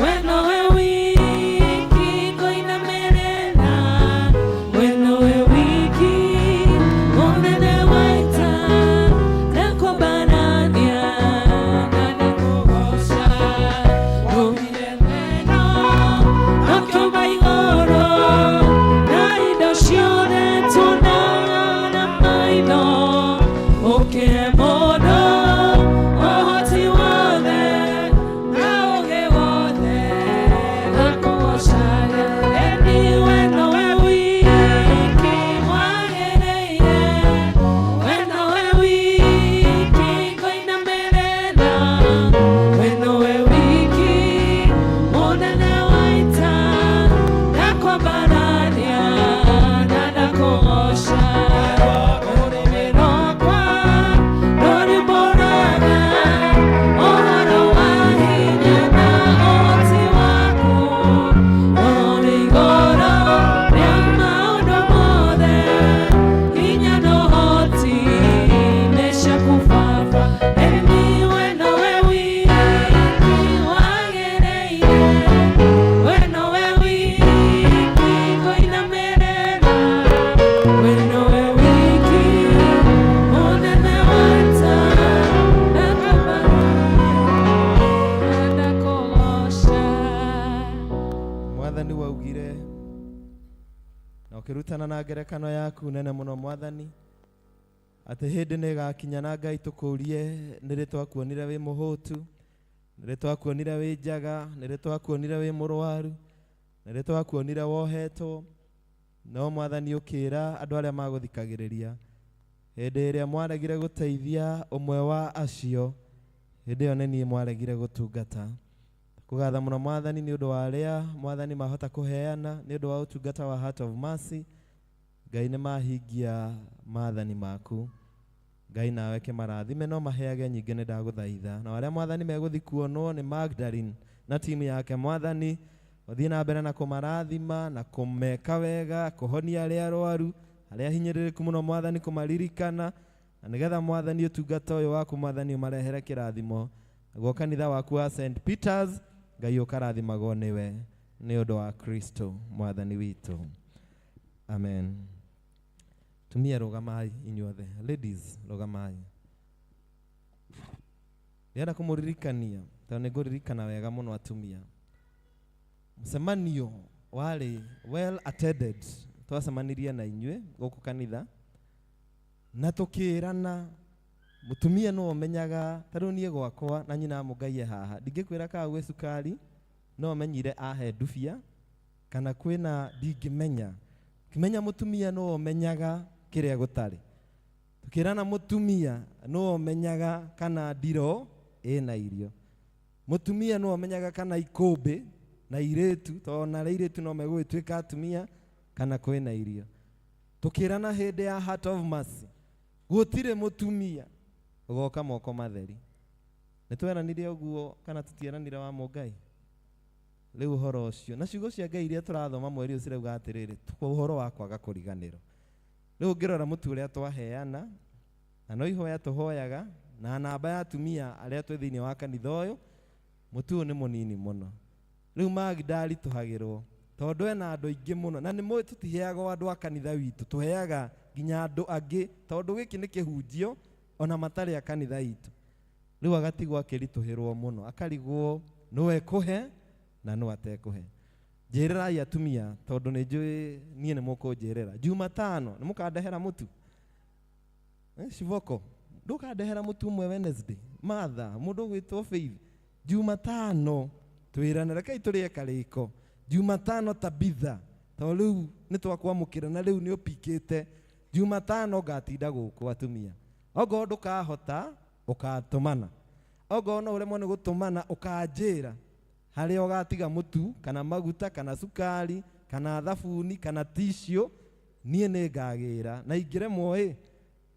[SPEAKER 6] we nowe wiki ngũinamĩrĩra, we nowe wiki mũnene wa ita ndakwambarania na ndakũgoca. Wombire thĩ na ũkĩũmba igũrũ na indo ciothe tuonaga na maitho ũkĩhe mũndũ ũhoti wothe na ũũgĩ wothe akũgocaga. Eni we nowe wiki wagĩrĩire, we nowe wiki ngũinamĩrĩra, we nowe wiki mũnene wa ita ndakwambarania na ndakũgoca. Rũrĩmĩ rwakwa rũrimbũraga ũhoro wa hinya na ũhoti waku, ũrĩ igũrũ rĩa maũndũ mothe, hinya na ũhoti nĩ ciaku Baba. Eni we nowe wiki wagĩrĩire, we nowe wiki ngũinamĩrĩra, we nowe wiki mũnene wa ita ndakwambarania na ndakũgoca.
[SPEAKER 10] Mwathani waugire na ũkĩrutana na ngerekano yaku nene mũno Mwathani atĩ hĩndĩ nĩ ĩgakinya na Ngai tũkũrie nĩ rĩ twakuonire wĩ mũhũtu, nĩ rĩ twakuonire wĩ njaga, nĩ rĩ twakuonire wĩ mũrwaru, nĩ rĩ twakuonire wohetwo. No Mwathani ũkĩra andũ arĩa magũthikagĩrĩria hĩndĩ ĩrĩa mwaregire gũteithia ũmwe wa acio, hĩndĩ ĩyo nĩ niĩ mwaregire gũtungata. Kũgatha mũno Mwathani nĩ ũndũ wa arĩa Mwathani mahota kũheana nĩ ũndũ wa ũtungata wa Heart of Mercy. Ngai nĩ mahingia maathani maku. Ngai nawe kĩmarathime no maheage nyingĩ nĩ ndagũthaitha. Na arĩa Mwathani megũthiĩ kuonwo nĩ Magdalene na timu yake Mwathani ũthiĩ na mbere na kũmarathima na kũmeka wega, kũhonia arĩa arwaru, arĩa hinyĩrĩrĩku mũno Mwathani kũmaririkana, na nĩgetha Mwathani ũtungata ũyũ waku Mwathani ũmarehere kĩrathimo. Naguo kanitha waku wa St. Peters Ngai ũkarathimagwo nĩwe nĩ ũndũ wa Kristo Mwathani witũ. Amen. Tumia rũgamai inyuothe. Ladies, rũgamai. Ndĩrenda kũmũririkania tondũ nĩ ngũririkana wega mũno atumia. Mũcemanio warĩ well attended, twacemanirie na inyuĩ gũkũ kanitha na tũkĩrana mũtumia no ũmenyaga ta rĩu niĩ gwakwa na nyina mũngai e haha ndingĩkwĩra kana gwĩ cukari no menyire ahe ndubia kana kwĩna ndingĩmenya kĩmenya mũtumia no ũmenyaga kĩrĩa gũtarĩ tukĩrana mũtumia no ũmenyaga kana ndiro ĩna irio mũtumia no ũmenyaga kana ikũmbĩ na irĩtu tondũ ona airĩtu no megũgĩtuĩka atumia kana kwĩna irio tukĩrana hĩndĩ ya Heart of Mercy gũtirĩ mũtumia ũgoka moko matheri nĩ tweranire ũguo kana tũtieranire wa mũngai rĩu ũhoro ũcio na ciugo cia Ngai iria tũrathoma mweri ũyũ cirauga atĩrĩrĩ ũhoro wa kwaga kũriganĩrwo rĩu ũngĩrora mũtu ũrĩa twaheana na no ihoya tũhoyaga na namba ya atumia arĩa twĩ thĩinĩ wa kanitha ũyũ mũtu ũyũ nĩ mũnini mũno rĩu Magda aritũhagĩrwo tondũ ena andũ aingĩ mũno na nĩ mũĩ tũtiheagwo andũ a kanitha witũ tũheaga nginya andũ angĩ tondũ gĩkĩ nĩ kĩhunjio ona matarĩ a kanitha itũ rĩu agatigwo akĩritũhĩrwo mũno akarigwo nũ ekũhe na nũ atekũhe njĩrĩrai atumia tondũ nĩ njũĩ niĩ nĩ mũkũnjĩrĩra Jumatano nĩ mũkandehera mũtu Shivoko ndũkandehera mũtu ũmwe Wednesday Martha mũndũ ũgwĩtwo Faith Jumatano twĩrane rekei tũrĩe karĩko Jumatano Tabitha tondũ rĩu nĩ twakwamũkĩra na rĩu nĩ ũpikĩte Jumatano ngatinda gũkũ atumia ongorwo ndũkahota ũkatũmana ongorwo no ũremwo nĩ gũtũmana ũkanjĩra harĩa ũgatiga mũtu kana maguta kana cukari kana thabuni kana tissue niĩ nĩ ngagĩra na ingĩremwo ĩ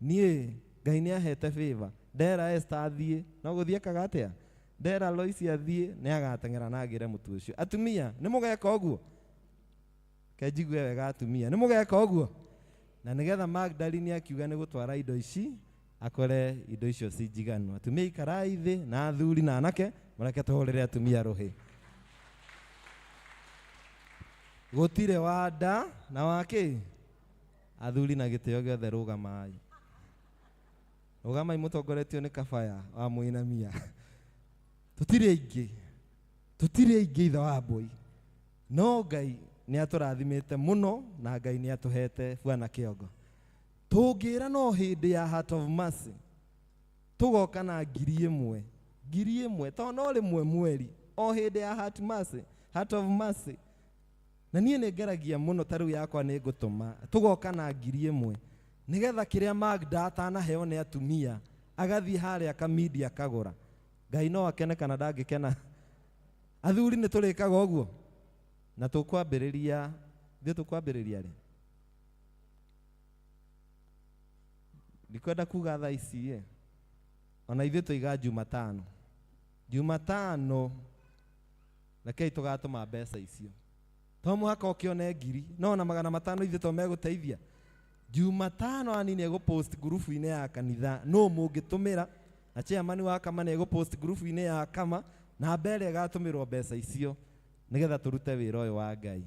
[SPEAKER 10] niĩ Ngai nĩ ahete favor ndera Esther athiĩ no gũthiĩ ekaga atĩa ndera Lois athiĩ nĩ agateng'era na agĩre mũtu ũcio atumia nĩ mũgeka ũguo kenjigue wega atumia nĩ mũgeka ũguo na nĩgetha Magdalene akiuga nĩ gũtwara indo ici akore indo icio ci njiganu atumia ikarai thĩ na athuri na anake mũreke tũhũrĩre atumia rũhĩ gũtirĩ wa nda na wa kĩ athuri na gĩtĩo gĩothe rũgamai rũgamai mũtongoretio nĩ kabaya wa mũinamia tũtirĩ aingĩ ithe wa mbũi no Ngai nĩ atũrathimĩte mũno na Ngai nĩ atũhete bwana kĩongo tũngĩra no hĩndĩ ya Heart of Mercy tũgoka na 1,000 1,000 tondũ no rĩmwe mweri o hĩndĩ ya Heart of Mercy na niĩ nĩ ngeragia mũno ta rĩu yakwa nĩ ngũtũma tũgoka na 1,000 nĩgetha kĩrĩa Magda atanaheo nĩ atumia agathiĩ harĩa kamidia akagũra Ngai no akene kana ndangĩkena athuri nĩ tũrĩkaga ũguo na tũkwambĩrĩria ithuĩ tũkwambĩrĩria rĩ ndikwenda kuga thaa ici ĩ ona ithuĩ tũiga Jumatano rekei tũgatũma mbeca icio to mũhaka ũkĩone 1,000 no ona 500 ithuĩ to megũteithia Jumatano ani nĩ egũpost ngurubu-inĩ ya kanitha no mũngĩtũmĩra na chairman wa kama nĩ egũpost ngurubu-inĩ ya kama na mbere ĩgatũmĩrwo mbeca icio nĩgetha tũrute wĩra ũyũ wa Ngai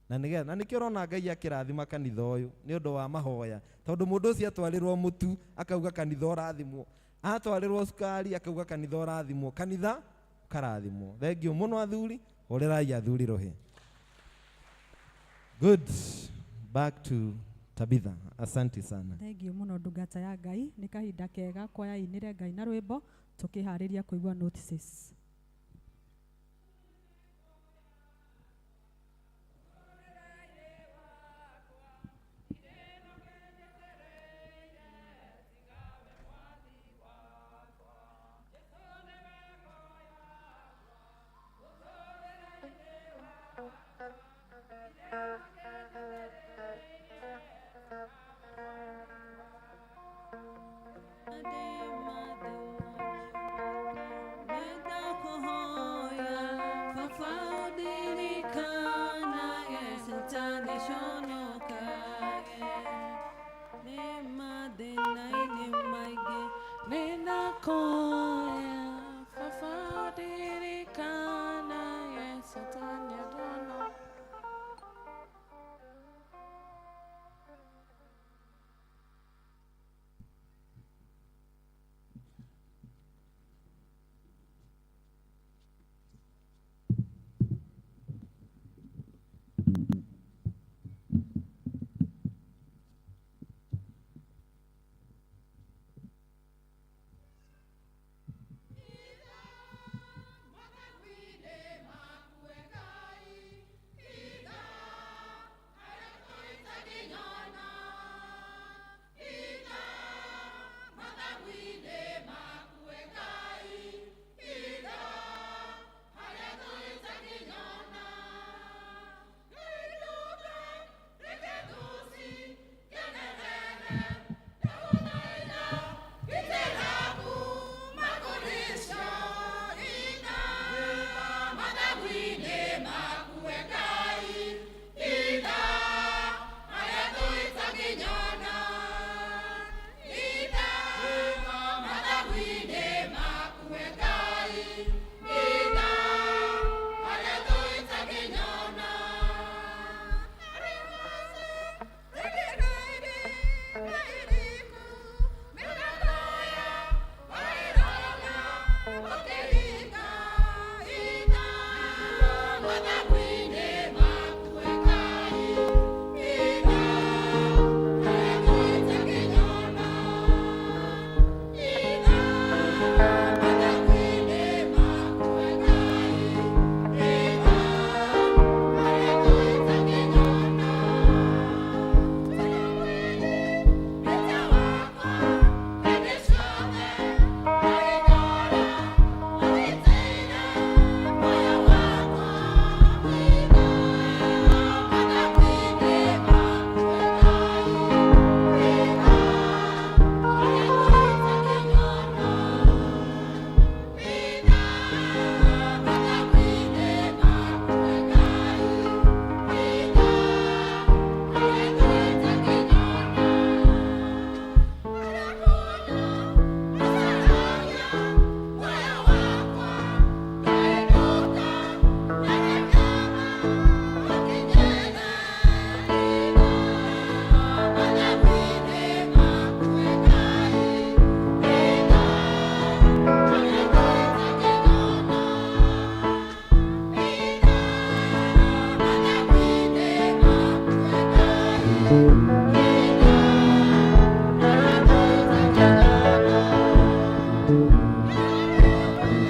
[SPEAKER 10] na nĩgetha na nĩkĩo ũrona Ngai akĩrathima kanitha ũyũ nĩ ũndũ wa mahoya tondũ mũndũ ũcio atwarĩrwo mũtu akauga kanitha ũrathimwo atwarĩrwo cukari akauga kanitha ũrathimwo kanitha ũkarathimwo thengiũ mũno athuri hũrĩrai athuri rũhĩ good back to Tabitha asante sana
[SPEAKER 4] thengiũ mũno ndungata ya Ngai nĩ kahinda kega kwaya inĩre Ngai na rwĩmbo tũkĩharĩria kũigua notices.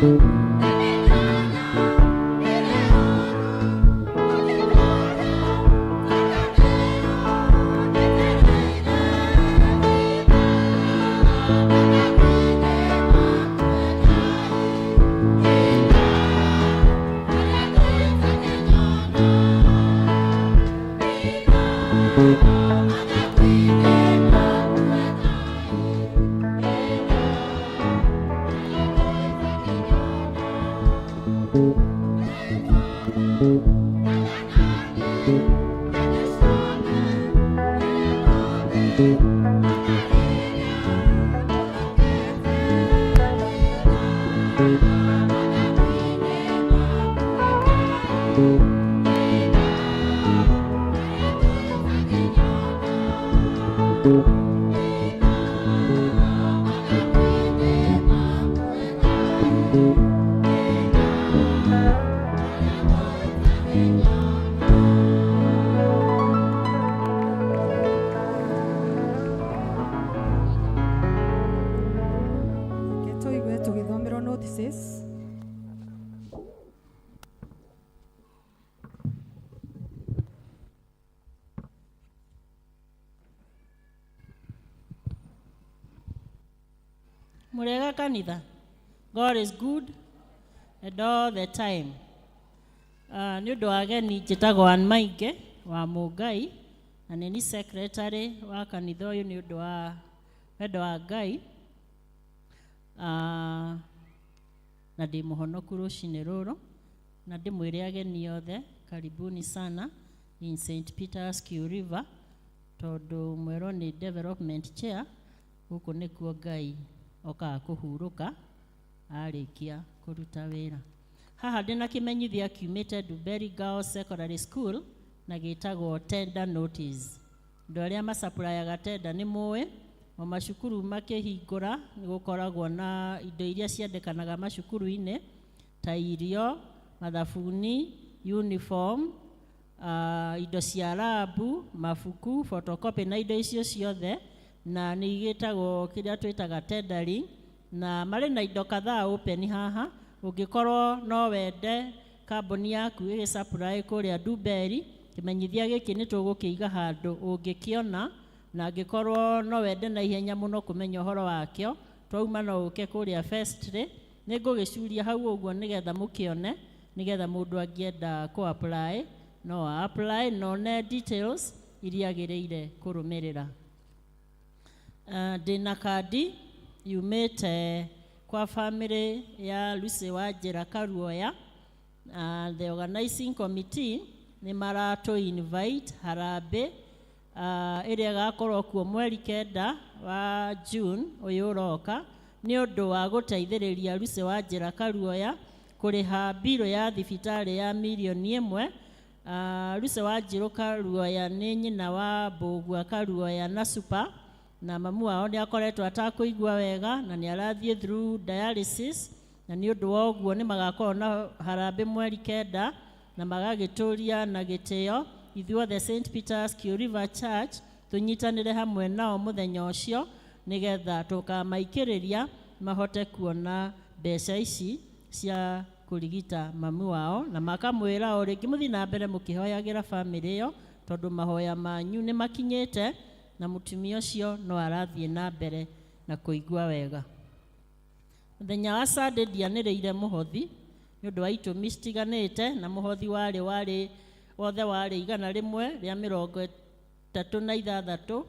[SPEAKER 4] Reke tũigue tũgĩthomerwo notices.
[SPEAKER 18] Murega kanitha. God is good and all the time. Nĩ ũndũ wa ageni njĩtagwo Ann Mainge wa Mũngai na nĩ ni secretary wa kanitha ũyũ nĩ ũndũ wa wendo wa Ngai. Na ndĩ mũhonoku rũcinĩ rũrũ na ndĩmwĩre ageni othe karibuni sana in St. Peter's Q River tondũ mwerwo nĩ development chair gũkũ nĩkuo Ngai okaga kũhurũka arĩkia kũruta wĩra. Haha ndĩna kĩmenyithia kiumĩte Dumberi Girls Secondary School na gĩtagwo tender notice. Andũ arĩa macapurayaga tender nĩ mũĩ, o macukuru makĩhingũra nĩ gũkoragwo na indo iria ciendekanaga macukuru-inĩ ta irio, mathabuni, uniform, indo cia rabu, mabuku, photocopy na indo icio ciothe, na nĩ igĩtagwo kĩrĩa twĩtaga tendering, na marĩ na indo kadhaa open haha. Ũngĩkorwo no wende kambuni yaku ĩgĩ supply kũrĩa Dumberi, kĩmenyithia gĩkĩ nĩ tũgũkĩiga handũ ũngĩkĩona, na angĩkorwo no wende na ihenya mũno kũmenya ũhoro wakĩo, twauma no ũke kũrĩa vestry, nĩ ngũgĩcuria hau ũguo nĩgetha mũkĩone, nĩgetha mũndũ angĩenda kũ apply no a apply na one details iria agĩrĩire kũrũmĩrĩra. Ndĩna kandi yumĩte kwa family ya Lucy Wanjĩra Karuoya. The organizing committee nĩ maratũ invite harambĩ ĩrĩa ĩgakorwo kuo mweri 9 wa June ũyũ ũroka nĩ ũndũ wa gũteithĩrĩria Lucy Wanjĩra Karuoya kũrĩha mbirũ ya thibitarĩ ya mirioni 1. Lucy Wanjĩrũ Karuoya nĩ nyina wa Mbũgua Karuoya na Super, na mamu wao nĩ akoretwo atakũigua wega na nĩ arathiĩ through dialysis, na nĩ ũndũ wa ũguo nĩ magakorwo na harambĩ mweri 9 na magagĩtũria na gĩtĩo ithuothe St. Peter's Q River Church tũnyitanĩre hamwe nao mũthenya ũcio nĩgetha tũkamaikĩrĩria mahote kuona mbeca ici cia kũrigita mamu wao, na makamwĩra o rĩngĩ mũthiĩ na mbere mũkĩhoyagĩra bamĩrĩ ĩyo tondũ mahoya manyu nĩ makinyĩte na mũtumia ũcio no arathiĩ na mbere na kũigua wega. Mũthenya wa Sunday ndianĩrĩire mũhothi nĩ ũndũ wa itũmi citiganĩte, na mũhothi warĩ wothe warĩ 136,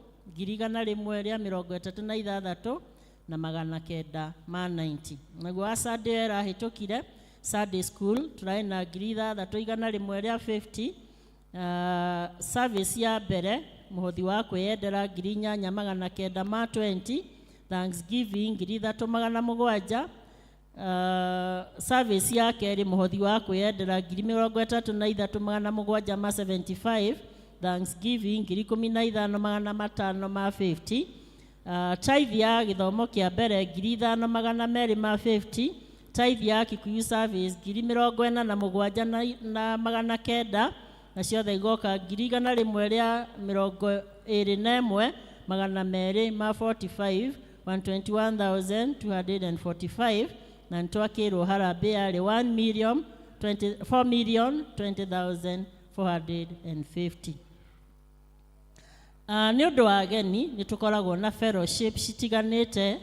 [SPEAKER 18] 136 na 990. Naguo wa Sunday ĩyo ĩrahĩtũkire Sunday school tũrarĩ na 6150. Service ya mbere mũhothi wa kwĩyendera 8920, Thanksgiving 3700. Service ya kerĩ mũhothi wa kwĩyendera 33775, Thanksgiving 15550. Tithe ya gĩthomo kĩa mbere 5250, tithe ya Kikuyu service 47 na 900, na ciothe igoka 121 245, 121,245. Na nĩ twakĩrwo harambĩ yarĩ 1 million 20, 4 million 20,450. Nĩ ũndũ wa ageni nĩ tũkoragwo na fellowship citiganĩte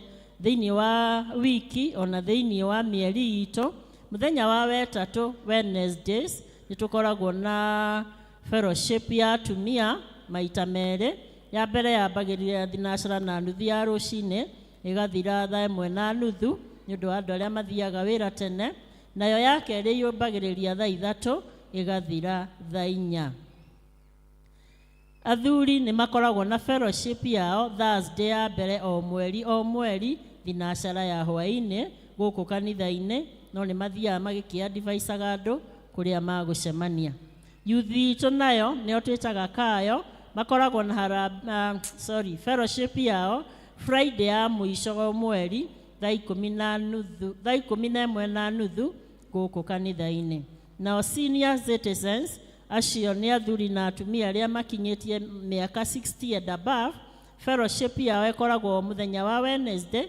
[SPEAKER 18] thĩinĩ wa wiki ona thĩinĩ wa mĩeri itũ. Mũthenya wa wetatũ, Wednesdays, nĩ tũkoragwo na fellowship ya atumia maita merĩ. Ya mbere yambagĩrĩria 9:30 ya rũcinĩ ĩgathira 1:30 nĩ ũndũ wa andũ arĩa mathiaga wĩra tene. Nayo ya kerĩ yũmbagĩrĩria 3:00 ĩgathira 4:00. Athuri nĩ makoragwo na fellowship yao Thursday ya mbere o mweri o mweri 4:00 ya hwaĩ-inĩ gũkũ kanitha-inĩ, no nĩ mathiaga magĩkĩ-advisaga andũ kũrĩa magũcemania. Youth itũ nayo nĩo twĩtaga kayo, makoragwo na fellowship yao Friday ya mũico wa mweri 10:30, 11:30 gũkũ kanitha-inĩ. Nao senior citizens acio nĩ athuri na atumia arĩa makinyĩtie mĩaka 60 and above, fellowship yao ĩkoragwo mũthenya wa Wednesday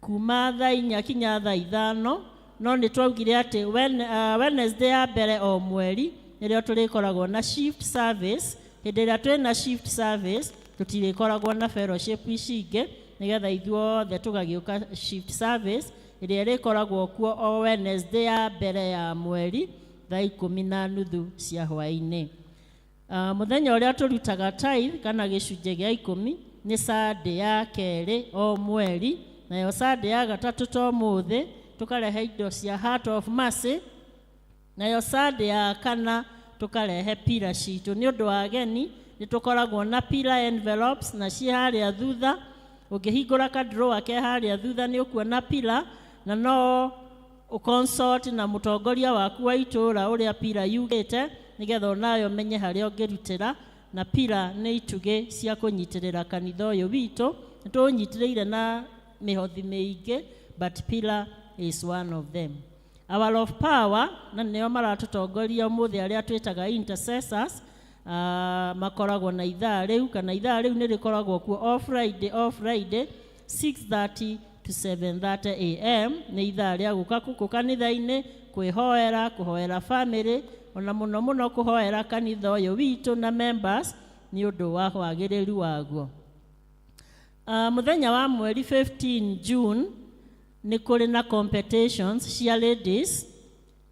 [SPEAKER 18] kuma 4:00 kinya 5:00. No nĩ twaugire atĩ Wednesday ya mbere o mweri nĩrĩo tũrĩkoragwo na shift service. Hĩndĩ ĩrĩa twĩna shift service tũtirĩkoragwo na fellowship ici ingĩ, nĩgetha ithuothe tũgagĩũka shift service ĩrĩa ĩrĩkoragwo kuo o Wednesday ya mbere ya mweri 10:30 cia hwaĩ-inĩ. Mũthenya ũrĩa tũrutaga tithe kana gĩcunjĩ gĩa 10 nĩ Sunday ya kerĩ o mweri, nayo Sunday ya gatatũ to mũthĩ tũkarehe indo cia Heart of Mercy, nayo Sunday ya kana tũkarehe pira citũ. Nĩ ũndũ wa ageni nĩ tũkoragwo na pira envelopes na ciĩ harĩa thutha. Ũngĩhingũra ka drawer ke harĩa thutha nĩ ũkuona pira, na no ũconsult na mũtongoria waku wa itũũra ũrĩa pira yugĩte, nĩgetha onawe ũmenye harĩa ũngĩrutĩra. Na pira nĩ itugĩ cia kũnyitĩrĩra kanitha ũyũ witũ, nĩ tũũnyitĩrĩire na mĩhothi mĩingĩ, but pillar is one of them. Hour of Power, na nĩo maratũtongoria ũmũthĩ arĩa twĩtaga intercessors, makoragwo na ithaa rĩu kana ithaa rĩu nĩ rĩkoragwo kuo o Friday, o Friday 6:30 to 7:30 am nĩ ithaa rĩa gũka gũkũ kanitha-inĩ kwĩhoera, kũhoera family, ona mũno mũno kũhoera kanitha ũyũ witũ na members nĩ ũndũ wa wagĩrĩru waguo. Mũthenya wa mweri 15 June nĩ kũrĩ na competitions cia ladies,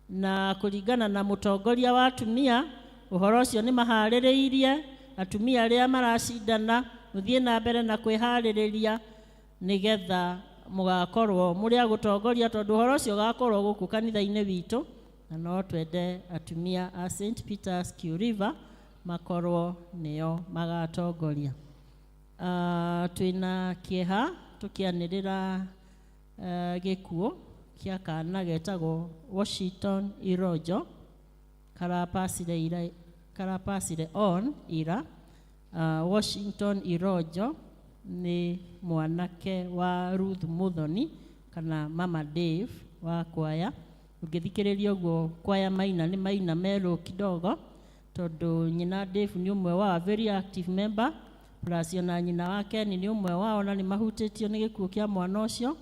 [SPEAKER 18] na kũringana na mũtongoria wa atumia ũhoro ũcio nĩ maharĩrĩirie atumia arĩa maracindana mũthiĩ na mbere na kwĩharĩrĩria nĩgetha mũgakorwo mũrĩ a gũtongoria, tondũ ũhoro ũcio ũgakorwo gũkũ kanitha-inĩ witũ, na no twende atumia a St Peter's Kew River makorwo nĩo magatongoria. Twĩna kĩeha tũkĩanĩrĩra gĩkuũ kĩa kana getagwo Washington Irojo, karapasire on ira. Washington Irojo nĩ mwanake wa Ruth Muthoni kana Mama Dave wa kwaya. Ũngĩthikĩrĩria ũguo kwaya maina nĩ maina merũ kidogo, tondũ nyina Dave nĩ ũmwe wa very active member, plus ona nyina wa Ken nĩ ũmwe wao, na nĩ mahutĩtio nĩ gĩkuũ kĩa mwana ũcio.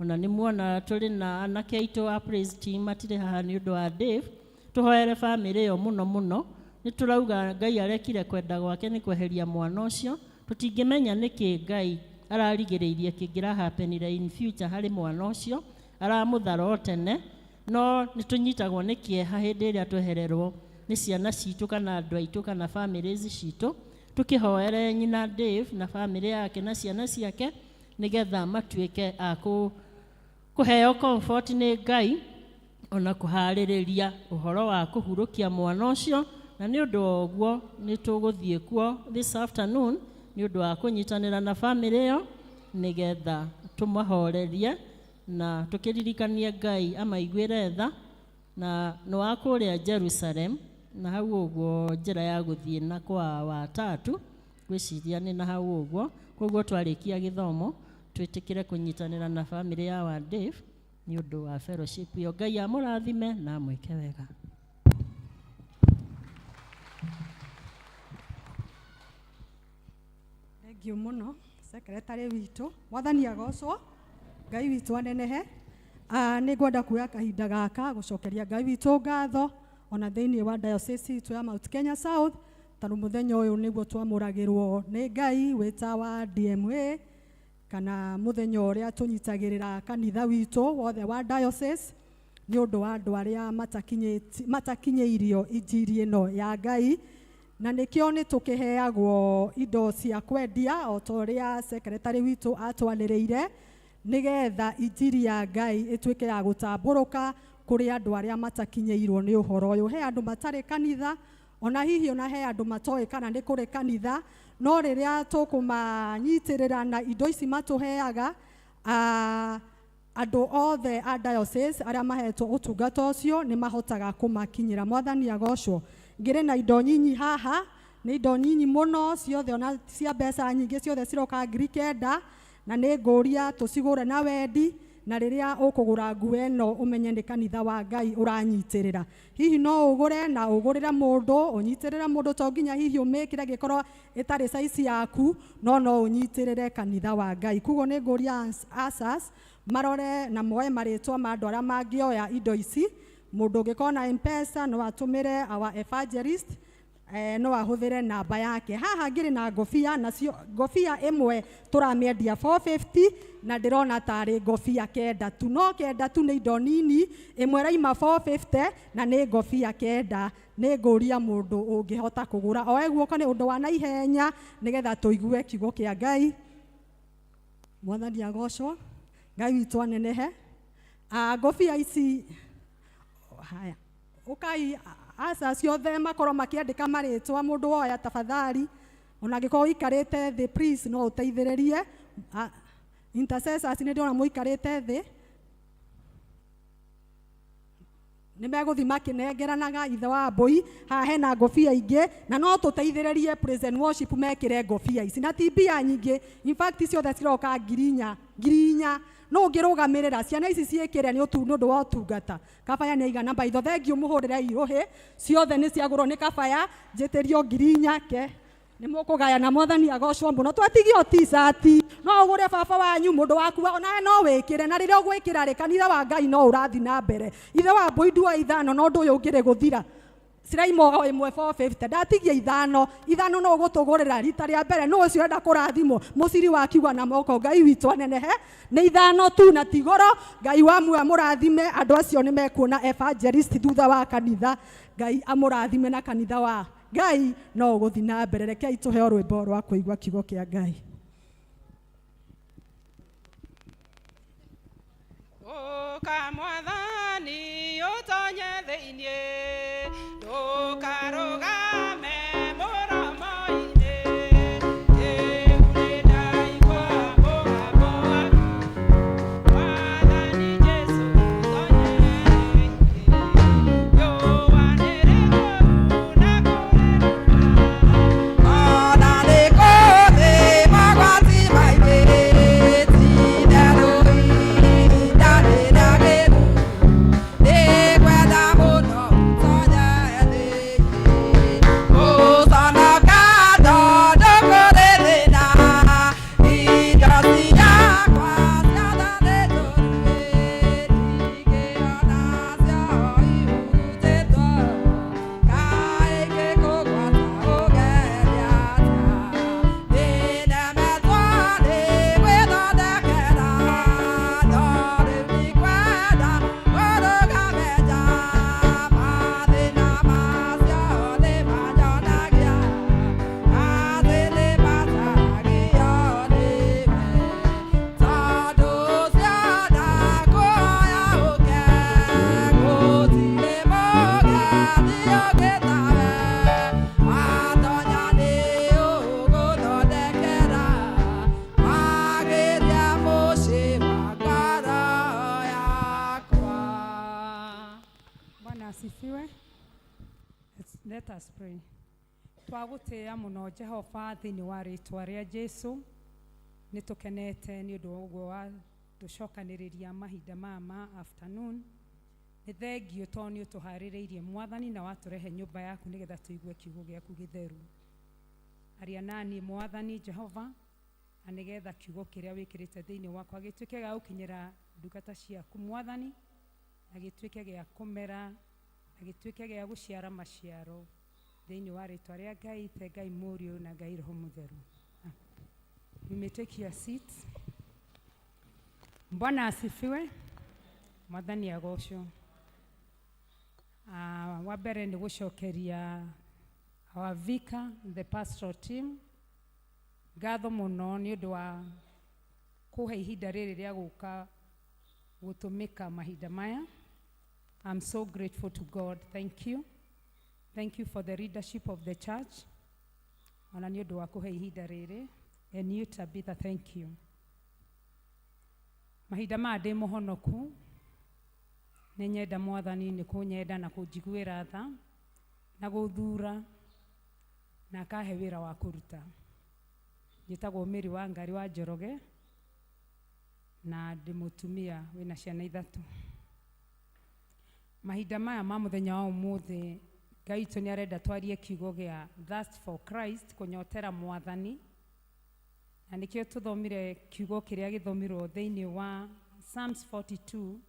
[SPEAKER 18] Ona nĩ muona tũrĩ na anake aitũ a praise team matirĩ haha nĩ ũndũ wa Dave. Tũhoere family ĩyo mũno mũno. Nĩ tũrauga Ngai arekire kwenda gwake nĩ kweheria mwana ũcio. Tũtingĩmenya nĩkĩ Ngai ararigĩrĩirie kĩngĩrahapenire in future harĩ mwana ũcio, aramũthara o tene. No nĩ tũnyitagwo nĩ kĩeha hĩndĩ ĩrĩa twehererwo nĩ ciana citũ kana andũ aitũ kana families citũ. Tũkĩhoere nyina Dave na family yake na ciana ciake nĩgetha matuĩke a kũheo comfort nĩ Ngai, ona kũharĩrĩria ũhoro wa kũhurũkia mwana ũcio. Na nĩ ũndũ wa ũguo nĩ tũgũthiĩ kuo this afternoon nĩ ũndũ wa kũnyitanĩra na family ĩyo nĩgetha tũmahorerie na tũkĩririkanie Ngai amaiguĩre tha. Na nĩ wa kũrĩa Jerusalem, na hau ũguo njĩra ya gũthiĩ na kwa Watatu ngwĩciria nĩ na hau ũguo. Koguo twarĩkia gĩthomo twĩtĩkĩre kũnyitanĩra na family ya wa Dave nĩ ũndũ wa fellowship ĩyo. Ngai amũrathime na amwĩke wega.
[SPEAKER 4] Thank you mũno secretary witũ. Mwathani agocwo. Ngai witũ anenehe. Nĩ ngwenda kuoya kahinda gaka gũcokeria Ngai witũ ngatho ona thĩinĩ wa diocese itũ ya Mount Kenya South, tondũ mũthenya ũyũ nĩguo twamũragĩrwo nĩ Ngai wĩta wa DMA, kana mũthenya ũrĩa tũnyitagĩrĩra kanitha witũ wothe wa diocese nĩ ũndũ wa andũ arĩa matakinyĩirio injiri ĩno ya Ngai. Na nĩkĩo nĩ tũkĩheagwo indo cia kwendia o ta ũrĩa secretary witũ atwanĩrĩire, nĩgetha injiri ya Ngai ĩtuĩke ya gũtambũrũka kũrĩ andũ arĩa matakinyĩirwo nĩ ũhoro ũyũ. He andũ matarĩ kanitha, ona hihi ona he andũ matoĩ kana nĩ kũrĩ kanitha, no rĩrĩa tũkũmanyitĩrĩra na indo ici matũheaga, andũ othe a diocese arĩa mahetwo ũtungata ũcio nĩ mahotaga kũmakinyĩra. Mwathani agocwo. Ngĩrĩ na indo nyinyi haha, nĩ indo nyinyi mũno ciothe, ona cia mbeca nyingĩ, ciothe ciroka 9,000, na nĩ ngũria tũcigũre na wendi, na rĩrĩa ũkũgũra nguo ĩno ũmenye nĩ kanitha wa Ngai ũranyitĩrĩra. Hihi no ũgũre na ũgũrĩre mũndũ, ũnyitĩrĩre mũndũ, to nginya hihi ũmĩkĩre angĩkorwo ĩtarĩ size yaku, no no ũnyitĩrĩre kanitha wa Ngai. Koguo nĩ ngũria asas marore na moe marĩtwa ma andũ arĩa mangĩoya indo ici. Mũndũ ũngĩkorwo na M-Pesa no atũmĩre our evangelist, no ahũthĩre namba yake. Haha ngĩrĩ na ngobia, nacio ngobia ĩmwe tũramĩendia 450, na ndĩrona tarĩ ngobia 9 tu, no 9 tu nĩ indo nini, ĩmwe ĩraima 450 na nĩ ngobia 9. Nĩ ngũria mũndũ ũngĩhota kũgũra oe guoko nĩ ũndũ wa naihenya, nĩgetha tũigue kiugo kĩa Ngai. Mwathani agocwo, Ngai witũ anenehe. Ngobia ici haya, ũkai aca ciothe makorwo makĩandĩka marĩtwa, mũndũ woya tafadhali, ona angĩkorwo ũikarĩte thĩ please no ũteithĩrĩrie. Intercessors nĩ ndĩrona mũikarĩte thĩ, nĩ megũthiĩ makĩnengeranaga ithe wa mbũi. Haha hena ngobia ingĩ, na no tũteithĩrĩrie praise and worship mekĩre ngobia ici, na ti mbia nyingĩ, in fact ciothe ciroka 4,000, 4,000. No ũngĩrũgamĩrĩra ciana ici ciĩkĩre nĩ ũndũ wa ũtungata. Kabaya nĩ aigana maitho, thengiũ mũhũrĩre irũhĩ, ciothe nĩ ciagũrwo nĩ Kabaya, njĩtĩrio 4,000 ke nĩ mũkũgayana. Mwathani agocwo mũno. Twatigio t-shirt, no ũgũre baba wanyu, mũndũ waku onawe no wĩkĩre, na rĩrĩa ũgwĩkĩra rĩ, kanitha wa Ngai no ũrathiĩ na mbere. Ithe wa mbũi nduoe 5, no ũndũ ũyũ ũngĩrĩ gũthira ciraima o ĩmwe 450, ndatigia 5, 5 no ũgũtũgũrĩra rita rĩa mbere. Nũ ũcio ũrenda kũrathimwo mũciri wa kiuga na moko? Ngai witũ anenehe. Nĩ 5 tu na ti goro. Ngai wa muoyo amũrathime. Andũ acio nĩ mekuona evangelist thutha wa kanitha. Ngai amũrathime na kanitha wa Ngai no ũgũthiĩ na mbere. Rekei tũheo rwĩmbo rwa kũigua kiugo kĩa Ngai.
[SPEAKER 3] Ũka Mwathani ũtonye thĩinĩ, ndũkarũgame mũromo-inĩ. Rĩu nĩndaigua mũgambo waku, Mwathani Jesũ ũtonye thĩinĩ. Riũa nĩrĩrũru na kũrĩ nduma.
[SPEAKER 19] Ona nĩ kũrĩ mogwati maingĩ, ti-itherũ ihinda rĩragĩru, nĩngwenda mũno ũtonye thĩinĩ. Gũconoka tondũ kũrĩ thĩna, indo ciakwa ciothe nĩ njũru, ndingĩona cio ihurutĩtwo, kaĩ ingĩkũgwata ũgerie atĩa? Nĩnemetwo nĩ gwĩthondekera, no rĩu ndikwenda ũrũgame nja. Mathĩna macio nĩmanyonagia atĩ nĩmacaragio nĩwe. Tondũ ũcio ndakũhoya ũke, gũtirĩ mũgendi ũngĩ tawe. Watonya nĩũgũthondekera, wagĩrie mũciĩ wa ngoro yakwa.
[SPEAKER 20] Bwana asifiwe. Let us pray. Twagũtĩĩa mũno Jehova thĩinĩ wa rĩtwa rĩa Jesu. Nĩ tũkenete nĩ ũndũ wa ũguo wa tũcokanĩrĩria mahinda maya ma afternoon. Nĩ thengiũ tondũ nĩ ũtũharĩrĩirie Mwathani na watũrehe nyũmba yaku nĩgetha tũigue kiugo gĩaku gĩtheru. Aria nani Mwathani Jehova. Na nĩgetha kiugo kĩrĩa wĩkĩrĩte thĩinĩ wakwa gĩtuĩke gĩa gũkinyĩra ndungata ciaku Mwathani, na gĩtuĩke gĩa kũmera, na gĩtuĩke gĩa gũciara maciaro thĩinĩ wa rĩtwa rĩa Ngai Ithe, Ngai Mũriũ na Ngai Roho Mũtheru. You may take your seats. Bwana asifiwe. Mwathani agocwo. Wa mbere nĩ gũcokeria our vicar, the pastoral team, ngatho mũno nĩ ũndũ wa kũhe ihinda rĩrĩ rĩa gũka gũtũmĩka mahinda maya. I'm so grateful to God. Thank you. Thank you for the leadership of the church. Ona nĩ ũndũ wa kũhe ihinda rĩrĩ. And you, Tabitha, thank you. Mahinda maya ndĩ mũhonoku, nĩ nyenda Mwathani nĩ kũnyenda na kũnjiguĩra tha na gũthura na akahe wĩra wa kũruta. Njĩtagwo Mary Wangari wa Njoroge na ndĩ mũtumia wĩna ciana ithatũ. Mahinda maya ma mũthenya wa ũmũthĩ, Ngai witũ nĩ arenda twarie kiugo gĩa thirst for Christ, kũnyotera Mwathani. Na nĩkĩo tũthomire kiugo kĩrĩa gĩthomirwo thĩinĩ wa Psalms 42,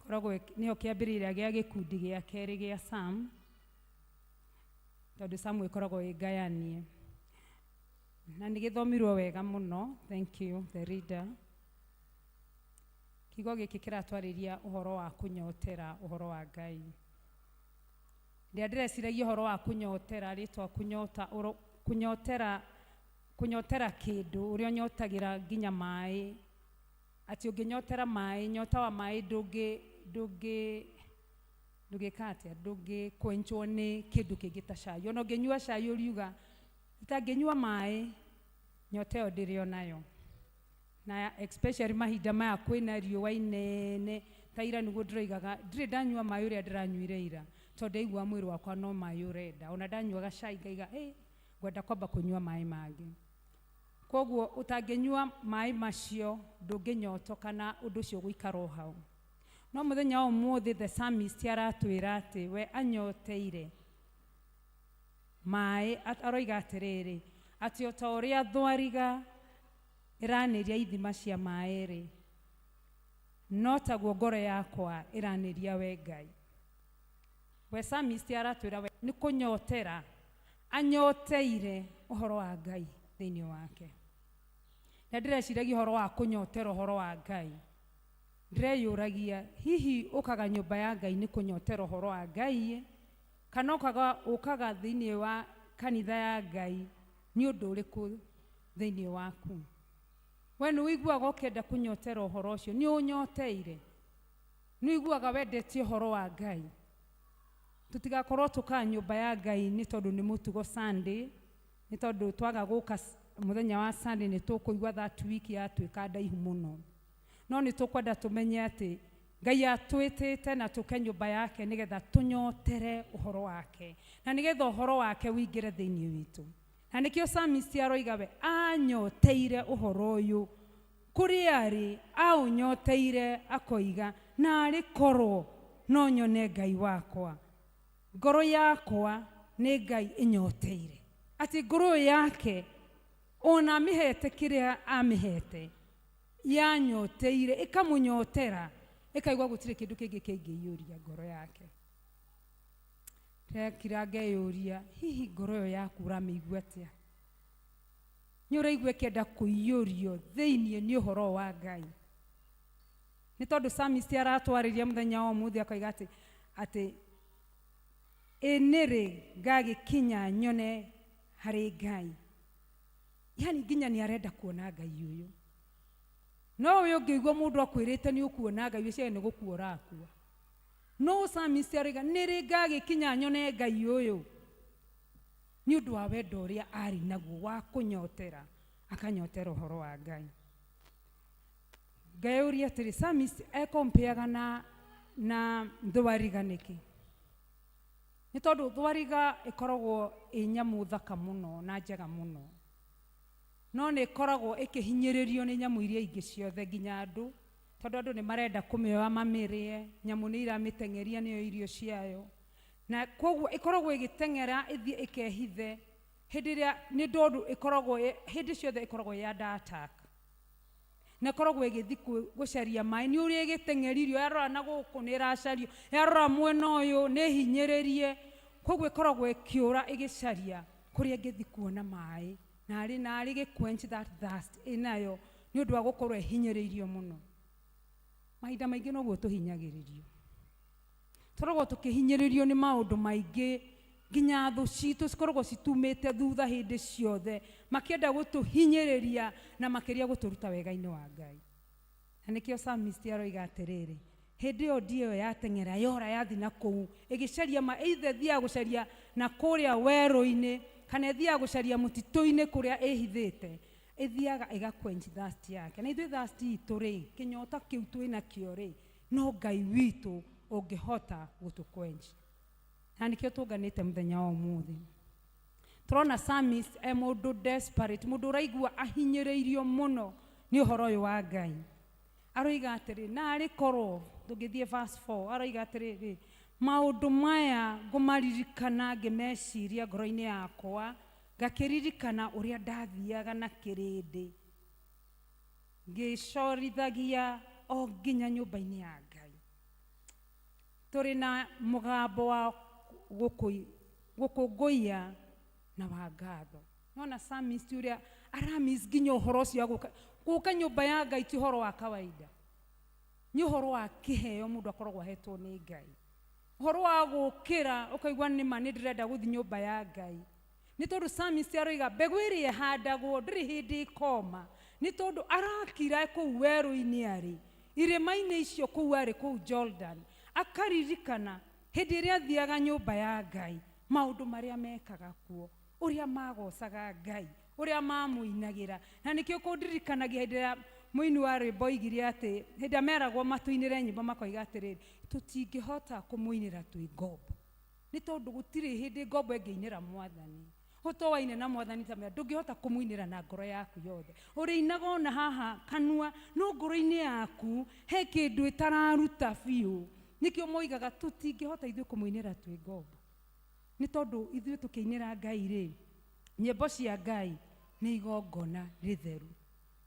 [SPEAKER 20] koragwo nĩyo kĩambĩrĩria gĩa gĩkundi gĩa kerĩ gĩa Psalm, tondũ Psalm ĩkoragwo ĩ ngayanie. Na nĩ gĩthomirwo wega mũno, thank you the reader. Kiugo gĩkĩ kĩratwarĩria ũhoro wa kũnyotera ũhoro wa Ngai. Rĩrĩa ndĩreciragia ũhoro wa kũnyotera, rĩtwa kũnyota, kũnyotera, kũnyotera kĩndũ, ũrĩa ũnyotagĩra nginya maĩ, atĩ ũngĩnyotera maĩ, nyota wa maĩ ndũngĩka atĩa, ndũngĩkwenchwo nĩ kĩndũ kĩngĩ ta cai. Ona ũngĩnyua cai ũriuga, itangĩnyua maĩ, nyota ĩyo ndĩrĩ onayo. Na especially mahinda maya kwĩna riũa inene, ta ira nĩguo ndĩroigaga, ndirĩ ndanyua maĩ ũrĩa ndĩranyuire ira, tondũ ndaigua mwĩrĩ wakwa no maĩ ũrenda. Ona ndanyuaga cai ngaiga, ngwenda kwamba kũnyua maĩ mangĩ. Koguo ũtangĩnyua maĩ macio, ndũngĩnyotoka na ũndũ ũcio ũgũikara o hau. No mũthenya wa ũmũthĩ the psalmist aratwĩra atĩ we anyoteire maĩ, aroiga atĩrĩrĩ, atĩ o ta ũrĩa thwariga ĩranĩria ithima cia maĩ rĩ, no taguo ngoro yakwa ĩranĩria we Ngai. We psalmist aratwĩra we nĩ kũnyotera anyoteire ũhoro wa Ngai thĩinĩ wake. Na ndĩreciragia ũhoro wa kũnyotera ũhoro wa Ngai, ndĩreyũragia hihi ũkaga nyũmba ya Ngai nĩ kũnyotera ũhoro wa Ngai, kana ũkaga thĩinĩ wa kanitha ya Ngai nĩ ũndũ ũrĩkũ thĩinĩ waku. We nĩ ũiguaga ũkĩenda kũnyotera ũhoro ũcio, nĩ ũnyoteire, nĩ ũiguaga wendete ũhoro wa Ngai. Tũtigakorwo tũkaga nyũmba ya Ngai nĩ tondũ nĩ mũtugo Sunday, nĩ tondũ twaga gũka mũthenya wa Sunday nĩ tũkũigua that week yatuĩka ndaihu mũno. No nĩ tũkwenda tũmenye atĩ Ngai atwĩtĩte na tũke nyũmba yake nĩgetha tũnyotere ũhoro wake, na nĩgetha ũhoro wake ũingĩre thĩinĩ witũ. Na nĩkĩo psalmist aroiga we anyoteire ũhoro ũyũ, kũrĩa arĩ aũnyoteire, akoiga narĩ korwo no nyone Ngai wakwa, ngoro yakwa nĩ Ngai ĩnyoteire. Atĩ ngoro yake ona amĩhete kĩrĩa amĩhete, yanyoteire, ĩkamũnyotera, ĩkaigua gũtirĩ kĩndũ kĩngĩ kĩngĩiyũria ngoro yake. Ndĩrekira ngeyũria, hihi ngoro ĩyo yaku ũramĩigua atĩa? Nĩ ũraigua ĩkĩenda kũiyũrio thĩinĩ nĩ ũhoro wa Ngai? Nĩ tondũ psalmist aratwarĩria mũthenya wa ũmũthĩ akoiga atĩ ĩ nĩrĩ ngagĩkinya nyone harĩ Ngai. Yani nginya nĩ arenda kuona Ngai ũyũ. No we ũngĩigua mũndũ akwĩrĩte nĩ ũkuona Ngai, ũcio nĩ gũkua ũrakua. No psalmist aroiga nĩrĩ ngagĩkinya nyone Ngai ũyũ, nĩ ũndũ wa wendo ũrĩa arĩ naguo wa kũnyotera, akanyotera ũhoro wa Ngai. Ngeyũria atĩrĩ, psalmist ekompeaga na thwariga nĩkĩ? Nĩ tondũ thwariga ĩkoragwo ĩ nyamũ thaka mũno na njega mũno, no nĩ ĩkoragwo ĩkĩhinyĩrĩrio nĩ nyamũ iria ingĩ ciothe nginya andũ, tondũ andũ nĩ marenda kũmĩoya mamĩrĩe, nyamũ nĩ iramĩteng'eria nĩyo irio ciayo, na koguo ĩkoragwo ĩgĩteng'era ĩthiĩ ĩkehithe Hĩndĩ ĩrĩa nĩ ndondu ĩkoragwo hĩndĩ ciothe ĩkoragwo ĩ under attack na ĩkoragwo ĩgĩthiĩ gũcaria maĩ. Nĩ ũrĩa ĩgĩteng'eririo, yarora na gũkũ nĩ ĩracario, yarora mwena ũyũ nĩ hinyĩrĩrie, koguo ĩkoragwo ĩkĩũra ĩgĩcaria kũrĩa ĩngĩthiĩ kuona maĩ narĩ narĩ gĩ quench that thirst ĩnayo nĩ ũndũ wa gũkorwo ĩhinyĩrĩirio mũno. Mahinda maingĩ noguo tũhinyagĩrĩrio, tũkoragwo tũkĩhinyĩrĩrio nĩ maũndũ maingĩ, nginya thũ citũ cikoragwo citumĩte thutha hĩndĩ ciothe makĩenda gũtũhinyĩrĩria na makĩria gũtũruta wega-inĩ wa Ngai. Na nĩkĩo psalmist aroiga atĩrĩrĩ, hĩndĩ ĩyo ndia ĩyo yateng'era yora yathi na kũu ĩgĩcaria ma either ĩthiaga gũcaria na kũrĩa werũ-inĩ kana ĩthiaga gũcaria mũtitũ-inĩ kũrĩa ĩhithĩte, ĩthiaga ĩga quench thirst yake. Na ithuĩ thirst itũ rĩ, kĩnyota kĩu twĩnakĩo rĩ, no Ngai witũ ũngĩhota gũtũ quench. Na nĩkĩo tũnganĩte mũthenya wa ũmũthĩ. Tũrona psalmist e mũndũ desperate, mũndũ ũraigua ahinyĩrĩirio mũno nĩ ũhoro ũyũ wa Ngai. Aroiga atĩrĩ, narĩ korwo tũngĩthiĩ verse 4, aroiga atĩrĩrĩ, maũndũ maya ngũmaririkana ngĩmeciria ngoro-inĩ yakwa, ngakĩririkana ũrĩa ndathiaga na kĩrĩndĩ ngĩcorithagia o nginya nyũmba-inĩ ya Ngai, tũrĩ na mũgambo wa gũkũngũiya na wa ngatho. Nona psalmist ũrĩa aramiss nginya ũhoro ũcio wa gũka nyũmba ya Ngai ti ũhoro wa kawaida, nĩ ũhoro wa kĩheo mũndũ akoragwo ahetwo nĩ Ngai. Ũhoro wa gũkĩra ũkaigua nĩma nĩ ndĩrenda gũthiĩ nyũmba ya Ngai, nĩ tondũ psalmist aroiga mbegũ ĩrĩa ĩhandagwo ndĩrĩ hĩndĩ ĩkoma, nĩ tondũ arakira kũu werũ-inĩ arĩ irĩma-inĩ icio kũu arĩ kũu Jordan, akaririkana hĩndĩ ĩrĩa athiaga nyũmba ya Ngai maũndũ marĩa mekaga kuo, ũrĩa magocaga Ngai, ũrĩa mamũinagĩra. Na nĩkĩo kũndirikanagia hĩndĩ ĩrĩa mũini wa rwĩmbo oigire atĩ hĩndĩ ĩrĩa meragwo matũinĩre nyĩmbo makoiga atĩrĩrĩ, tũtingĩhota kũmũinĩra twĩ ngombo, nĩ tondũ gũtirĩ hĩndĩ ngombo ĩngĩinĩra mwathani. Ũtoaine na mwathani ta mea, ndũngĩhota kũmũinĩra na ngoro yaku yothe. Ũrĩinaga ona haha kanua, no ngoro-inĩ yaku he kĩndũ ĩtararuta biũ. Nĩkĩo moigaga tũtingĩhota ithuĩ kũmũinĩra twĩ ngombo, nĩ tondũ ithuĩ tũkĩinĩra Ngai rĩ, nyĩmbo cia Ngai nĩ igongona rĩtheru.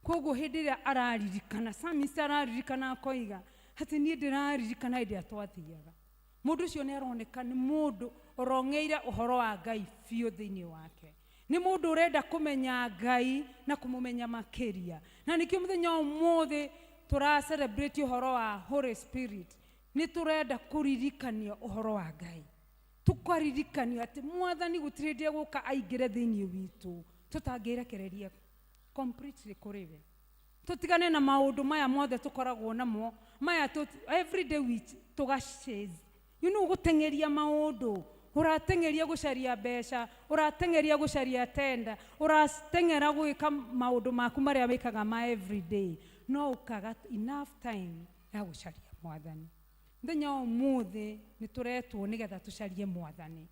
[SPEAKER 20] Koguo hĩndĩ ĩrĩa araririkana, psalmist araririkana akoiga atĩ niĩ ndĩraririkana hĩndĩ ĩrĩa twathiaga. Mũndũ ũcio nĩ aroneka nĩ mũndũ ũrong'eire ũhoro wa Ngai biũ thĩinĩ wake, nĩ mũndũ ũrenda kũmenya Ngai na kũmũmenya makĩria. Na nĩkĩo mũthenya wa ũmũthĩ tũra celebrate ũhoro wa Holy Spirit, nĩ tũrenda kũririkania ũhoro wa Ngai, tũkaririkanio atĩ mwathani gũtirĩ hĩndĩ egũka aingĩre thĩinĩ witũ tũtangĩrekereria completely kũrĩ we, tũtigane na maũndũ maya mothe tũkoragwo namo maya every day we tũga chase, gũteng'eria maũndũ, ũrateng'eria gũcaria mbeca, ũrateng'eria gũcaria tenda, ũrateng'era gwĩka maũndũ maku marĩa wĩkaga ma every day, no ũkaga enough time ya gũcaria mwathani. Mũthenya wa ũmũthĩ nĩ tũretwo nĩgetha tũcarie mwathani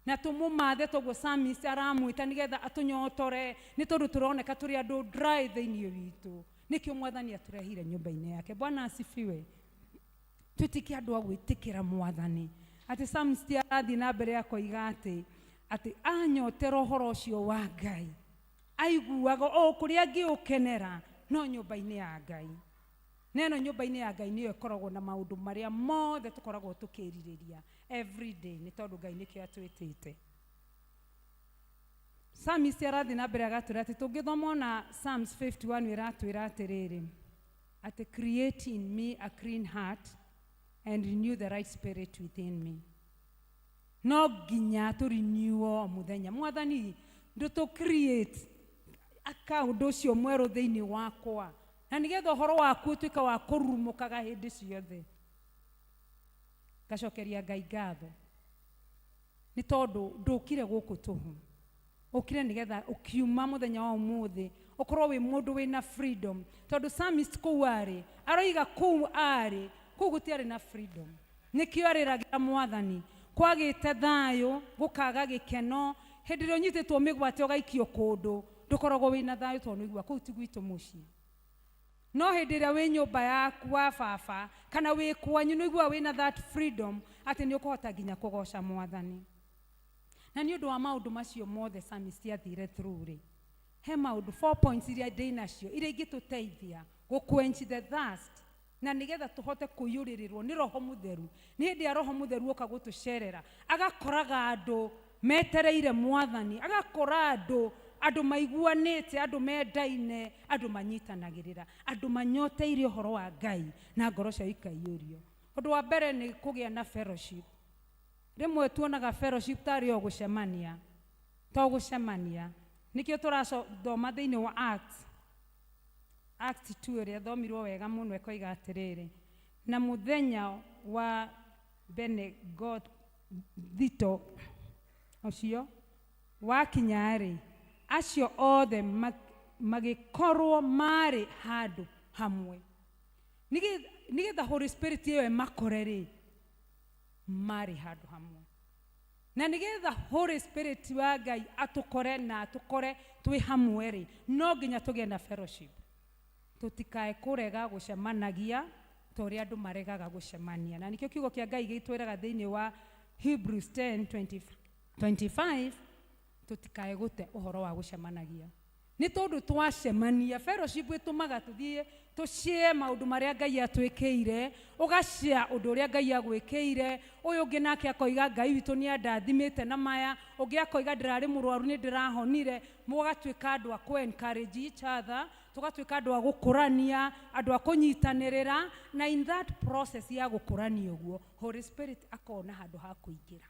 [SPEAKER 20] na tũmũmathe, toguo psalmist aramwĩta nĩgetha atũnyotore, nĩ tondũ tũroneka tũrĩ andũ dry thĩinĩ witũ. Nĩkĩo mwathani atũrehire nyũmba-inĩ yake. Bwana asifiwe. Twĩtĩkie andũ a gwĩtĩkĩra mwathani, atĩ psalmist arathiĩ na mbere akoiga atĩ anyotera ũhoro ũcio wa Ngai, aiguaga o kũrĩa angĩũkenera no nyũmba-inĩ ya Ngai. Na ĩno nyũmba-inĩ ya Ngai nĩyo ĩkoragwo na maũndũ marĩa mothe tũkoragwo tũkĩrirĩria every day, nĩ tondũ Ngai nĩkĩo atwĩtĩte. Psalmist arathiĩ na mbere agatwĩra atĩ tũngĩthoma ona Psalms 51 ĩratwĩra atĩrĩrĩ, atĩ create in me a clean heart and renew the right spirit within me. No nginya tũ renew o mũthenya. Mwathani ndũtũ create aka ũndũ ũcio mwerũ thĩinĩ wakwa, na nĩgetha ũhoro waku ũtuĩke wa kũrurumũkaga hĩndĩ ciothe. Ngacokeria Ngai ngatho nĩ tondũ ndũkire gũkũ tũhũ, ũkire nĩgetha ũkiuma mũthenya wa ũmũthĩ ũkorwo wĩ mũndũ wĩna freedom. Tondũ psalmist kũu arĩ aroiga kũu arĩ kũu gũtiarĩ na freedom, nĩkĩo arĩragĩra mwathani, kwagĩte thayũ, gũkaga gĩkeno. Hĩndĩ ĩrĩa ũnyitĩtwo mĩgwate ũgaikio kũndũ, ndũkoragwo wĩna thayũ, tondũ nĩũigua kũu ti gwitũ mũciĩ. No hĩndĩ ĩrĩa wĩ nyũmba yaku wa baba kana wĩ kwanyu, nĩũiguaga wĩna that freedom atĩ nĩ ũkũhota nginya kũgoca mwathani. Na nĩ ũndũ wa maũndũ macio mothe psalmist athire through rĩ, he maũndũ 4 points iria ndĩ nacio iria ingĩtũteithia gũ quench the thirst na nĩgetha tũhote kũiyũrĩrĩrwo nĩ Roho Mũtheru. Nĩ hĩndĩ ya Roho Mũtheru oka gũtũcerera, agakoraga andũ metereire Mwathani, agakora andũ andũ maiguanĩte, andũ mendaine, andũ manyitanagĩrĩra, andũ manyoteire ũhoro wa Ngai na ngoro ciao ikaiyũrio. Ũndũ wa mbere nĩ kũgĩa na fellowship. Rĩmwe tuonaga fellowship tarĩ o gũcemania, to gũcemania. Nĩkĩo tũrathoma thĩinĩ wa Acts, Acts 2 ĩrĩa thomirwo wega mũno, ĩkoiga atĩrĩrĩ, na mũthenya wa Bentekothito ũcio wakinya-rĩ, acio othe magĩkorwo marĩ handũ hamwe. Nĩgetha Holy Spirit ĩyo ĩmakore rĩ, marĩ handũ hamwe. Na nĩgetha Holy Spirit wa Ngai atũkore na atũkore twĩ hamwe rĩ, no nginya tũgĩe na fellowship. Tũtikae kũrega gũcemanagia ta ũrĩa andũ maregaga gũcemania. Na nĩkĩo kiugo kĩa Ngai gĩtwĩraga thĩinĩ wa Hebrews 10:25, tũtikae gũte ũhoro wa gũcemanagia. Nĩ tondũ twacemania, fellowship ĩtũmaga tũthiĩ tũshare maũndũ marĩa Ngai atwĩkĩire, ũgashare ũndũ ũrĩa Ngai agwĩkĩire, ũyũ ũngĩ nake akoiga Ngai witũ nĩ andathimĩte na maya, ũngĩ akoiga ndĩrarĩ mũrwaru nĩ ndĩrahonire, mũgatuĩka andũ a kũ encourage each other, tũgatuĩka andũ a gũkũrania, andũ a kũnyitanĩrĩra, na in that process ya gũkũrania ũguo, Holy Spirit akona handũ ha kũingĩra.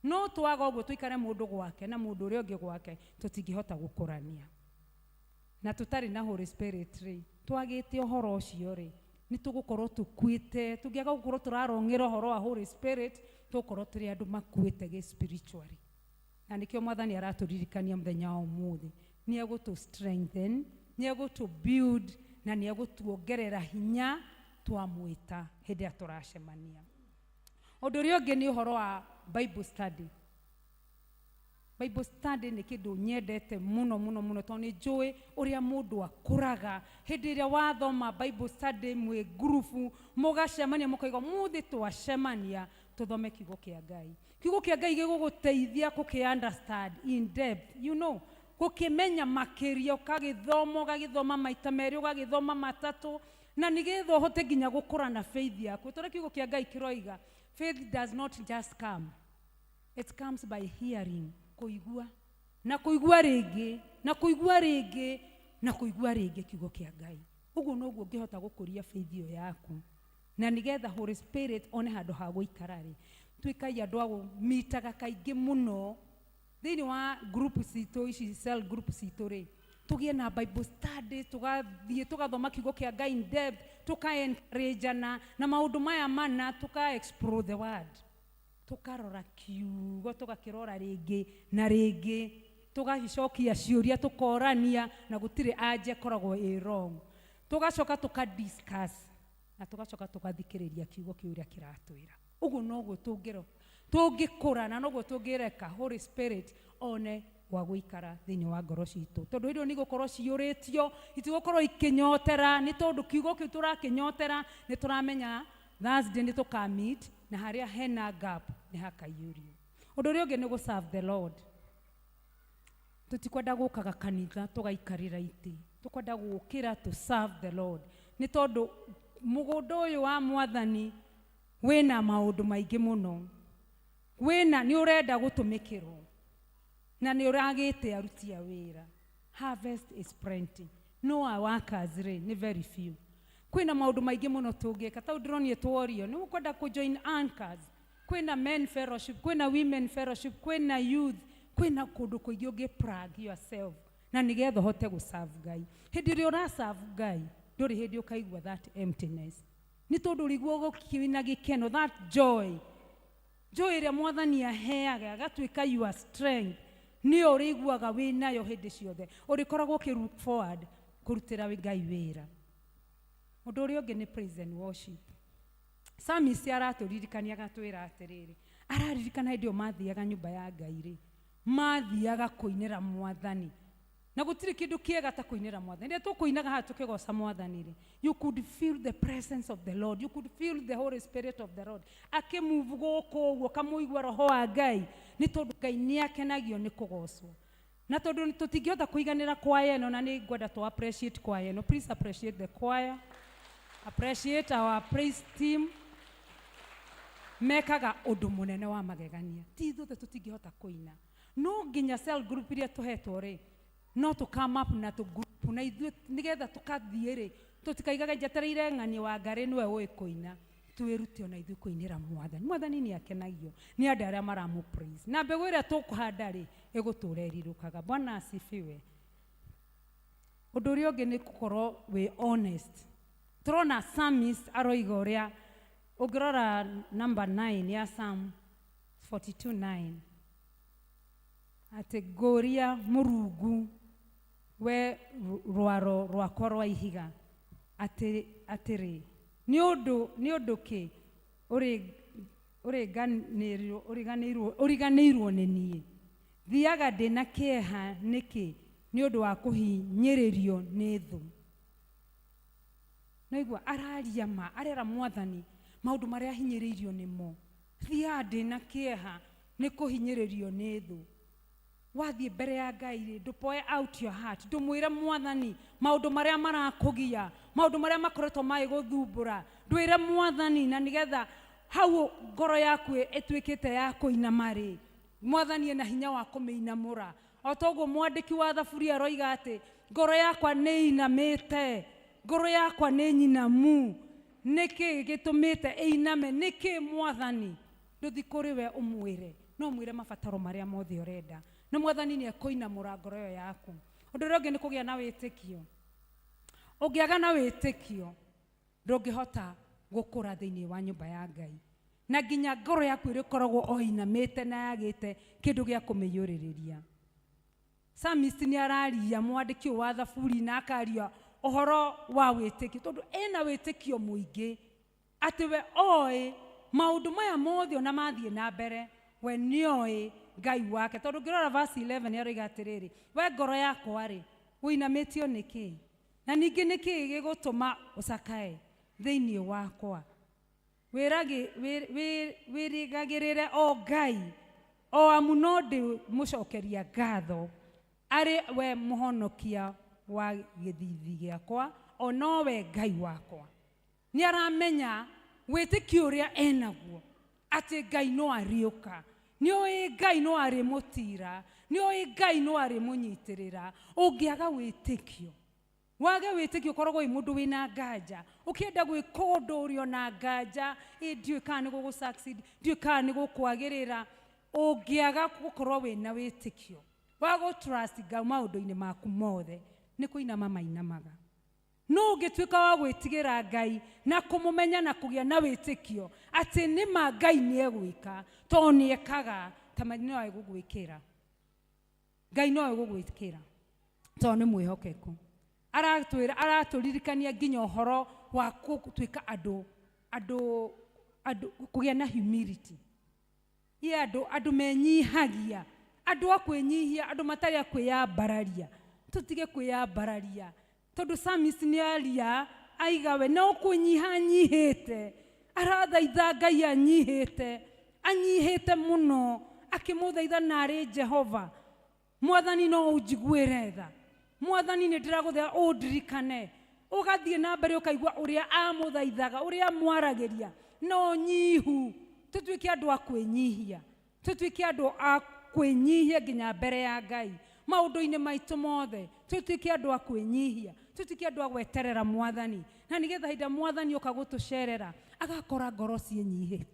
[SPEAKER 20] No twaga ũguo tũikare mũndũ gwake na mũndũ ũrĩa ũngĩ gwake, tũtingĩhota gũkũrania. Na tũtarĩ na Holy Spirit rĩ, twagĩte ũhoro ũcio rĩ, nĩ tũgũkorwo tũkuĩte, tũngĩaga gũkorwo tũrarong'era ũhoro wa Holy Spirit, tũgũkorwo tũrĩ andũ makuĩte gĩ spiritually. Na nĩkĩo Mwathani aratũririkania mũthenya wa ũmũthĩ, nĩ egũtũ strengthen, nĩ egũtũ build, na nĩ egũtuongerera hinya twamwĩta hĩndĩ ĩrĩa tũracemania. Ũndũ ũrĩa ũngĩ nĩ ũhoro wa Bible study. Bible study nĩ kĩndũ nyendete mũno mũno mũno, tondũ nĩ njũĩ ũrĩa mũndũ akũraga hĩndĩ ĩrĩa wathoma Bible study mwĩ ngurubu, mũgacemania mũkaiga mũthĩ twacemania tũthome kiugo kĩa Ngai. Kiugo kĩa Ngai gĩgũgũteithia gũkĩ understand in depth, you know, gũkĩmenya makĩria, ũkagĩthoma, ũgagĩthoma maita merĩ, ũgagĩthoma matatũ, na nĩgetha ũhote nginya gũkũra na faith yaku. Tondũ kiugo kĩa Ngai kĩroiga, faith does not just come, it comes by hearing, kũigua, na kũigua rĩngĩ, na kũigua rĩngĩ, na kũigua rĩngĩ kiugo kĩa Ngai. Ũguo noguo ũngĩhota gũkũria faith ĩyo yaku. Na nĩgetha Holy Spirit one handũ ha gũikara rĩ, tuĩkai andũ a gũmitaga kaingĩ mũno thĩinĩ wa group citũ ici, cell group citũ rĩ, tũgĩe na Bible study, tũgathiĩ tũgathoma kiugo kĩa Ngai in depth, tũka encourageana na maũndũ maya mana, tũka explore the word, tũkarora kiugo, tũgakĩrora rĩngĩ na rĩngĩ, tũgagĩcokia ciũria, tũkorania, na gũtirĩ anja ĩkoragwo ĩ wrong. Tũgacoka tũka discuss, na tũgacoka tũgathikĩrĩria kiugo kĩu ũrĩa kĩratwĩra. Ũguo noguo tũngĩkũra, na noguo tũngĩreka Holy Spirit one gwa gũikara thĩinĩ wa ngoro citũ, tondũ hĩndĩ ĩyo nĩ igũkorwo ciyũrĩtio, itigũkorwo ikĩnyotera, nĩ tondũ kiugo kĩu tũrakĩnyotera, nĩ tũramenya Thursday nĩ tũka meet, na harĩa hena gap nĩ hakaiyũrio. Ũndũ ũrĩa ũngĩ nĩ gũ serve the Lord. Tũtikwenda gũkaga kanitha tũgaikarĩra itĩ, tũkwenda gũkĩra to serve the Lord, nĩ tondũ mũgũnda ũyũ wa Mwathani wĩna maũndũ maingĩ mũno, wĩna nĩ ũrenda gũtũmĩkĩrwo, na nĩ ũragĩte aruti a wĩra. Harvest is plenty, no our workers rĩ nĩ very few. Kwĩna maũndũ maingĩ mũno tũngĩka, tau ndĩronire tworio nĩ ũkwenda kũ join anchors, kwĩna men fellowship, kwĩna women fellowship, kwĩna youth, kwĩna kũndũ kũingĩ ũngĩ plug yourself, na nĩgetha ũhote gũ serve Ngai. Hĩndĩ ĩrĩa ũra serve Ngai, ndũrĩ hĩndĩ ũkaigua that emptiness, nĩ tondũ ũrĩguo gũkĩna gĩkeno, that joy, joy ĩrĩa Mwathani aheaga agatuĩka your strength, nĩyo ũrĩiguaga wĩ nayo hĩndĩ ciothe, ũrĩkoragwo ũkĩ look forward kũrutĩra Ngai wĩra. Ũndũ ũrĩa ũngĩ nĩ praise and worship. Psalmist aratũririkania agatwĩra atĩrĩrĩ, araririkana hĩndĩ ĩyo mathiaga nyũmba ya Ngai rĩ, mathiaga kũinĩra Mwathani. Na gũtirĩ kĩndũ kĩega ta kũinĩra mwathani. Rĩrĩa tũkũinaga haha tũkĩgoca mwathani rĩ, you could feel the presence of the Lord, you could feel the Holy Spirit of the Lord akĩmove gũkũ ũguo, kamũigua roho wa Ngai, nĩ tondũ Ngai nĩ akenagio nĩ kũgocwo. Na tondũ tũtingĩhota kũiganĩra kwaya ĩno, na nĩ ngwenda tũ appreciate kwaya ĩno. Please appreciate the choir, appreciate our praise team, mekaga ũndũ mũnene wa magegania. Ti ithuothe tũtingĩhota kũina, no nginya cell group iria tũhetwo rĩ, no tũ come up na tũ group na ithuĩ nĩgetha tũkathiĩ rĩ, tũtikaigage njetereire ng'ani wa ngarĩ nĩwe ũĩ kũina. Twĩrute ona ithuĩ kũinĩra mwathani. Mwathani nĩ akenagio nĩ andũ arĩa maramũ praise, na mbegũ ĩrĩa tũkũhanda rĩ, ĩgũtũra ĩrirũkaga. Bwana asifiwe. Ũndũ ũrĩa ũngĩ nĩ gũkorwo wĩ honest. Tũrona psalmist aroiga ũrĩa, ũngĩrora number 9 ya Psalm 42:9, atĩ ngũria Mũrungu we rwaro rwakwa rwa ihiga atĩ atĩrĩ, nĩ ũndũ kĩ ũriganĩirwo nĩ niĩ? Thiaga ndĩna kĩeha nĩkĩ nĩ ũndũ wa kũhinyĩrĩrio nĩ thũ? Naigua araria ma, arera mwathani maũndũ marĩa ahinyĩrĩirio nĩmo. Thiaga ndĩna kĩeha nĩ kũhinyĩrĩrio nĩ thũ. Wathiĩ mbere ya Ngai rĩ, ndũpoe out your heart, ndũmwĩre mwathani maũndũ marĩa marakũgia, maũndũ marĩa makoretwo magĩgũthumbũra, ndwĩre mwathani, na nĩgetha hau ngoro yaku ĩtuĩkĩte ya kũinama rĩ, mwathani ena hinya wa kũmĩinamũra. O toguo mwandĩki wa thaburi aroiga atĩ ngoro yakwa nĩ inamĩte, ngoro yakwa nĩ nyinamu, nĩkĩ gĩtũmĩte ĩiname? Nĩkĩ mwathani? Ndũthi kũrĩ we ũmwĩre, no mwĩre mabataro marĩa mothe ũrenda, na mwathani nĩ ekũinamũra ngoro ĩyo yaku. Ũndũ ũrĩa ũngĩ nĩ kũgĩa na wĩtĩkio. Ũngĩaga na wĩtĩkio, ndũngĩhota gũkũra thĩinĩ wa nyũmba ya Ngai, na nginya ngoro yaku ĩrĩkoragwo o inamĩte na yagĩte kĩndũ gĩa kũmĩiyũrĩrĩria. Psalmist nĩ araria, mwandĩki ũyũ wa thaburi, na akaria ũhoro wa wĩtĩkio, tondũ ena wĩtĩkio mũingĩ atĩ we oĩ maũndũ maya mothe ona mathiĩ na mbere, we nĩoĩ Ngai wake. Tondũ ũngĩrora verse 11 aroiga atĩrĩrĩ, we ngoro yakwa rĩ, ũinamĩtio nĩkĩ? Na ningĩ nĩkĩ gĩgũtũma ũcakae thĩinĩ wakwa? Wĩrĩgagĩrĩre o Ngai, o amu no ndĩmũcokeria ngatho, arĩ we mũhonokia wa gĩthithi gĩakwa, o nowe Ngai wakwa. Nĩ aramenya wĩtĩkio ũrĩa enaguo atĩ Ngai no arĩũka, nĩ oĩ Ngai no arĩmũtira, nĩ oĩ Ngai no arĩmũnyitĩrĩra. Ũngĩaga wĩtĩkio, wage wĩtĩkio, ũkoragwo wĩ mũndũ wĩna nganja, ũkĩenda gwĩka ũndũ ũrĩ ona nganja, ĩ ndiũĩ kana nĩ gũgũ succeed, ndiũĩ kana nĩ gũkwagĩrĩra. Ũngĩaga gũkorwo wĩna wĩtĩkio wa gũ trust Ngai maũndũ-inĩ maku mothe, nĩ kũinama mainamaga. No ũngĩtuĩka wa gwĩtigĩra Ngai na kũmũmenya na kũgĩa na wĩtĩkio atĩ nĩma Ngai nĩ egwĩka, tondũ nĩ ekaga, ta no egũgwĩkĩra. Ngai no egũgwĩkĩra tondũ nĩ mwĩhokeku. Aratwĩra, aratũririkania nginya ũhoro wa gũtuĩka andũ, andũ, andũ kũgĩa na humility. Ye andũ, andũ menyihagia, andũ a kwĩnyihia, andũ matarĩ a kwĩyambararia. Tũtige kwĩyambararia, tondũ psalmist nĩ aria aiga we no kũnyiha anyihĩte, arathaitha Ngai anyihĩte, anyihĩte mũno, akĩmũthaitha narĩ Jehova, mwathani no ũnjiguĩre tha, mwathani nĩ ndĩragũthaitha ũndirikane. Ũgathiĩ na mbere ũkaigua ũrĩa amũthaithaga, ũrĩa amwaragĩria no nyihu. Tũtuĩke andũ a kwĩnyihia, tũtuĩke andũ a kwĩnyihia nginya mbere ya Ngai maũndũ-inĩ maitũ mothe. Tũtuĩke andũ a kwĩnyihia, tũtuĩke andũ a gweterera mwathani, na nĩgetha hĩndĩ ĩrĩa mwathani oka gũtũcerera agakora ngoro ciĩnyihĩtie,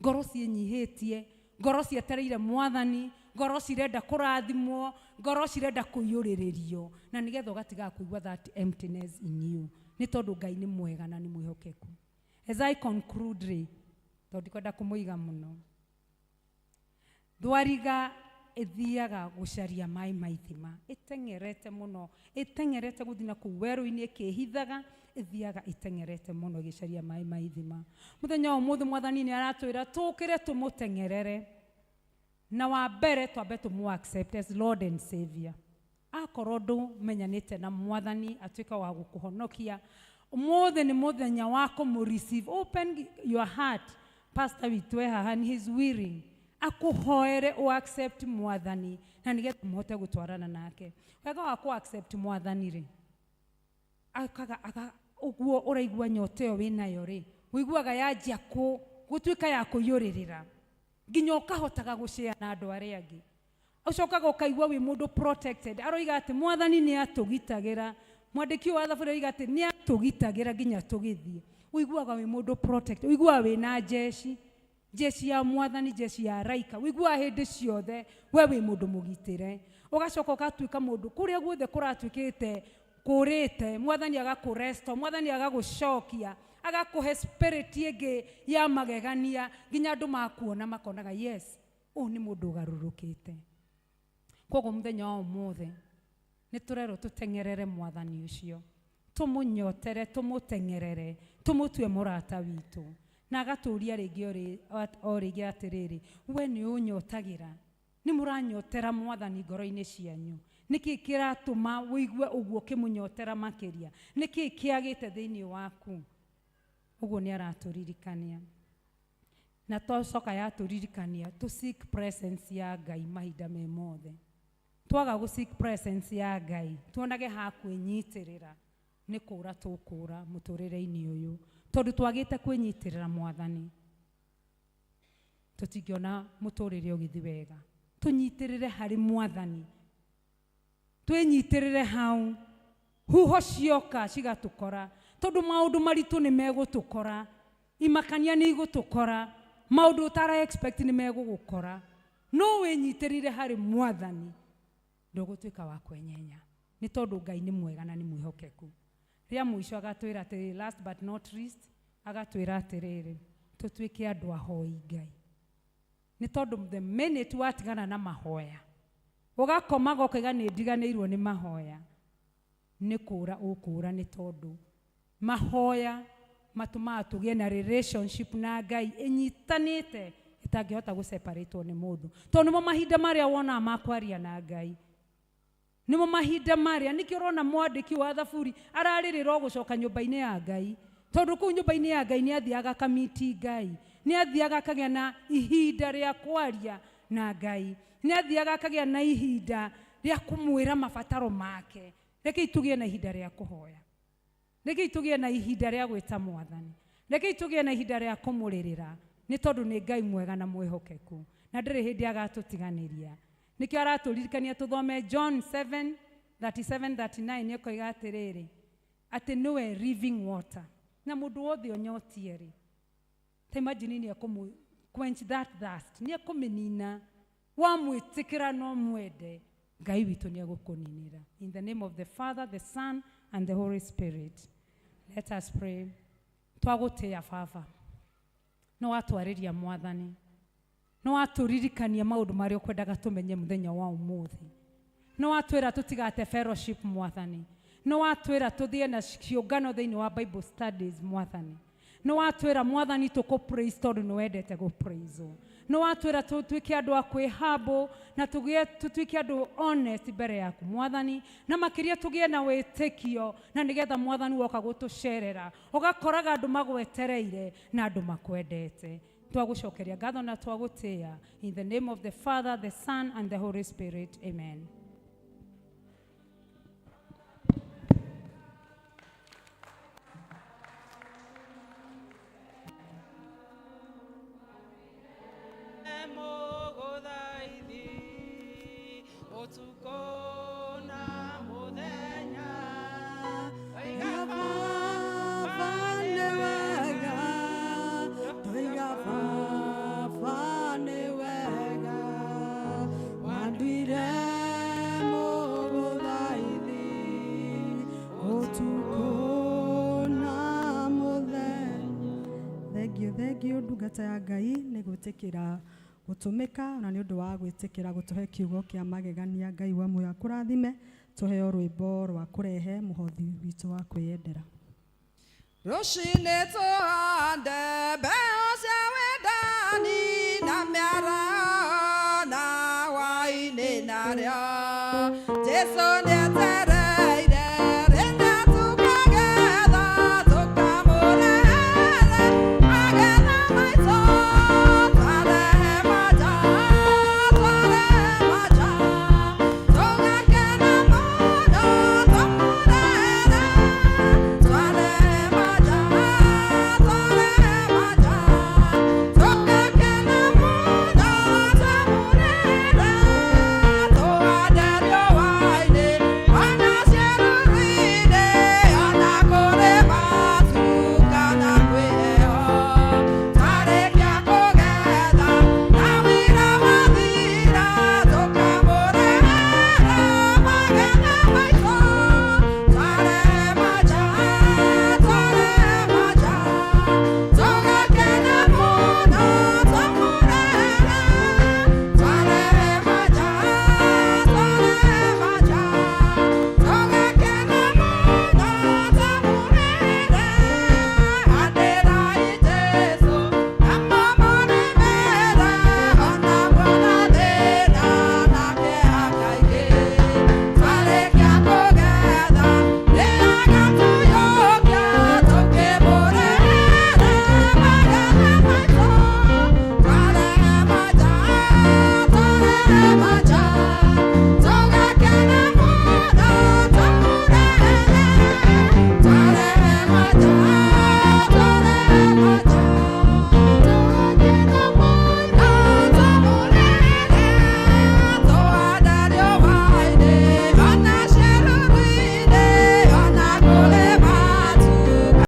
[SPEAKER 20] ngoro ciĩnyihĩtie, ngoro cietereire mwathani, ngoro cirenda kũrathimwo, ngoro cirenda kũiyũrĩrĩrio, na nĩgetha ũgatigaga kũigua that emptiness in you, nĩ tondũ Ngai nĩ mwega na nĩ mwĩhokeku. As I conclude rĩ, tondũ ndikwenda kũmũiga mũno, thwariga ĩthiaga gũcaria maĩ ma ithima, ĩteng'erete mũno, ĩteng'erete gũthiĩ na kũu werũ-inĩ ĩkĩhithaga, ĩthiaga ĩteng'erete mũno ĩgĩcaria maĩ ma ithima. Mũthenya wa ũmũthĩ mwathani nĩ aratwĩra tũkĩre tũmũteng'erere, na wa mbere twambe tũmũ accept as Lord and Savior. Akorwo ndũmenyanĩte na mwathani atuĩka wa gũkũhonokia, ũmũthĩ nĩ mũthenya wa kũmũ receive. Open your heart. Pastor witũ e haha and he's willing akũhoere ũ accept mwathani na nĩgetha mũhote gũtwarana nake. Wega wa kũ accept mwathani rĩ, akaga aga ũguo ũraigua nyota ĩyo wĩnayo rĩ, ũiguaga yanjia gũtuĩka ya kũiyũrĩrĩra nginya ũkahotaga gũshare na andũ arĩa angĩ. Ũcokaga ũkaigua wĩ mũndũ protected. Aroiga atĩ mwathani nĩ atũgitagĩra. Mwandĩki wa thaburi aroiga atĩ nĩ atũgitagĩra nginya tũgĩthiĩ. Ũiguaga wĩ mũndũ protected, ũiguaga wĩna jeshi, jeshi ya mwathani, jeshi ya araika. Ũiguaga hĩndĩ ciothe we wĩ mũndũ mũgitĩre. Ũgacoka ũgatuĩka mũndũ kũrĩa guothe kũratuĩkĩte kũrĩte, mwathani agakũresto, mwathani agagũcokia, agakũhe spirit ĩngĩ ya magegania nginya andũ makuona makonaga yes, ũyũ nĩ mũndũ ũgarũrũkĩte. Koguo mũthenya wa ũmũthĩ nĩ tũrerwo tũteng'erere mwathani ũcio, tũmũnyotere, tũmũteng'erere, tũmũtue mũrata witũ. Na agatũria rĩngĩ o rĩngĩ atĩrĩrĩ, we nĩ ũnyotagĩra, nĩ mũranyotera mwathani ngoro-inĩ cianyu. Nĩkĩ kĩratũma ũigue ũguo ũkĩmũnyotera makĩria? Nĩkĩ kĩagĩte thĩinĩ waku? Ũguo nĩ aratũririkania. Na twacoka yatũririkania to seek presence ya Ngai mahinda me mothe. Twaga gũ seek presence ya Ngai, tuonage ha kwĩnyitĩrĩra, nĩ kũra tũkũra mũtũrĩre-inĩ ũyũ. Tondũ twagĩte kwĩnyitĩrĩra mwathani, tũtingĩona mũtũrĩre ũgĩthiĩ wega. Tũnyitĩrĩre harĩ mwathani, twĩnyitĩrĩre hau, huho cioka cigatũkora, tondũ maũndũ maritũ nĩ megũtũkora, imakania nĩ igũtũkora, maũndũ ũtara expect nĩ megũgũkora. No wĩnyitĩrĩre harĩ mwathani, ndũgũtuĩka wa kwenyenya, nĩ tondũ Ngai nĩ mwega na nĩ mwĩhokeku. Rĩa mũico agatwĩra atĩrĩrĩ, last but not least, agatwĩra atĩrĩrĩ, tũtuĩke andũ ahoi Ngai. Nĩ tondũ the minute watigana na mahoya, ũgakomaga ũkaiga nĩ ndiganĩirwo nĩ mahoya, nĩ kũra ũkũra, nĩ tondũ mahoya matũmaga tũgĩe na relationship na Ngai ĩnyitanĩte ĩtangĩhota gũseparatwo nĩ mũndũ. Tondũ nĩmo mahinda marĩa wonaga ma kwaria na Ngai, nĩmo mahinda marĩa nĩkĩo ũrona mwandĩki wa thaburi ararĩrĩra o gũcoka nyũmba-inĩ ya Ngai, tondũ kũu nyũmba-inĩ ya Ngai nĩ athiaga akamiti Ngai, nĩ athiaga akagĩa na ihinda rĩa kwaria na Ngai, nĩ athiaga akagĩa na ihinda rĩa kũmwĩra mabataro make. Rekei tũgĩe na ihinda rĩa kũhoya, rekei tũgĩe na ihinda rĩa gwĩta mwathani, rekei tũgĩe na ihinda rĩa kũmũrĩrĩra, nĩ tondũ nĩ Ngai mwega na mwĩhokeku na ndĩrĩ hĩndĩ agatũtiganĩria. Nĩkĩo aratũririkania tũthome John 7:37-39, nĩ ũkoiga atĩrĩrĩ, atĩ nĩwe living water, na mũndũ wothe ũnyotie rĩ, ta imagine nĩ ekũmũ quench that thirst, nĩ ekũmĩnina. Wamwĩtĩkĩra no mwende, Ngai witũ nĩ egũkũninĩra. In the name of the Father, the Son and the Holy Spirit. Let us pray. Twagũtĩĩa Baba, nĩ watwarĩria mwathani, nĩ watũririkania maũndũ marĩa ũkwendaga tũmenye mũthenya wa ũmũthĩ, nĩ watwĩra tũtigate fellowship mwathani, nĩ watwĩra tũthiĩ na ciũngano thĩinĩ wa Bible studies mwathani, nĩ watwĩra mwathani tũkũ praise tondũ nĩ wendete gũ praise, nĩ watwĩra tũtuĩke andũ a kwĩhumble na tũtuĩke andũ honest mbere yaku mwathani, na makĩria tũgĩe na wĩtĩkio, na nĩgetha mwathani woka gũtũcerera ũgakoraga andũ magwetereire na andũ makwendete. Twagũcokeria ngatho na twagũtĩĩa. In the name of the Father, the Son and the Holy Spirit. Amen.
[SPEAKER 4] Thengio ndungata ya Ngai nĩ gwĩtĩkĩra gũtũmĩka na nĩ ũndũ wa gwĩtĩkĩra gũtũhe kiugo kĩa magegania. Ngai wa muoyo akũrathime. Tũheo rwĩmbo rwa kũrehe mũhothi witũ wa kwĩyendera.
[SPEAKER 19] Rũcinĩ tũhande mbeũ cia wendani na mĩaraho na hwaĩ-inĩ narĩo. Jesu.